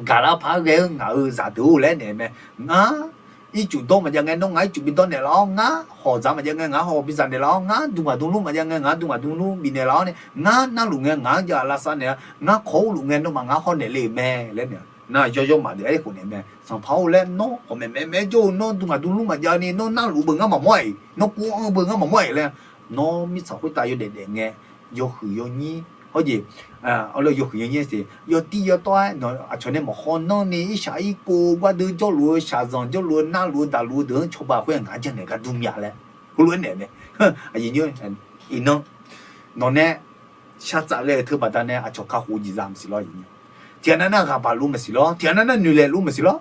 gaqlar paq-aer ghae-eu ngaq-euq zaqdeuq-or laer naeq mae. Ngar ircuf dawr maqjav ngae nawr ngaq ircuf bi dawr naeqlaf-awr, ngar hawq dzaq maqjav ngae ngaq hawq bi dzaq naeqlaf-awr, ngar dmq ghaq dmluf maqjav ngae ngaq dmq ghaq dmluf bifnaeq laf-awr nae, ngar narluf ngae ngaq-anr jav lavsav naeq-a, ngar kawq-awr luf ngae nawmaf ngaq-anr haw naeq le-euq mae laer naeq. Nar yawr yawrmaf deuq aerkhof naeq mae. Sanqpaq-or laer nawr khawf maeqmaeq maeq-aer jawr-eu nawr dmq ghaq dmluf maqjav ni nawr narluf beuq ngar maqmawr-iq, nawr kuv anr-eu beuq ngar maqmawr-iq laer, nawr mirtsaq khoertav yawdaef daef ngae, yawhuiq yawnyir, hawr jeq, yawhuiq yawnyir-a siq yawtiv yawtawv-aer nawq aqcawq nae maqhaw nanr ni irshaq irkov gardeuv jawrluf-eu shaqzanq jawrluf-eu narluf-eu daqluf-eu deuq-anr cawba khoer ngaq-anr janrnaeq gar dur mya laer heulof-aer naeq mae. Iqnan nawq nae shar tsaf ghae-eu teu baqdanae aqcawq kakhof-eu jeq za maqsiq lawr. Tiqghaq nav nar ghaq baq luf maqsiq lawr, tiqghaq nav nar noeqlaeq luf maqsiq lawr.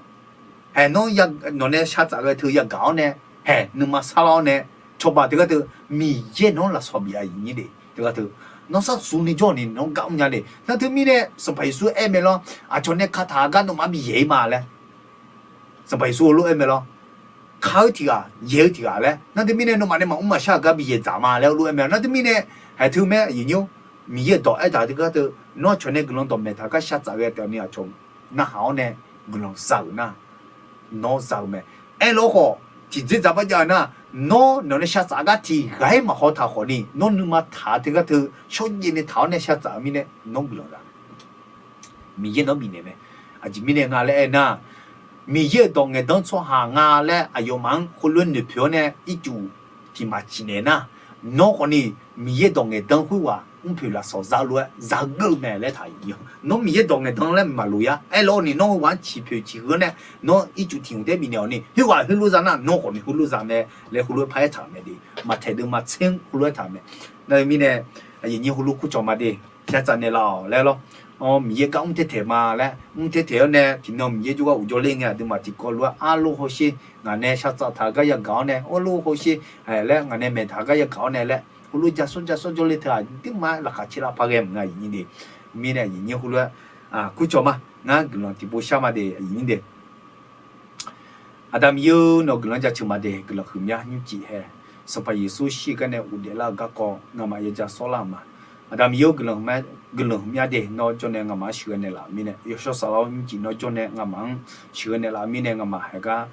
Haeq nawr nawq nae shar tsaf ghae teu yagaq-awr nae, haeq nuima sarlar-awr nae, cawba teugar teu Miqyaer nawq-anr lafsawq bif-a. Iqnyir de teugar teu nawr sarsuq ni jawr ni nawr gar mrnya de. Nar teumirnae Sanqpaq Yeqsur aer mae lawr, aqcawq nae kataq-eu gar nawmaf bi yaeq-ir ma laer. Sanqpaq Yeqsur heulof-aer mae lawr, ka-eu tiqghaq yaeq-eu tiqghaq laer. Nar teumirnae nawmaf nae maqmr maqshar-euq gar bi yaeq dzaq ma laer heulof-aer mae. Nar teumirnae haeq teu mae. Iqnyir-or, Miqyaer-euq dawq aertaq teugar teu nawr aqcawq nae guiqlanq dawqmaeq taq gar shar tsaf ghae taef-awq ni aqcawq narhaq-awr nae guiqlanq za-euq nar, nawr za-eu mae. Aerlof-aer khawf tiqdzer dzaq bar jav-eu nar, nawr nawq nae shar tsaf gar tiqghaq-ir maqhaw taq khawf ni nawr nuima taq-eu teugar teu shawrjaev nae taq-awr nae shar tsaf-eu mirnae nawr guiqlanq za mae. Miqyaer nawr bifnaeq mae. Aqjeq mirnae nga laer aernar, Miqyaer-euq dawq ngaeqdan-anr tsawrhaq nga laer aqyawfmaf-anr khoerlof-aer noeqpoeq-awr nae ircuf tiq maq ciqnaeq nar, nawr khawf ni Miqyaer dawq ngaeqdan khoerghaq mrpoeq lafsawq za lof-aer za geur-eu mae laer taq-eu. Nawr Miqyaer dawq ngaeqdan laer maqloq yar. Aerlof-aer ni nawr heughaq-anr ciqpoeq ciqheu-anr nae nawr ircuf tiq hmq taef-aer bifnaeq-awq ni khoerghaq heulof za nar, nawr khawf ni heulof za mae laer heulof-aer par-aer taq-euq mae de. Maqtaeq deuvma tser-anr heulof-aer taq-euq mae. Nar-eu mirnae aqyuif nyir heulof kur cawq ma de. Shar tsaf naeqlaf-awq laer lawr. Awr, Miqyaer gar mr tae taeq ma laer mr tae taeq-awr nae tiqnan Miqyaer jawrgar uqjawr ler ngae aqduimaf tiqkawv lof-aer arlof hawsher ngaq nae shar tsaf taq gar yagaq-awr nae arlof hawsher laer ngaq nae maeqtaq gar yagaq-awr nae laer heulof-aer ja sawr ja sawr jawrler teu aqduimaf-aer laqkhaq caer lar par ghae mq nga. Iqnyir de mirnae aqyuif nyir heulof-aer kur cawq ma. Ngar guiqlanq tiqpov shar ma de. Iqnyir de Aqda Miqyaer-or, nawq-eu guiqlanq jaceuq ma de. Guiqlanq huiqmya nymrcif hae. Sanqpaq Yeqsur shir-eu gar nae ghofdaef lar-eu garkawv ngamaf yaja sawrlar-euq ma. Aqda Miqyaer-or, guiqlanq huiqmya de. Nawr jawr nae ngamaf-anr sheuqghae naeqlaf-euq mirnae, Yawshawr Saflar-or, nymrcif nawr jawr nae ngamaf-anr sheuqghae naeqlaf-euq mirnae, ngamaf haiq gar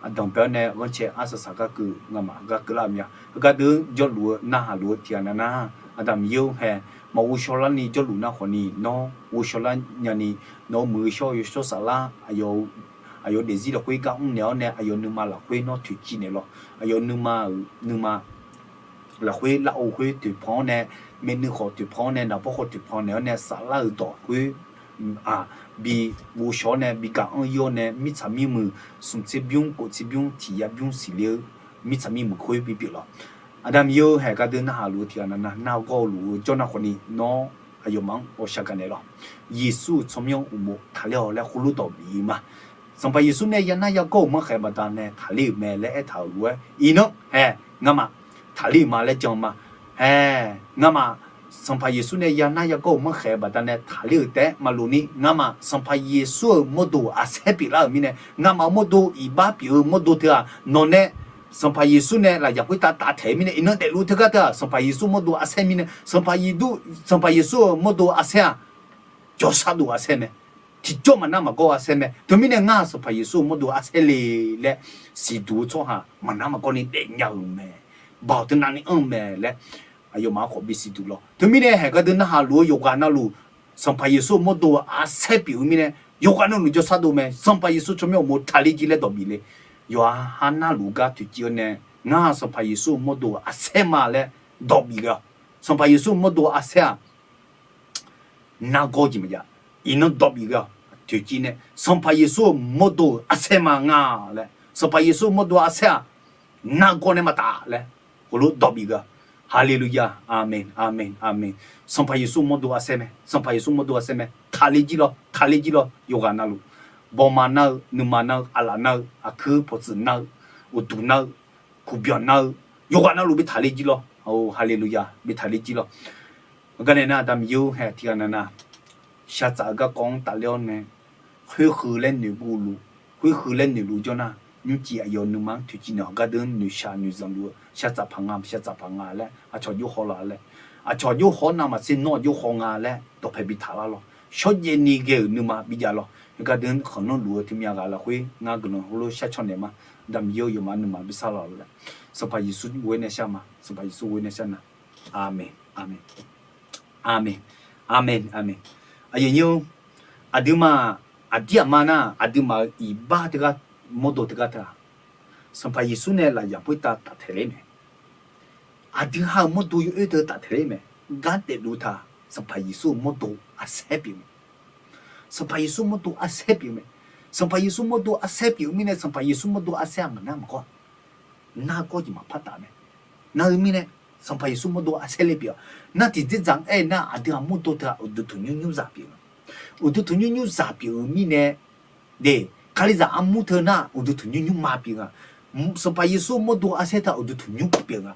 aqdanq bae-awr nae ghanrcae arsaq saq gar keuv ngamaf gar keuvlar-euq mya. Heugar deuq jawrluf-eu narhaq luf-eu tiqghaq nav nar, Aqda Miqyaer-or hae, maqghovshaw larni jawrluf nar khawf ni nawr ghovshaw lar nyani, nawq-euq muiq-eu shawr-eu Yawshawr Saflar aqyawf-eu daefzir lafkhoer gar mrnaeq-awr nae aqyawf nuima lafkhoer nawr toeqciv naeq lawq. Aqyawf nuima-euq nuima lafkhoer lar-eu khoer toeqpan-awr nae, myavnuiv khawf toeqpan-awr nae, naqbawr khawf toeqpan naeq-awr nae, saflar-euq dawq khoer bi ghovshaw-awr nae bi gaq-anr ir-awr nae, mirtsaq mirmuiq smq tser bymr kof tser bymr tiq ya bymr siqle-eu mirtsaq mirmuiq khoer bipyeuf lawq. Aqda Miqyaer-eu haeq gardeuv narhaq luf-eu tiqghaq navnav nargawr-eu luf-eu jawrnar khawfni nawr aqyawfmaf-anr ghawqshaq gaqnaeq lawq. Yeqsur-euq tsawrmyanr uqmov taqler-awq laer heulof dawq bif-eu ma. Sanqpaq Yeqsur nae yanar yagawr-euq manrkhaeq baqdanae taqler-euq mae laer aertaq-euq lof-aer iqnan hae, ngamaf taqler-euq ma laer jan ma. Hae, ngamaf Sanqpaq Yeqsur nae yanar yagawr-euq manrkhaeq baqdanae taqler-euq taef-aer maqlof ni, ngamaf Sanqpaq Yeqsur-euq mawrdo aqsaer pyeuflar-euq mirnae, ngamaf-euq mawrdo iqbax pyeuf-eu mawrdo teughaq nawq nae Sanqpaq Yeqsur nae lafyaq khoertav taftaeq-eu mirnae, iqnan daefluf teugar teu-aq Sanqpaq Yeqsur mawrdo aqsaer mirnae, Sanqpaq Yeqsur-euq mawrdo aqsaer-aq jawrshar dov aqsaer mae. Tiqjawr maqnar maqgawr aqsaer mae. Teumirnae ngar-aq Sanqpaq Yeqsur-euq mawrdo aqsaer le laer siqduq-eu tsawrhaq maqnar maqgawr ni daefnya-euq mae. Baoq teunav ni anr-eu mae laer aqyawfmaf-anr khawf bisiq duq lawq. Teumirnae haeq gardeuv narhaq luf-eu yawqghaq navluf Sanqpaq Yeqsur-euq mawrdo aqsaer pyeuf-eu mirnae, yawqghaq navluf jawrshar dov mae. Sanqpaq Yeqsur tsawrmyanr uqmov taqler jir laer dawq bif le. Yawqha narluf gar toeqciv-awr nae, ngar-aq Sanqpaq Yeqsur-euq mawrdo aqsaer ma laer dawq bif ghae-awq. Sanqpaq Yeqsur-euq mawrdo aqsaer-aq nargawr jeq maqjav. Iqnan dawq bif ghae-awq. Toeqciv nae Sanqpaq Yeqsur-euq mawrdo-euq aqsaer ma nga laer, Sanqpaq Yeqsur-euq mawrdo aqsaer-aq nargawr nae maqtaf laer heulof dawq bif ghae-awq. Haleluya. Aqmeq, aqmeq, aqmeq. Sanqpaq Yeqsur mawrdo aqsaer mae. Sanqpaq Yeqsur mawrdo aqsaer mae. Taqler jir lawr, taqler jir lawr. Yawqghaq navluf, bawma nar-eu, nuima nar-eu, aqlaf nar-eu, aqkuir pawqtsuif nar-eu, uqduq nar-eu, kuqbyanq nar-eu, yawqghaq navluf bi taqler jir lawr. Haleluya, bi taqler jir lawr. Aqgar nae nar Aqda Miqyaer-or hae tiqghaq navnav shaqtsaf-eu garkawv-anr tafler-awr nae, khoerheu laer noeqguv luf, khoerheu laer noeqluf jawr nar, nymrcif aqyawf nuima-anr toeqciv naeq-awq. Gardeuv-anr noeqshaq noeqzanq luf-eu shaqtsaf paq nga, shaqtsaf paq nga laer aqcawq jov haw laf laer, aqcawq jov haw-awr navmaqtser nawr-aq jov haw nga laer dawqpae bi taq lar lawr. Shawrjaev ni ghae-euq nuima bi jav lawr. Gardeuv-anr khanqlanr luf-eu teumyav ghaq lafkhoer ngar guiqlanq heulof shar caw naeq ma. Aqda Miqyaer-or yawfmaf nuima bi sar lawq laer, Sanqpaq Yeqsur ghoer nae shar ma. Sanqpaq Yeqsur ghoer nae shar na. Aqmeq, aqmeq, aqmeq, aqmeq, aqmeq. Aqyuif aqnyir-or, aqduimaf aqdir aqma nar aqduimaf-euq iqbax teugar, mawrdo teugar teu-aq, Sanqpaq Yeqsur nae lafyaq khoertav taftaeq ler mae. Aqdui ha-euq mawrdo yawoer teu taftaeq ler mae. Gar daefluf taq Sanqpaq Yeqsur-euq mawrdo aqsaer pyeuf mae. Sanqpaq Yeqsur mawrdo aqsaer pyeuf mae. Sanqpaq Yeqsur mawrdo aqsaer pyeuf-eu mirnae Sanqpaq Yeqsur mawrdo aqsaer-aq maqnar maqgawr, nargawr jeq maqpar taf mae. Nar-eu mirnae Sanqpaq Yeqsur mawrdo aqsaer le pyeuf-awq. Nar tiqdzerdzaq-anr aer nar aqdui ha mawrdo teu-aq uqduq tanqnymr nymrzaq pyeuf-eu, uqduq tanqnymr nymrzaq pyeuf-eu mirnae, de, Kalizaq armur teu nar uqduq tanqnymr nymrma pyeuf nga. Sanqpaq Yeqsur mawrdo aqsaer teu-aq uqduq tanqnymr pyeuf nga.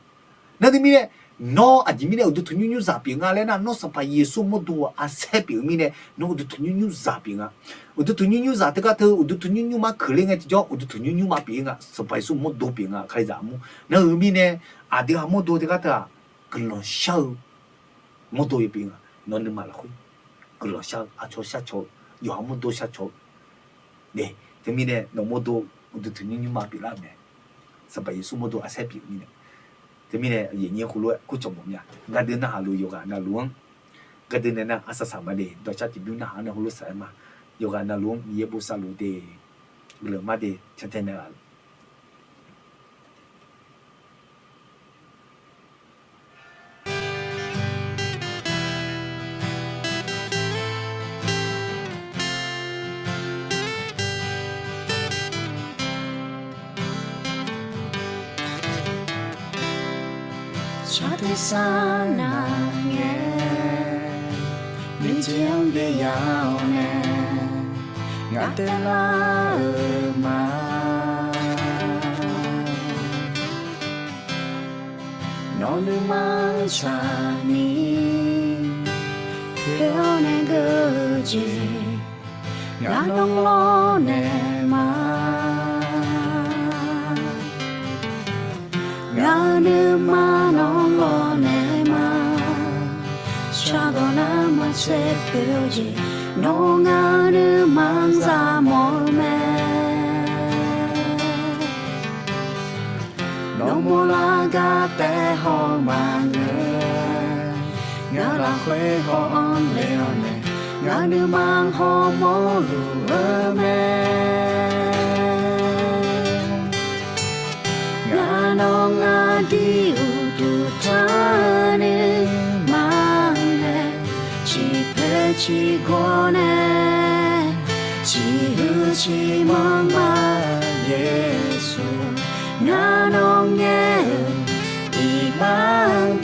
Nar teumirnae nawr aqjeq mirnae uqduq tanqnymr nymrzaq pyeuf nga laer nar, nawr Sanqpaq Yeqsur mawrdo aqsaer pyeuf-eu mirnae nawr uqduq tanqnymr nymrzaq pyeuf nga. Uqduq tanqnymr nymrzaq teugar teu uqduq tanqnymr nymrma keuqler ngae tiqjawr uqduq tanqnymr nymrma pyeuf-ir nga. Sanqpaq Yeqsur mawrdo pyeuf nga Kalizaq armur. Nar-eu mirnae aqdui ha mawrdo teugar teu-aq guiqlanq shar-eu mawrdo ya pyeuf nga. Nawr nuima lafkhoer guiqlanq shar-eu aqcawq shar cawq-eu, yawqha mawrdo shar cawq-eu, de, teumirnae nawq mawrdo uqduq tanqnymr nymrma pyeuflar-euq mae. Sanqpaq Yeqsur mawrdo aqsaer pyeuf-eu mirnae. Teumirnae aqyuif aqnyir heulof-aer kurcawq mawf mir-a. Gardeuv narhaq luf yawqghaq navluf-anr, gardeuv nae nar arsaq saq ma de, dawqcar tiqbymr narhaq-anr nae heulof saq-aer ma. Yawqghaq navluf-anr Miqyaer bosav luf de, guiqlanq mar de, cantae naeqlaf Saqteq sar nar ngae, miqjeq-anr byav-awr nae, ngaq taev lar-euq ma. Nawq nuima-anr tsaqni, khoer-awr nae geur-eu jeq, ngar nawr lawrnaeq ma. Ngaq-euq nuima nawr lawrnaeq ma. Shardawq nar maqtser pyeuf-eu jeq, nawr ngaq-euq nuima-anr zaq mawf-eu mae. Nawr mawrlar gar taef haw maqngeur, ngaq lafkhoer haw-anr le-awr nae, ngaq nuima-anr hawmawr luf-eu mae. Ngaq nawr ngaq dui uqduq tanqnymr ma nae, ciqpoeq ciqgawr nae, ciqhuiq ciqmanr ma Yeqsur, ngaq nawr ngae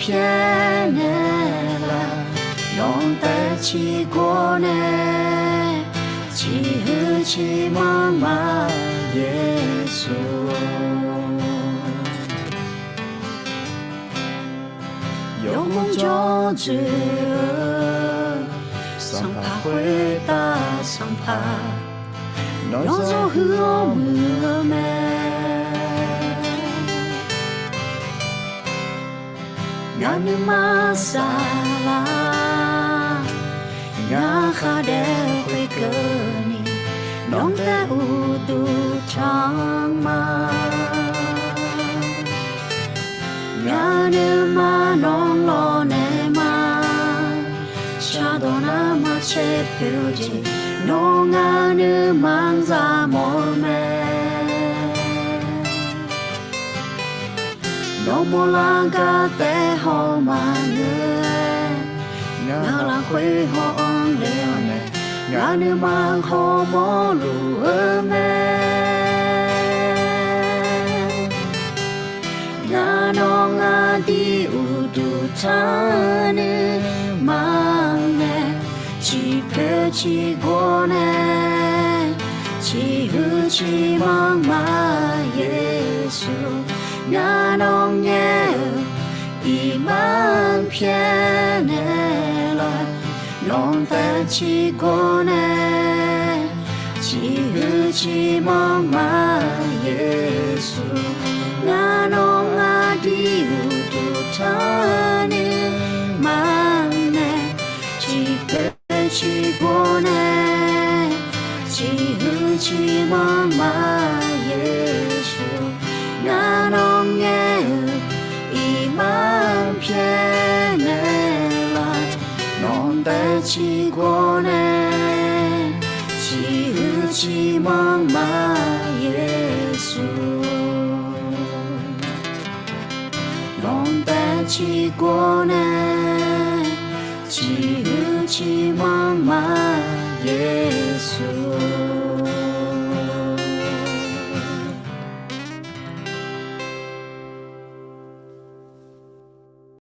pyaeqnaeq laf, nawq taef ciqgor nae, ciqhuiq ciqmanr ma, Yeqsur. Yawmuiq jawr dzoeq-eu Sanqpaq khoertav Sanqpaq, nawr zawr huiq-awr muiq-eu mae. Ngaq nuima saflar, ngaq khar daef khoerkeuvni, nawq taef uqduq tanq ma. Ngaq nuima nawq lawq naeq ma, shardawq nar maqcaer poeq-eu jeq, nawr ngaq nuima zaq mawf-eu mae. Nawq mawrlar gar taef haw maqngeur-aer, ngaq lafkhoer haw-anr le-awr nae, ngaq nuima hawmawr luf-eu mae. Ngaq nawq ngaq dui uqduq tanq nuima nae, ciqpoeq ciqgor nae, ciqhuiq ciqmanr ma, Yeqsur. Ngaq nawq ngaer-eu iqbax pyaeqnaeq laf, nawq taef ciqgor nae, ciqhuiq ciqmanr ma, Yeqsur. Ngaq nawq ngaq dui uqduq tanq nuima nae, ciqpoeq ciqgor nae, ciqhuiq ciqmanr ma, Yeqsur. Ngaq nawq ngaer-eu iqbax pyaeqnaeq laf, nawq taef ciqgor nae, ciqhuiq ciqmanr ma, Yeqsur. Nawq taef ciqgor nae, ciqhuiq ciqmanr ma, Yeqsur.